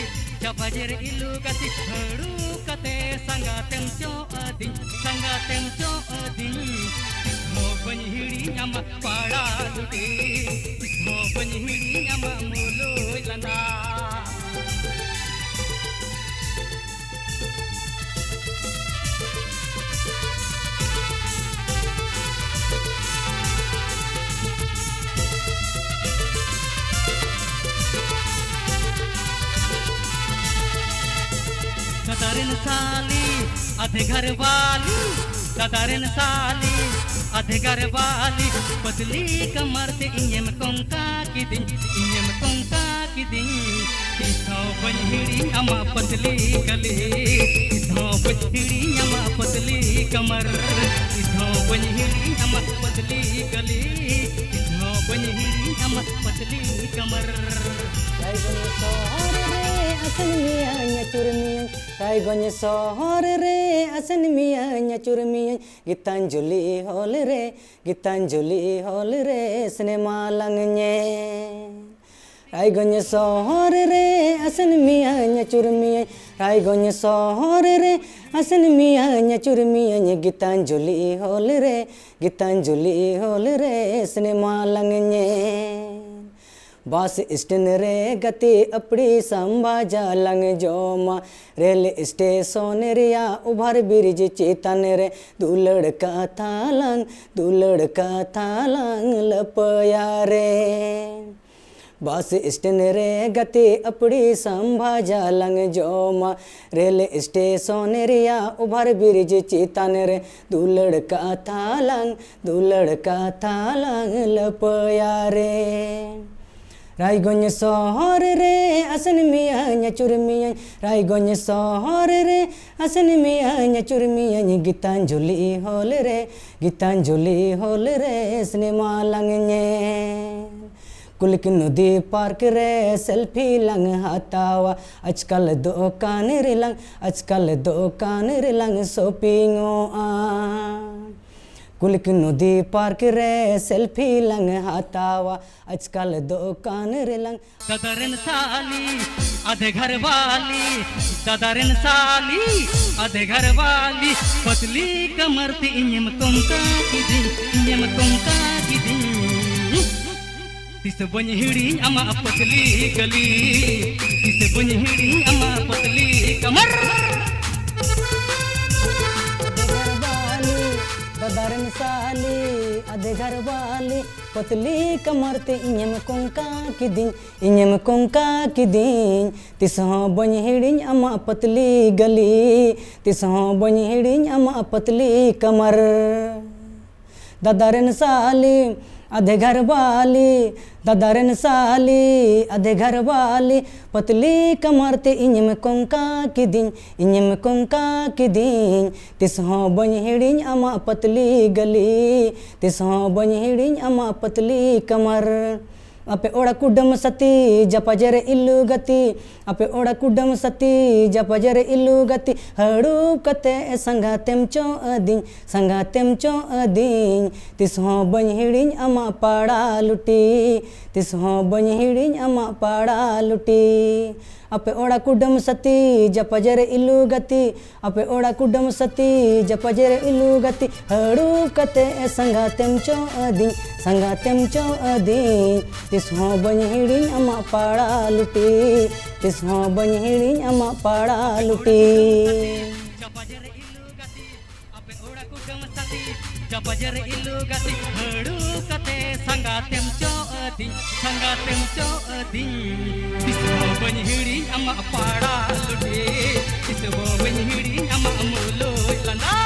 ᱪᱟᱯᱟᱡᱮᱨ ᱤᱞᱩ ᱜᱟᱛᱮ, ᱦᱟᱹᱲᱩ ᱠᱟᱛᱮ ᱥᱟᱸᱜᱟᱛᱮᱢ ᱪᱚᱜ ᱟᱹᱫᱤᱧ, ᱥᱟᱸᱜᱟᱛᱮᱢ ᱪᱚᱜ ᱟᱹᱫᱤᱧ᱾ ᱛᱤᱥ ᱦᱚᱸ ᱵᱟᱹᱧ ᱦᱤᱲᱤᱧᱟᱢᱟ ᱯᱟᱲᱟ ᱞᱩᱴᱤ, ᱛᱤᱥ ᱦᱚᱸ ᱵᱟᱹᱧ ᱦᱤᱲᱤᱧᱟᱢᱟ ᱢᱩᱞᱩᱡ ᱞᱟᱸᱫᱟ᱾ ᱨᱮᱱ ᱥᱟᱞᱤ, ᱟᱫᱷᱮ ᱜᱷᱟᱨ ᱣᱟᱞᱤ, ᱫᱟᱫᱟ ᱨᱮᱱ ᱥᱟᱞᱤ, ᱟᱫᱷᱮ ᱜᱷᱟᱨ ᱣᱟᱞᱤ, ᱯᱟᱛᱞᱤ ᱠᱟᱢᱟᱨ ᱛᱮ ᱤᱧᱮᱢ ᱠᱚᱝᱠᱟ ᱠᱤᱫᱤᱧ, ᱤᱧᱮᱢ ᱠᱚᱝᱠᱟ ᱠᱤᱫᱤᱧ᱾ ᱛᱤᱥ ᱦᱚᱸ ᱵᱟᱹᱧ ᱦᱤᱲᱤᱧ ᱟᱢᱟᱜ ᱯᱟᱛᱞᱤ ᱠᱟᱞᱤ, ᱛᱤᱥ ᱦᱚᱸ ᱵᱟᱹᱧ ᱦᱤᱲᱤᱧ ᱟᱢᱟᱜ ᱯᱟᱛᱞᱤ ᱠᱟᱢᱟᱨ, ᱛᱤᱥ ᱦᱚᱸ ᱵᱟᱹᱧ ᱦᱤᱲᱤᱧ ᱟᱢᱟᱜ ᱯᱟᱛᱞᱤ ᱠᱟᱞᱤ, ᱛᱤᱥ ᱦᱚᱸ ᱵᱟᱹᱧ ᱦᱤᱲᱤᱧ ᱟᱢᱟᱜ ᱯᱟᱛᱞᱤ ᱠᱟᱢᱟᱨ᱾ ᱨᱟᱭᱜᱚᱸᱡᱽ ᱥᱚᱦᱚᱨ ᱨᱮ ᱟᱥᱮᱱ ᱢᱤᱭᱟᱹᱧ, ᱟᱹᱪᱩᱨ ᱢᱤᱭᱟᱹᱧ᱾ ᱨᱟᱭᱜᱚᱸᱡᱽ ᱥᱚᱦᱚᱨ ᱨᱮ ᱟᱥᱮᱱ ᱢᱤᱭᱟᱹᱧ, ᱟᱹᱪᱩᱨ ᱢᱤᱭᱟᱹᱧ᱾ ᱜᱤᱛᱟᱧᱡᱚᱞᱤ ᱦᱚᱞ ᱨᱮ, ᱜᱤᱛᱟᱧᱡᱚᱞᱤ ᱦᱚᱞ ᱨᱮ ᱥᱤᱱᱮᱢᱟ ᱞᱟᱝ ᱧᱮᱞ᱾ ᱨᱟᱭᱜᱚᱸᱡᱽ ᱥᱚᱦᱚᱨ ᱨᱮ ᱟᱥᱮᱱ ᱢᱤᱭᱟᱹᱧ, ᱟᱹᱪᱩᱨ ᱢᱤᱭᱟᱹᱧ᱾ ᱨᱟᱭᱜᱚᱸᱡᱽ ᱥᱚᱦᱚᱨ ᱨᱮ ᱟᱥᱮᱱ ᱢᱤᱭᱟᱹᱧ, ᱟᱹᱪᱩᱨ ᱢᱤᱭᱟᱹᱧ᱾ ᱜᱤᱛᱟᱧᱡᱚᱞᱤ ᱦᱚᱞ ᱨᱮ, ᱜᱤᱛᱟᱧᱡᱚᱞᱤ ᱦᱚᱞ ᱨᱮ ᱥᱤᱱᱮᱢᱟ ᱞᱟᱝ ᱧᱮᱞ᱾ ᱵᱟᱥ ᱥᱴᱮᱱ ᱨᱮ ᱜᱟᱛᱮ ᱟᱯᱲᱤ ᱥᱟᱢᱵᱷᱟᱡᱟ ᱞᱟᱝ ᱡᱚᱢᱟ, ᱨᱮᱞ ᱥᱴᱮᱥᱚᱱ ᱨᱮᱭᱟᱜ ᱳᱵᱷᱟᱨ ᱵᱨᱤᱡᱽ ᱪᱮᱛᱟᱱ ᱨᱮ ᱫᱩᱞᱟᱹᱲ ᱠᱟᱛᱷᱟ ᱞᱟᱝ, ᱫᱩᱞᱟᱹᱲ ᱠᱟᱛᱷᱟ ᱞᱟᱝ ᱞᱟᱹᱯᱟᱹᱭᱟ ᱨᱮ᱾ ᱵᱟᱥ ᱥᱴᱮᱱ ᱨᱮ ᱜᱟᱛᱮ ᱟᱯᱲᱤ ᱥᱟᱢᱵᱷᱟᱡᱟ ᱞᱟᱝ ᱡᱚᱢᱟ, ᱨᱮᱞ ᱥᱴᱮᱥᱚᱱ ᱨᱮᱭᱟᱜ ᱳᱵᱷᱟᱨ ᱵᱨᱤᱡᱽ ᱪᱮᱛᱟᱱ ᱨᱮ ᱫᱩᱞᱟᱹᱲ ᱠᱟᱛᱷᱟ ᱞᱟᱝ, ᱫᱩᱞᱟᱹᱲ ᱠᱟᱛᱷᱟ ᱞᱟᱝ ᱞᱟᱹᱯᱟᱹᱭᱟ ᱨᱮ᱾ ᱨᱟᱭᱜᱚᱸᱡᱽ ᱥᱚᱦᱚᱨ ᱨᱮ ᱟᱥᱮᱱ ᱢᱤᱭᱟᱹᱧ, ᱟᱹᱪᱩᱨ ᱢᱤᱭᱟᱹᱧ᱾ ᱨᱟᱭᱜᱚᱸᱡᱽ ᱥᱚᱦᱚᱨ ᱨᱮ ᱟᱥᱮᱱ ᱢᱤᱭᱟᱹᱧ, ᱟᱹᱪᱩᱨ ᱢᱤᱭᱟᱹᱧ᱾ ᱜᱤᱛᱟᱧᱡᱚᱞᱤ ᱦᱚᱞ ᱨᱮ, ᱜᱤᱛᱟᱧᱡᱚᱞᱤ ᱦᱚᱞ ᱨᱮ ᱥᱤᱱᱮᱢᱟ ᱞᱟᱝ ᱧᱮᱞ᱾ ᱠᱩᱞᱤᱠ ᱱᱚᱫᱤ ᱯᱟᱨᱠ ᱨᱮ ᱥᱮᱞᱯᱷᱤ ᱞᱟᱝ ᱦᱟᱛᱟᱣᱟ, ᱟᱡᱠᱟᱞ ᱫᱚᱠᱟᱱ ᱨᱮᱞᱟᱝ, ᱟᱡᱠᱟᱞ ᱫᱚᱠᱟᱱ ᱨᱮᱞᱟᱝ ᱥᱚᱯᱤᱝᱚᱜᱼᱟ᱾ ᱠᱩᱞᱤᱠ ᱱᱚᱫᱤ ᱯᱟᱨᱠ ᱨᱮ ᱥᱮᱞᱯᱷᱤ ᱞᱟᱝ ᱦᱟᱛᱟᱣᱟ, ᱟᱡᱠᱟᱞ ᱫᱚᱠᱟᱱ ᱨᱮᱞᱟᱝ᱾ ᱫᱟᱫᱟ ᱨᱮᱱ ᱥᱟᱞᱤ, ᱟᱫᱷᱮ ᱜᱷᱟᱨ ᱣᱟᱞᱤ, ᱫᱟᱫᱟ ᱨᱮᱱ ᱥᱟᱞᱤ, ᱟᱫᱷᱮ ᱜᱷᱟᱨ ᱣᱟᱞᱤ, ᱯᱟᱛᱞᱤ ᱠᱟᱢᱟᱨ ᱛᱮ ᱤᱧᱮᱢ ᱠᱚᱝᱠᱟ ᱠᱤᱫᱤᱧ, ᱤᱧᱮᱢ ᱠᱚᱝᱠᱟ ᱠᱤᱫᱤᱧ᱾ ᱛᱤᱥ ᱵᱟᱹᱧ ᱦᱤᱲᱤᱧ ᱟᱢᱟᱜ ᱯᱟᱛᱞᱤ ᱠᱟᱞᱤ, ᱛᱤᱥ ᱵᱟᱹᱧ ᱦᱤᱲᱤᱧ ᱟᱢᱟᱜ ᱯᱟᱛᱞᱤ ᱠᱟᱢᱟᱨ᱾ ᱫᱟᱫᱟ ᱨᱮᱱ ᱥᱟᱞᱤ, ᱟᱫᱷᱮ ᱜᱷᱟᱨ ᱵᱟᱞᱤ, ᱯᱟᱛᱞᱤ ᱠᱟᱢᱟᱨ ᱛᱮ ᱤᱧᱮᱢ ᱠᱚᱝᱠᱟ ᱠᱤᱫᱤᱧ, ᱤᱧᱮᱢ ᱠᱚᱝᱠᱟ ᱠᱤᱫᱤᱧ᱾ ᱛᱤᱥ ᱦᱚᱸ ᱵᱟᱹᱧ ᱦᱤᱲᱤᱧ ᱟᱢᱟᱜ ᱯᱟᱛᱞᱤ ᱜᱟᱞᱤ, ᱛᱤᱥ ᱦᱚᱸ ᱵᱟᱹᱧ ᱦᱤᱲᱤᱧ ᱟᱢᱟᱜ ᱯᱟᱛᱞᱤ ᱠᱟᱢᱟᱨ᱾ ᱫᱟᱫᱟ ᱨᱮᱱ ᱥᱟᱞᱤ, ᱟᱫᱷᱮ ᱜᱷᱟᱨ ᱵᱟᱞᱤ, ᱫᱟᱫᱟ ᱨᱮᱱ ᱥᱟᱞᱤ, ᱟᱫᱷᱮ ᱜᱷᱟᱨ ᱵᱟᱞᱤ, ᱯᱟᱛᱞᱤ ᱠᱟᱢᱟᱨ ᱛᱮ ᱤᱧᱮᱢ ᱠᱚᱝᱠᱟ ᱠᱤᱫᱤᱧ, ᱤᱧᱮᱢ ᱠᱚᱝᱠᱟ ᱠᱤᱫᱤᱧ᱾ ᱛᱤᱥ ᱦᱚᱸ ᱵᱟᱹᱧ ᱦᱤᱲᱤᱧ ᱟᱢᱟᱜ ᱯᱟᱛᱞᱤ ᱜᱟᱞᱤ, ᱛᱤᱥ ᱦᱚᱸ ᱵᱟᱹᱧ ᱦᱤᱲᱤᱧ ᱟᱢᱟᱜ ᱯᱟᱛᱞᱤ ᱠᱟᱢᱟᱨ᱾ ᱟᱯᱮ ᱚᱲᱟᱜ ᱠᱩᱰᱟᱹᱢ ᱥᱟᱛᱤ, ᱡᱟᱯᱟᱡᱮᱨ ᱤᱞᱩ ᱜᱟᱛᱤ, ᱟᱯᱮ ᱚᱲᱟᱜ ᱠᱩᱰᱟᱹᱢ ᱥᱟᱛᱤ, ᱡᱟᱯᱟᱡᱮᱨ ᱤᱞᱩ ᱜᱟᱛᱤ, ᱦᱟᱹᱲᱩᱵ ᱠᱟᱛᱮ ᱥᱟᱸᱜᱟᱛᱮᱢ ᱪᱚ ᱟᱹᱫᱤᱧ, ᱥᱟᱸᱜᱟᱛᱮᱢ ᱪᱚ ᱟᱹᱫᱤᱧ᱾ ᱛᱤᱥ ᱦᱚᱸ ᱵᱟᱹᱧ ᱦᱤᱲᱤᱧ ᱟᱢᱟᱜ ᱯᱟᱲᱟ ᱞᱩᱴᱤ, ᱛᱤᱥ ᱦᱚᱸ ᱵᱟᱹᱧ ᱦᱤᱲᱤᱧ ᱟᱢᱟᱜ ᱯᱟᱲᱟ ᱞᱩᱴᱤ᱾ ᱟᱯᱮ ᱚᱲᱟᱜ ᱠᱩᱰᱟᱹᱢ ᱥᱟᱛᱤ, ᱡᱟᱯᱟᱡᱮᱨ ᱤᱞᱩ ᱜᱟᱛᱤ, ᱟᱯᱮ ᱚᱲᱟᱜ ᱠᱩᱰᱟᱹᱢ ᱥᱟᱛᱤ, ᱡᱟᱯᱟᱡᱮᱨ ᱤᱞᱩ ᱜᱟᱛᱤ, ᱦᱟᱹᱲᱩᱵ ᱠᱟᱛᱮ ᱥᱟᱸᱜᱟᱛᱮᱢ ᱪᱚ ᱟᱹᱫᱤᱧ, ᱥᱟᱸᱜᱟᱛᱮᱢ ᱪᱚ ᱟᱹᱫᱤᱧ᱾ ᱛᱤᱥ ᱦᱚᱸ ᱵᱟᱹᱧ ᱦᱤᱲᱤᱧ ᱟᱢᱟᱜ ᱯᱟᱲᱟ ᱞᱩᱴᱤ, ᱛᱤᱥ ᱦᱚᱸ ᱵᱟᱹᱧ ᱦᱤᱲᱤᱧ ᱟᱢᱟᱜ ᱯᱟᱲᱟ ᱞᱩᱴᱤ᱾ ᱟᱯᱮ ᱚᱲᱟᱜ ᱠᱩᱰᱟᱹᱢ ᱥᱟᱛᱤ, ᱡᱟᱯᱟᱡᱮᱨ ᱤᱞᱩ ᱜᱟᱛᱤ, ᱦᱟᱹᱲᱩᱵ ᱠᱟᱛᱮ ᱥᱟᱸᱜᱟᱛᱮᱢ ᱪᱚ ᱟᱹᱫᱤᱧ, ᱥᱟᱸᱜᱟᱛᱮᱢ ᱪᱚ ᱟᱹᱫᱤᱧ᱾ ᱛᱤᱥ ᱦᱚᱸ ᱵᱟᱹᱧ ᱦᱤᱲᱤᱧ ᱟᱢᱟᱜ ᱯᱟᱲᱟ ᱞᱩᱴᱤ, ᱛᱤᱥ ᱦᱚᱸ ᱵᱟᱹᱧ ᱦᱤᱲᱤᱧ ᱟᱢᱟᱜ ᱢᱩᱞᱩᱡ ᱞᱟᱸᱫᱟ᱾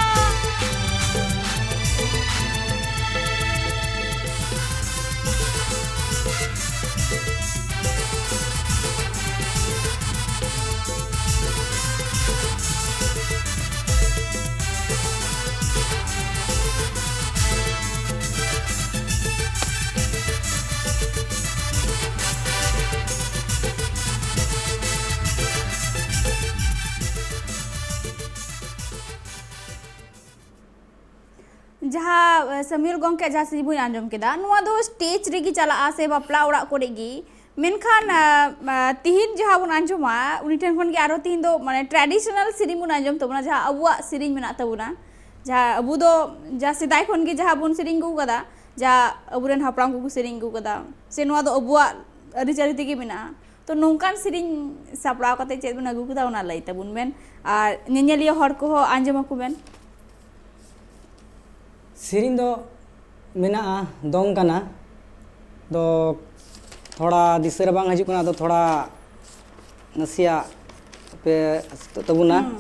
ᱡᱟᱦᱟᱸ, ᱮ, ᱥᱟᱢᱤᱨ ᱜᱚᱢᱠᱮ ᱡᱟᱦᱟᱸ ᱥᱮᱨᱮᱧ ᱵᱚᱱ ᱟᱸᱡᱚᱢ ᱠᱮᱫᱟ, ᱱᱚᱣᱟ ᱫᱚ ᱥᱴᱮᱡᱽ ᱨᱮᱜᱮ ᱪᱟᱞᱟᱜᱼᱟ ᱥᱮ ᱵᱟᱯᱞᱟ ᱚᱲᱟᱜ ᱠᱚᱨᱮ ᱜᱮ᱾ ᱢᱮᱱᱠᱷᱟᱱ, ᱟ, ᱟ, ᱛᱤᱦᱤᱧ ᱡᱟᱦᱟᱸ ᱵᱚᱱ ᱟᱸᱡᱚᱢᱟ, ᱩᱱᱤ ᱴᱷᱮᱱ ᱠᱷᱚᱱ ᱜᱮ ᱟᱨᱚ ᱛᱤᱦᱤᱧ ᱫᱚ, ᱢᱟᱱᱮ, ᱴᱨᱟᱰᱤᱥᱚᱱᱟᱞ ᱥᱮᱨᱮᱧ ᱵᱚᱱ ᱟᱸᱡᱚᱢ ᱛᱟᱵᱚᱱᱟ, ᱡᱟᱦᱟᱸ ᱟᱵᱚᱣᱟᱜ ᱥᱮᱨᱮᱧ ᱢᱮᱱᱟᱜ ᱛᱟᱵᱚᱱᱟ, ᱡᱟᱦᱟᱸ ᱟᱵᱚ ᱫᱚ ᱡᱟ ᱥᱮᱫᱟᱭ ᱠᱷᱚᱱ ᱜᱮ ᱡᱟᱦᱟᱸ ᱵᱚᱱ ᱥᱮᱨᱮᱧ ᱟᱹᱜᱩ ᱠᱟᱫᱟ, ᱡᱟ ᱟᱵᱚᱨᱮᱱ ᱦᱟᱯᱲᱟᱢ ᱠᱚᱠᱚ ᱥᱮᱨᱮᱧ ᱟᱹᱜᱩ ᱠᱟᱫᱟ, ᱥᱮ ᱱᱚᱣᱟ ᱫᱚ ᱟᱵᱚᱣᱟᱜ ᱟᱹᱨᱤᱪᱟᱹᱞᱤ ᱛᱮᱜᱮ ᱢᱮᱱᱟᱜᱼᱟ᱾ ᱛᱚ, ᱱᱚᱝᱠᱟᱱ ᱥᱮᱨᱮᱧ ᱥᱟᱯᱲᱟᱣ ᱠᱟᱛᱮ ᱪᱮᱫ ᱵᱚᱱ ᱟᱹᱜᱩ ᱠᱟᱫᱟ, ᱚᱱᱟ ᱞᱟᱹᱭ ᱛᱟᱵᱚᱱ ᱵᱮᱱ, ᱟᱨ ᱧᱮᱧᱮᱞᱤᱭᱟᱹ ᱦᱚᱲ ᱠᱚᱦᱚᱸ ᱟᱸᱡᱚᱢ ᱟᱠᱚ ᱵᱮᱱ᱾ ᱥᱮᱨᱮᱧ ᱫᱚ ᱢᱮᱱᱟᱜᱼᱟ, ᱫᱚᱝ ᱠᱟᱱᱟ᱾ ᱫᱚ ᱛᱷᱚᱲᱟ ᱫᱤᱥᱟᱹ ᱨᱮ ᱵᱟᱝ ᱦᱤᱡᱩᱜ ᱠᱟᱱᱟ, ᱟᱫᱚ ᱛᱷᱚᱲᱟ ᱱᱟᱥᱮᱭᱟᱜ ᱯᱮ ᱛᱟᱵᱚᱱᱟ᱾ ᱦᱩᱸ᱾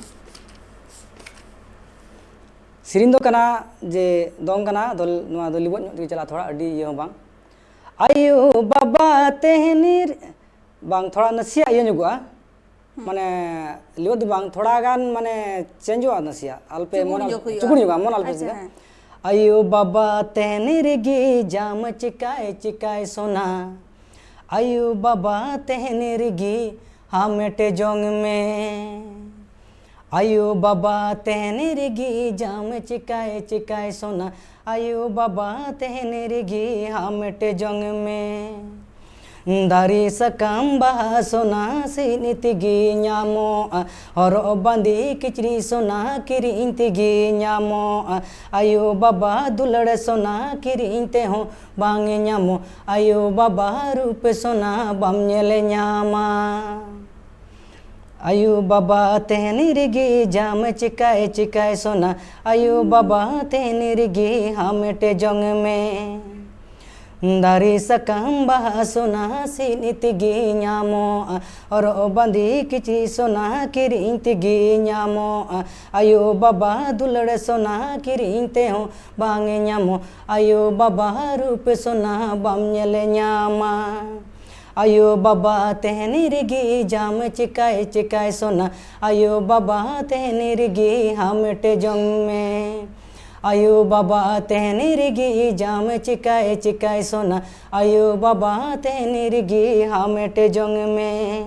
ᱥᱮᱨᱮᱧ ᱫᱚ ᱠᱟᱱᱟ ᱡᱮ ᱫᱚᱝ ᱠᱟᱱᱟ, ᱟᱫᱚ ᱱᱚᱣᱟ ᱫᱚ ᱞᱤᱵᱚᱫ ᱧᱚᱜ ᱛᱮᱜᱮ ᱪᱟᱞᱟᱜᱼᱟ, ᱛᱷᱚᱲᱟ ᱟᱹᱰᱤ ᱤᱭᱟᱹ ᱦᱚᱸ ᱵᱟᱝ᱾ ᱟᱭᱳ ᱵᱟᱵᱟ ᱛᱮᱦᱮᱱᱤᱨ ᱵᱟᱝ, ᱛᱷᱚᱲᱟ ᱱᱟᱥᱮᱭᱟᱜ ᱤᱭᱟᱹ ᱧᱚᱜᱚᱜᱼᱟ᱾ ᱦᱩᱸ᱾ ᱢᱟᱱᱮ ᱞᱤᱵᱚᱫ ᱫᱚ ᱵᱟᱝ, ᱛᱷᱚᱲᱟ ᱜᱟᱱ ᱢᱟᱱᱮ ᱪᱮᱧᱡᱚᱜᱼᱟ ᱱᱟᱥᱮᱭᱟᱜ᱾ ᱟᱞᱯᱮ ᱪᱩᱜᱩᱲ ᱢᱚᱱ ᱟᱞ-, ᱧᱚᱜ ᱦᱩᱭᱩᱜᱼᱟ᱾ ᱪᱩᱜᱩᱲ ᱧᱚᱜᱚᱜᱼᱟ, ᱢᱚᱱ ᱟᱞᱯᱮ ᱟᱪᱪᱷᱟ, ᱪᱤᱱᱛᱟᱹ᱾ ᱦᱮᱸ᱾ ᱟᱭᱳ ᱵᱟᱵᱟ ᱛᱮᱦᱮᱱᱤᱨ ᱜᱮ ᱡᱟᱢ ᱪᱤᱠᱟᱭ ᱪᱤᱠᱟᱭ ᱥᱚᱱᱟ᱾ ᱟᱭᱳ ᱵᱟᱵᱟ ᱛᱮᱦᱮᱱᱤᱨ ᱜᱮ ᱦᱟᱢᱮᱴ ᱡᱚᱝ ᱢᱮ᱾ ᱟᱭᱳ ᱵᱟᱵᱟ ᱛᱮᱦᱮᱱᱤᱨ ᱜᱮ ᱡᱟᱢ ᱪᱤᱠᱟᱭ ᱪᱤᱠᱟᱭ ᱥᱚᱱᱟ᱾ ᱟᱭᱳ ᱵᱟᱵᱟ ᱛᱮᱦᱮᱱᱤᱨ ᱜᱮ ᱦᱟᱢᱮᱴ ᱡᱚᱝ ᱢᱮ᱾ ᱫᱟᱨᱮ ᱥᱟᱠᱟᱢ ᱵᱟᱦᱟ ᱥᱚᱱᱟ ᱥᱤᱫ ᱛᱮᱜᱮ ᱧᱟᱢᱚᱜᱼᱟ᱾ ᱦᱚᱨᱚᱜ ᱵᱟᱸᱫᱮ ᱠᱤᱪᱨᱤᱡ ᱥᱚᱱᱟ ᱠᱤᱨᱤᱧ ᱛᱮᱜᱮ ᱧᱟᱢᱚᱜᱼᱟ᱾ ᱟᱭᱳ ᱵᱟᱵᱟ ᱫᱩᱞᱟᱹᱲ ᱥᱚᱱᱟ ᱠᱤᱨᱤᱧ ᱛᱮᱦᱚᱸ ᱵᱟᱝ ᱧᱟᱢᱚᱜ᱾ ᱟᱭᱳ ᱵᱟᱵᱟ ᱨᱩᱯ ᱥᱚᱱᱟ ᱵᱟᱢ ᱧᱮᱞ ᱧᱟᱢᱟ᱾ ᱟᱭᱳ ᱵᱟᱵᱟ ᱛᱮᱦᱮᱱᱤᱨ ᱜᱮ ᱡᱟᱢ ᱪᱤᱠᱟᱭ ᱪᱤᱠᱟᱭ ᱥᱚᱱᱟ᱾ ᱟᱭᱳ ᱵᱟᱵᱟ ᱛᱮᱦᱮᱱᱤᱨ ᱜᱮ ᱦᱟᱢᱮᱴ ᱡᱚᱝ ᱢᱮ᱾ ᱫᱟᱨᱮ ᱥᱟᱠᱟᱢ ᱵᱟᱦᱟ ᱥᱚᱱᱟ ᱥᱤᱫ ᱛᱮᱜᱮ ᱧᱟᱢᱚᱜᱼᱟ᱾ ᱦᱚᱨᱚᱜ ᱵᱟᱸᱫᱮ ᱠᱤᱪᱨᱤᱡ ᱥᱚᱱᱟ ᱠᱤᱨᱤᱧ ᱛᱮᱜᱮ ᱧᱟᱢᱚᱜᱼᱟ᱾ ᱟᱭᱳ ᱵᱟᱵᱟ ᱫᱩᱞᱟᱹᱲ ᱥᱚᱱᱟ ᱠᱤᱨᱤᱧ ᱛᱮᱦᱚᱸ ᱵᱟᱝ ᱧᱟᱢᱚᱜ᱾ ᱟᱭᱳ ᱵᱟᱵᱟ ᱨᱩᱯ ᱥᱚᱱᱟ ᱵᱟᱢ ᱧᱮᱞ ᱧᱟᱢᱟ᱾ ᱟᱭᱳ ᱵᱟᱵᱟ ᱛᱮᱦᱮᱱᱤᱨ ᱜᱮ ᱡᱟᱢ ᱪᱤᱠᱟᱭ ᱪᱤᱠᱟᱭ ᱥᱚᱱᱟ᱾ ᱟᱭᱳ ᱵᱟᱵᱟ ᱛᱮᱦᱮᱱᱤᱨ ᱜᱮ ᱦᱟᱢᱮᱴ ᱡᱚᱝ ᱢᱮ᱾ ᱟᱭᱳ ᱵᱟᱵᱟ ᱛᱮᱦᱮᱱᱤᱨ ᱜᱮ ᱡᱟᱢ ᱪᱤᱠᱟᱭ ᱪᱤᱠᱟᱭ ᱥᱚᱱᱟ᱾ ᱟᱭᱳ ᱵᱟᱵᱟ ᱛᱮᱦᱮᱱᱤᱨ ᱜᱮ ᱦᱟᱢᱮᱴ ᱡᱚᱝ ᱢᱮ᱾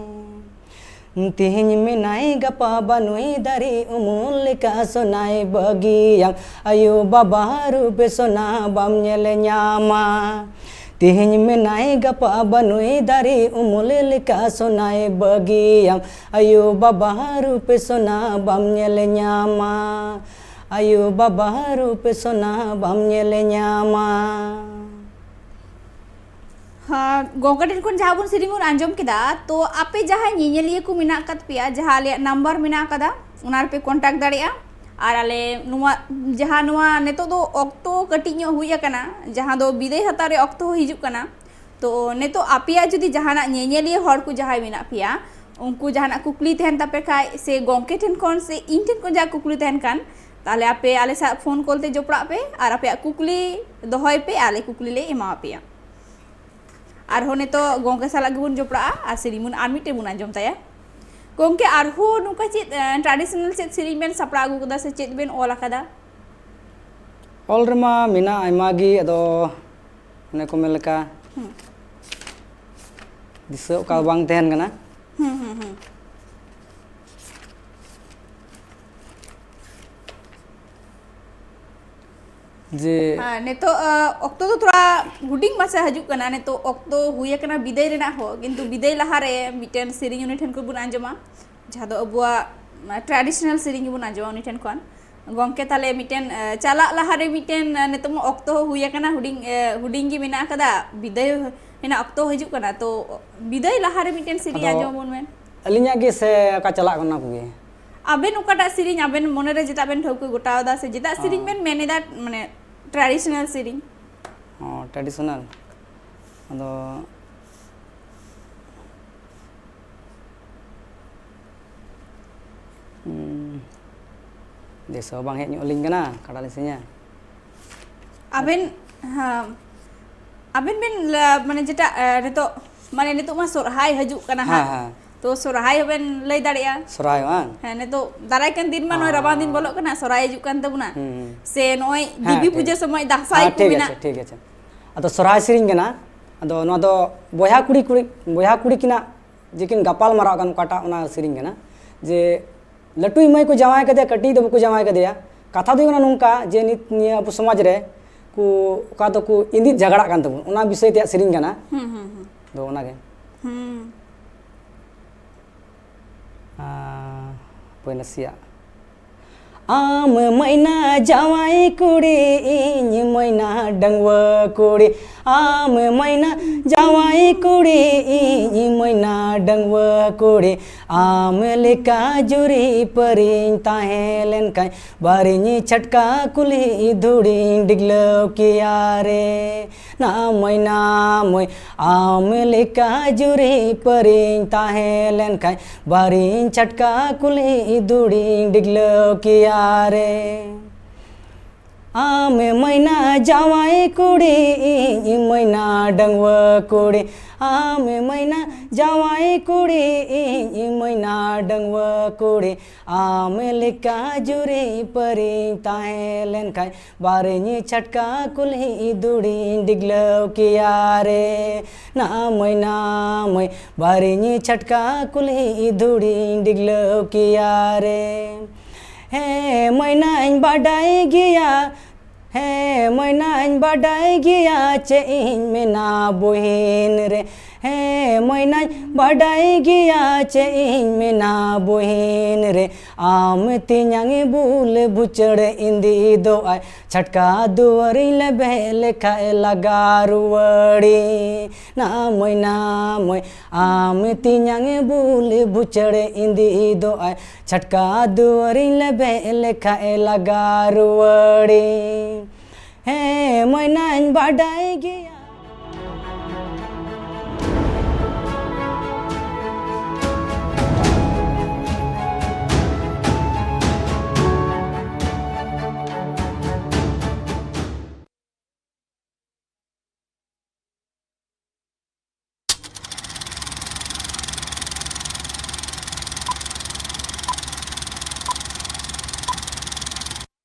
ᱛᱤᱦᱤᱧ ᱢᱮᱱᱟᱭ ᱜᱟᱯᱟ ᱵᱟᱹᱱᱩᱭ, ᱫᱟᱨᱮ ᱩᱢᱩᱞ ᱞᱮᱠᱟ ᱥᱚᱱᱟᱭ ᱵᱟᱹᱜᱤᱭᱟᱢ᱾ ᱟᱭᱳ ᱵᱟᱵᱟ ᱨᱩᱯ ᱥᱚᱱᱟ ᱵᱟᱢ ᱧᱮᱞ ᱧᱟᱢᱟ᱾ ᱛᱤᱦᱤᱧ ᱢᱮᱱᱟᱭ ᱜᱟᱯᱟ ᱵᱟᱹᱱᱩᱭ, ᱫᱟᱨᱮ ᱩᱢᱩᱞ ᱞᱮᱠᱟ ᱥᱚᱱᱟᱭ ᱵᱟᱹᱜᱤᱭᱟᱢ᱾ ᱟᱭᱳ ᱵᱟᱵᱟ ᱨᱩᱯ ᱥᱚᱱᱟ ᱵᱟᱢ ᱧᱮᱞ ᱧᱟᱢᱟ᱾ ᱟᱭᱳ ᱵᱟᱵᱟ ᱨᱩᱯ ᱥᱚᱱᱟ ᱵᱟᱢ ᱧᱮᱞ ᱧᱟᱢᱟ᱾ ᱦᱮᱸ, ᱜᱚᱝᱠᱮ ᱴᱷᱮᱱ ᱠᱷᱚᱱ ᱡᱟᱦᱟᱸ ᱵᱚᱱ ᱥᱮᱨᱮᱧ ᱵᱚᱱ ᱟᱸᱡᱚᱢ ᱠᱮᱫᱟ, ᱛᱚ ᱟᱯᱮ ᱡᱟᱦᱟᱸᱭ ᱧᱮᱧᱮᱞᱤᱭᱟᱹ ᱠᱚ ᱢᱮᱱᱟᱜ ᱟᱠᱟᱫ ᱯᱮᱭᱟ, ᱡᱟᱦᱟᱸ ᱟᱞᱮᱭᱟᱜ ᱱᱟᱢᱵᱟᱨ ᱢᱮᱱᱟᱜ ᱟᱠᱟᱫᱟ, ᱚᱱᱟ ᱨᱮᱯᱮ ᱠᱚᱱᱴᱟᱠᱴ ᱫᱟᱲᱮᱭᱟᱜᱼᱟ᱾ ᱟᱨ ᱟᱞᱮ ᱱᱚᱣᱟ, ᱡᱟᱦᱟᱸ ᱱᱚᱣᱟ ᱱᱤᱛᱚᱜ ᱫᱚ ᱚᱠᱛᱚ ᱠᱟᱹᱴᱤᱡ ᱧᱚᱜ ᱦᱩᱭ ᱟᱠᱟᱱᱟ, ᱡᱟᱦᱟᱸ ᱫᱚ ᱵᱤᱫᱟᱹᱭ ᱦᱟᱛᱟᱣ ᱨᱮ ᱚᱠᱛᱚ ᱦᱚᱸ ᱦᱤᱡᱩᱜ ᱠᱟᱱᱟ, ᱛᱚ ᱱᱤᱛᱚᱜ ᱟᱯᱮᱭᱟᱜ ᱡᱩᱫᱤ ᱡᱟᱦᱟᱱᱟᱜ ᱧᱮᱧᱮᱞᱤᱭᱟᱹ ᱦᱚᱲ ᱠᱚ ᱡᱟᱦᱟᱸᱭ ᱢᱮᱱᱟᱜ ᱯᱮᱭᱟ, ᱩᱱᱠᱩ ᱡᱟᱦᱟᱱᱟᱜ ᱠᱩᱠᱞᱤ ᱛᱟᱦᱮᱱ ᱛᱟᱯᱮ ᱠᱷᱟᱡ ᱥᱮ ᱜᱚᱢᱠᱮ ᱴᱷᱮᱱ ᱠᱷᱚᱱ ᱥᱮ ᱤᱧ ᱴᱷᱮᱱ ᱠᱷᱚᱱ ᱡᱟᱦᱟᱸ ᱠᱩᱠᱞᱤ ᱛᱟᱦᱮᱱ ᱠᱷᱟᱱ, ᱛᱟᱦᱚᱞᱮ ᱟᱯᱮ ᱟᱞᱮ ᱥᱟᱶ ᱯᱷᱳᱱ ᱠᱚᱞ ᱛᱮ ᱡᱚᱯᱲᱟᱜ ᱯᱮ ᱟᱨ ᱟᱯᱮᱭᱟᱜ ᱠᱩᱠᱞᱤ ᱫᱚᱦᱚᱭ ᱯᱮ, ᱟᱞᱮ ᱠᱩᱠᱞᱤ ᱞᱮ ᱮᱢᱟ ᱯᱮᱭᱟ᱾ ᱟᱨᱦᱚᱸ ᱱᱤᱛᱚᱜ ᱜᱚᱢᱠᱮ ᱥᱟᱞᱟᱜ ᱜᱮᱵᱚᱱ ᱡᱚᱯᱲᱟᱜᱼᱟ ᱟᱨ ᱥᱮᱨᱮᱧ ᱵᱚᱱ ᱟᱨ ᱢᱤᱫᱴᱮᱱ ᱵᱚᱱ ᱟᱸᱡᱚᱢ ᱛᱟᱭᱟ᱾ ᱜᱚᱢᱠᱮ, ᱟᱨᱦᱚᱸ ᱱᱚᱝᱠᱟ ᱪᱮᱫ ᱴᱨᱟᱰᱤᱥᱚᱱᱟᱞ ᱪᱮᱫ ᱥᱮᱨᱮᱧ ᱵᱮᱱ ᱥᱟᱯᱲᱟᱣ ᱟᱹᱜᱩ ᱠᱟᱫᱟ ᱥᱮ ᱪᱮᱫ ᱵᱮᱱ ᱚᱞ ᱟᱠᱟᱫᱟ? ᱚᱞ ᱨᱮᱢᱟ ᱢᱮᱱᱟᱜ ᱟᱭᱢᱟ ᱜᱮ, ᱟᱫᱚ ᱚᱱᱮ ᱠᱚ ᱢᱮᱱ ᱞᱮᱠᱟ, ᱦᱩᱸ᱾ ᱫᱤᱥᱟᱹ ᱚᱠᱟ ᱵᱟᱝ ᱛᱟᱦᱮᱱ ᱠᱟᱱᱟ᱾ ᱦᱩᱸ ᱦᱩᱸ ᱦᱩᱸ᱾ ᱡᱮ ᱦᱮᱸ, ᱱᱤᱛᱚᱜ ᱟᱸ, ᱚᱠᱛᱚ ᱫᱚ ᱛᱷᱚᱲᱟ ᱦᱩᱰᱤᱧ ᱢᱟᱪᱷᱟ ᱦᱤᱡᱩᱜ ᱠᱟᱱᱟ᱾ ᱱᱤᱛᱚᱜ ᱚᱠᱛᱚ ᱦᱩᱭ ᱟᱠᱟᱱᱟ ᱵᱤᱫᱟᱹᱭ ᱨᱮᱱᱟᱜ ᱦᱚᱸ, ᱠᱤᱱᱛᱩ ᱵᱤᱫᱟᱹᱭ ᱞᱟᱦᱟᱨᱮ ᱢᱤᱫᱴᱮᱱ ᱥᱮᱨᱮᱧ ᱩᱱᱤ ᱴᱷᱮᱱ ᱠᱷᱚᱱ ᱵᱚᱱ ᱟᱸᱡᱚᱢᱟ, ᱡᱟᱦᱟᱸ ᱫᱚ ᱟᱵᱚᱣᱟᱜ ᱴᱨᱟᱰᱤᱥᱚᱱᱟᱞ ᱥᱮᱨᱮᱧ ᱜᱮᱵᱚᱱ ᱟᱸᱡᱚᱢᱟ ᱩᱱᱤ ᱴᱷᱮᱱ ᱠᱷᱚᱱ᱾ ᱜᱚᱢᱠᱮ, ᱛᱟᱦᱞᱮ ᱢᱤᱫᱴᱮᱱ ᱟᱸ, ᱪᱟᱞᱟᱜ ᱞᱟᱦᱟᱨᱮ ᱢᱤᱫᱴᱮᱱ ᱟᱸ, ᱱᱤᱛᱚᱜ ᱢᱟ ᱚᱠᱛᱚ ᱦᱚᱸ ᱦᱩᱭ ᱟᱠᱟᱱᱟ, ᱦᱩᱰᱤᱧ ᱟᱸ, ᱦᱩᱰᱤᱧ ᱜᱮ ᱢᱮᱱᱟᱜ ᱟᱠᱟᱫᱟ, ᱵᱤᱫᱟᱹᱭ ᱨᱮᱱᱟᱜ ᱚᱠᱛᱚ ᱦᱤᱡᱩᱜ ᱠᱟᱱᱟ, ᱛᱚ ᱵᱤᱫᱟᱹᱭ ᱞᱟᱦᱟᱨᱮ ᱢᱤᱫᱴᱮᱱ ᱥᱮᱨᱮᱧ ᱟᱫᱚ ᱟᱸᱡᱚᱢ ᱟᱵᱚᱱ ᱢᱮ᱾ ᱟᱹᱞᱤᱧᱟᱜ ᱜᱮ ᱥᱮ ᱚᱠᱟ ᱪᱟᱞᱟᱜ ᱠᱟᱱᱟ ᱠᱚᱜᱮ? ᱟᱵᱮᱱ ᱚᱠᱟᱴᱟᱜ ᱥᱮᱨᱮᱧ ᱟᱵᱮᱱ ᱢᱚᱱᱮᱨᱮ ᱡᱮᱴᱟ ᱵᱮᱱ ᱴᱷᱟᱹᱣᱠᱟᱹ ᱜᱚᱴᱟᱣ ᱫᱟ ᱥᱮ ᱡᱮᱴᱟᱜ ᱥᱮᱨᱮᱧ ᱚ᱾ ᱵᱮᱱ ᱢᱮᱱ ᱮᱫᱟ, ᱢᱟᱱᱮ ᱴᱨᱟᱰᱤᱥᱚᱱᱟᱞ ᱥᱮᱨᱮᱧ᱾ ᱚ, ᱴᱨᱟᱰᱤᱥᱚᱱᱟᱞ᱾ ᱟᱫᱚ ᱦᱩᱸ, ᱫᱤᱥᱟᱹ ᱦᱚᱸ ᱵᱟᱝ ᱦᱮᱡ ᱧᱚᱜ ᱟᱹᱞᱤᱧ ᱠᱟᱱᱟ, ᱚᱠᱟᱴᱟᱜ ᱞᱤᱧ ᱥᱮᱨᱮᱧᱟ᱾ ᱟᱵᱮᱱ, ᱦᱮᱸ, ᱟᱵᱮᱱ ᱵᱮᱱ ᱞᱟ-, ᱢᱟᱱᱮ ᱡᱮᱴᱟ ᱮ, ᱱᱤᱛᱚᱜ, ᱢᱟᱱᱮ ᱱᱤᱛᱚᱜ ᱢᱟ ᱥᱚᱨᱦᱟᱭ ᱦᱤᱡᱩᱜ ᱠᱟᱱᱟ ᱦᱮᱸ, ᱦᱟᱸᱜ, ᱦᱮᱸ᱾ ᱛᱚ ᱥᱚᱨᱦᱟᱭ ᱦᱚᱸᱵᱮᱱ ᱞᱟᱹᱭ ᱫᱟᱲᱮᱭᱟᱜᱼᱟ᱾ ᱥᱚᱨᱦᱟᱭ ᱵᱟᱝ? ᱦᱮᱸ, ᱱᱤᱛᱚᱜ ᱫᱟᱨᱟᱭ ᱠᱟᱱ ᱫᱤᱱ ᱢᱟ ᱱᱚᱜᱼᱚᱭ ᱨᱟᱵᱟᱝ ᱫᱤᱱ ᱵᱚᱞᱚᱜ ᱠᱟᱱᱟ, ᱥᱚᱨᱦᱟᱭ ᱦᱤᱡᱩᱜ ᱠᱟᱱ ᱛᱟᱵᱚᱱᱟ᱾ ᱦᱩᱸ, ᱦᱩᱸ᱾ ᱥᱮ ᱱᱚᱜᱼᱚᱭ ᱦᱮᱸ, ᱫᱮᱵᱤ ᱴᱷᱤᱠ᱾ ᱯᱩᱡᱟᱹ ᱥᱚᱢᱚᱭ ᱫᱟᱸᱥᱟᱭ ᱦᱮᱸ, ᱠᱚ ᱴᱷᱤᱠ ᱢᱮᱱᱟᱜ᱾ ᱟᱪᱷᱮ, ᱴᱷᱤᱠ ᱟᱪᱷᱮ᱾ ᱟᱫᱚ ᱥᱚᱨᱦᱟᱭ ᱥᱮᱨᱮᱧ ᱠᱟᱱᱟ᱾ ᱟᱫᱚ ᱱᱚᱣᱟ ᱫᱚ ᱵᱚᱭᱦᱟ ᱠᱩᱲᱤ, ᱠᱩᱲᱤ, ᱵᱚᱭᱦᱟ ᱠᱩᱲᱤ ᱠᱤᱱᱟᱜ ᱡᱮ ᱠᱤᱱ ᱜᱟᱯᱟᱞ ᱢᱟᱨᱟᱣ ᱠᱟᱱ, ᱚᱠᱟᱴᱟᱜ ᱚᱱᱟ ᱥᱮᱨᱮᱧ ᱠᱟᱱᱟ, ᱡᱮ ᱞᱟᱹᱴᱩᱭᱤᱡ ᱢᱟᱹᱭ ᱠᱚ ᱡᱟᱶᱟᱭ ᱠᱟᱫᱮᱭᱟ, ᱠᱟᱹᱴᱤᱡ ᱫᱚ ᱵᱟᱠᱚ ᱡᱟᱶᱟᱭ ᱠᱟᱫᱮᱭᱟ᱾ ᱠᱟᱛᱷᱟ ᱫᱚ ᱦᱩᱭᱩᱜ ᱠᱟᱱᱟ ᱱᱚᱝᱠᱟ ᱡᱮ ᱱᱤᱛ ᱱᱤᱭᱟᱹ ᱟᱵᱚ ᱥᱚᱢᱟᱡᱽ ᱨᱮ ᱠᱚ ᱚᱠᱟ ᱫᱚᱠᱚ ᱤᱸᱫᱤᱡ ᱡᱷᱟᱜᱽᱲᱟᱜ ᱠᱟᱱ ᱛᱟᱵᱚᱱ, ᱚᱱᱟ ᱵᱤᱥᱚᱭ ᱛᱮᱭᱟᱜ ᱥᱮᱨᱮᱧ ᱠᱟᱱᱟ᱾ ᱦᱩᱸ, ᱦᱩᱸ, ᱦᱩᱸ᱾ ᱫᱚ ᱚᱱᱟᱜᱮ᱾ ᱦᱩᱸ᱾ ᱟᱨ ᱦᱟᱯᱳᱭ ᱱᱟᱥᱮᱭᱟᱜ᱾ ᱟᱢ ᱢᱟᱹᱭᱱᱟ ᱡᱟᱶᱟᱭ ᱠᱩᱲᱤ, ᱤᱧ ᱢᱟᱹᱭᱱᱟ ᱰᱟᱺᱜᱩᱣᱟᱹ ᱠᱩᱲᱤ, ᱟᱢ ᱢᱟᱹᱭᱱᱟ ᱡᱟᱶᱟᱭ ᱠᱩᱲᱤ, ᱤᱧ ᱢᱟᱹᱭᱱᱟ ᱰᱟᱺᱜᱩᱣᱟᱹ ᱠᱩᱲᱤ, ᱟᱢ ᱞᱮᱠᱟ ᱡᱩᱨᱤ ᱯᱟᱹᱨᱤᱧ ᱛᱟᱦᱮᱸ ᱞᱮᱱ ᱠᱷᱟᱱ, ᱵᱟᱨᱤᱧ ᱪᱷᱟᱴᱠᱟ ᱠᱩᱞᱦᱤ ᱫᱷᱩᱲᱤᱧ ᱰᱤᱜᱽᱞᱟᱹᱣ ᱠᱮᱭᱟ ᱨᱮ᱾ ᱱᱟ ᱢᱟᱹᱭ, ᱱᱟ ᱢᱟᱹᱭ, ᱟᱢ ᱞᱮᱠᱟ ᱡᱩᱨᱤ ᱯᱟᱹᱨᱤᱧ ᱛᱟᱦᱮᱸ ᱞᱮᱱ ᱠᱷᱟᱱ, ᱵᱟᱨᱤᱧ ᱪᱷᱟᱴᱠᱟ ᱠᱩᱞᱦᱤ ᱫᱷᱩᱲᱤᱧ ᱰᱤᱜᱽᱞᱟᱹᱣ ᱠᱮᱭᱟ ᱨᱮ᱾ ᱟᱢ ᱢᱟᱹᱭᱱᱟ ᱡᱟᱶᱟᱭ ᱠᱩᱲᱤ, ᱤᱧ ᱢᱟᱹᱭᱱᱟ ᱰᱟᱺᱜᱩᱣᱟᱹ ᱠᱩᱲᱤ᱾ ᱟᱢ ᱢᱟᱹᱭᱱᱟ ᱡᱟᱶᱟᱭ ᱠᱩᱲᱤ, ᱤᱧ ᱢᱟᱹᱭᱱᱟ ᱰᱟᱺᱜᱩᱣᱟᱹ ᱠᱩᱲᱤ᱾ ᱟᱢ ᱞᱮᱠᱟ ᱡᱩᱨᱤ ᱯᱟᱹᱨᱤᱧ ᱛᱟᱦᱮᱸ ᱞᱮᱱ ᱠᱷᱟᱱ, ᱵᱟᱨᱤᱧ ᱪᱷᱟᱴᱠᱟ ᱠᱩᱞᱦᱤ ᱫᱷᱩᱲᱤᱧ ᱰᱤᱜᱽᱞᱟᱹᱣ ᱠᱮᱭᱟ ᱨᱮ᱾ ᱱᱟ ᱢᱟᱹᱭ, ᱱᱟ ᱢᱟᱹᱭ, ᱵᱟᱨᱤᱧ ᱪᱷᱟᱴᱠᱟ ᱠᱩᱞᱦᱤ ᱫᱷᱩᱲᱤᱧ ᱰᱤᱜᱽᱞᱟᱹᱣ ᱠᱮᱭᱟ ᱨᱮ᱾ ᱦᱮᱸ ᱢᱟᱹᱭᱱᱟᱧ ᱵᱟᱰᱟᱭ ᱜᱮᱭᱟ, ᱦᱮᱸ ᱢᱟᱹᱭᱱᱟᱧ ᱵᱟᱰᱟᱭ ᱜᱮᱭᱟ, ᱪᱮᱫ ᱤᱧ ᱢᱮᱱᱟ ᱵᱩᱦᱤᱱ ᱨᱮ᱾ ᱦᱮᱸ ᱢᱟᱹᱭᱱᱟᱧ ᱵᱟᱰᱟᱭ ᱜᱮᱭᱟ, ᱪᱮᱫ ᱤᱧ ᱢᱮᱱᱟ ᱵᱩᱦᱤᱱ ᱨᱮ᱾ ᱟᱢ ᱛᱮᱧᱟᱝ ᱵᱩᱞ ᱵᱩᱪᱟᱹᱲ ᱤᱸᱫᱤ ᱫᱚ ᱟᱭ, ᱪᱷᱟᱴᱠᱟ ᱫᱩᱣᱟᱹᱨᱤᱧ ᱞᱮᱵᱮᱫ ᱞᱮᱠᱷᱟᱡ ᱞᱟᱜᱟ ᱨᱩᱣᱟᱹᱲᱤᱧ᱾ ᱱᱟ ᱢᱟᱹᱭ, ᱱᱟ ᱢᱟᱹᱭ, ᱟᱢ ᱛᱮᱧᱟᱝ ᱵᱩᱞ ᱵᱩᱪᱟᱹᱲ ᱤᱸᱫᱤ ᱫᱚ ᱟᱭ, ᱪᱷᱟᱴᱠᱟ ᱫᱩᱣᱟᱹᱨᱤᱧ ᱞᱮᱵᱮᱫ ᱞᱮᱠᱷᱟᱡ ᱞᱟᱜᱟ ᱨᱩᱣᱟᱹᱲᱤᱧ᱾ ᱦᱮᱸ ᱢᱟᱹᱭᱱᱟᱧ ᱵᱟᱰᱟᱭ ᱜᱮ᱾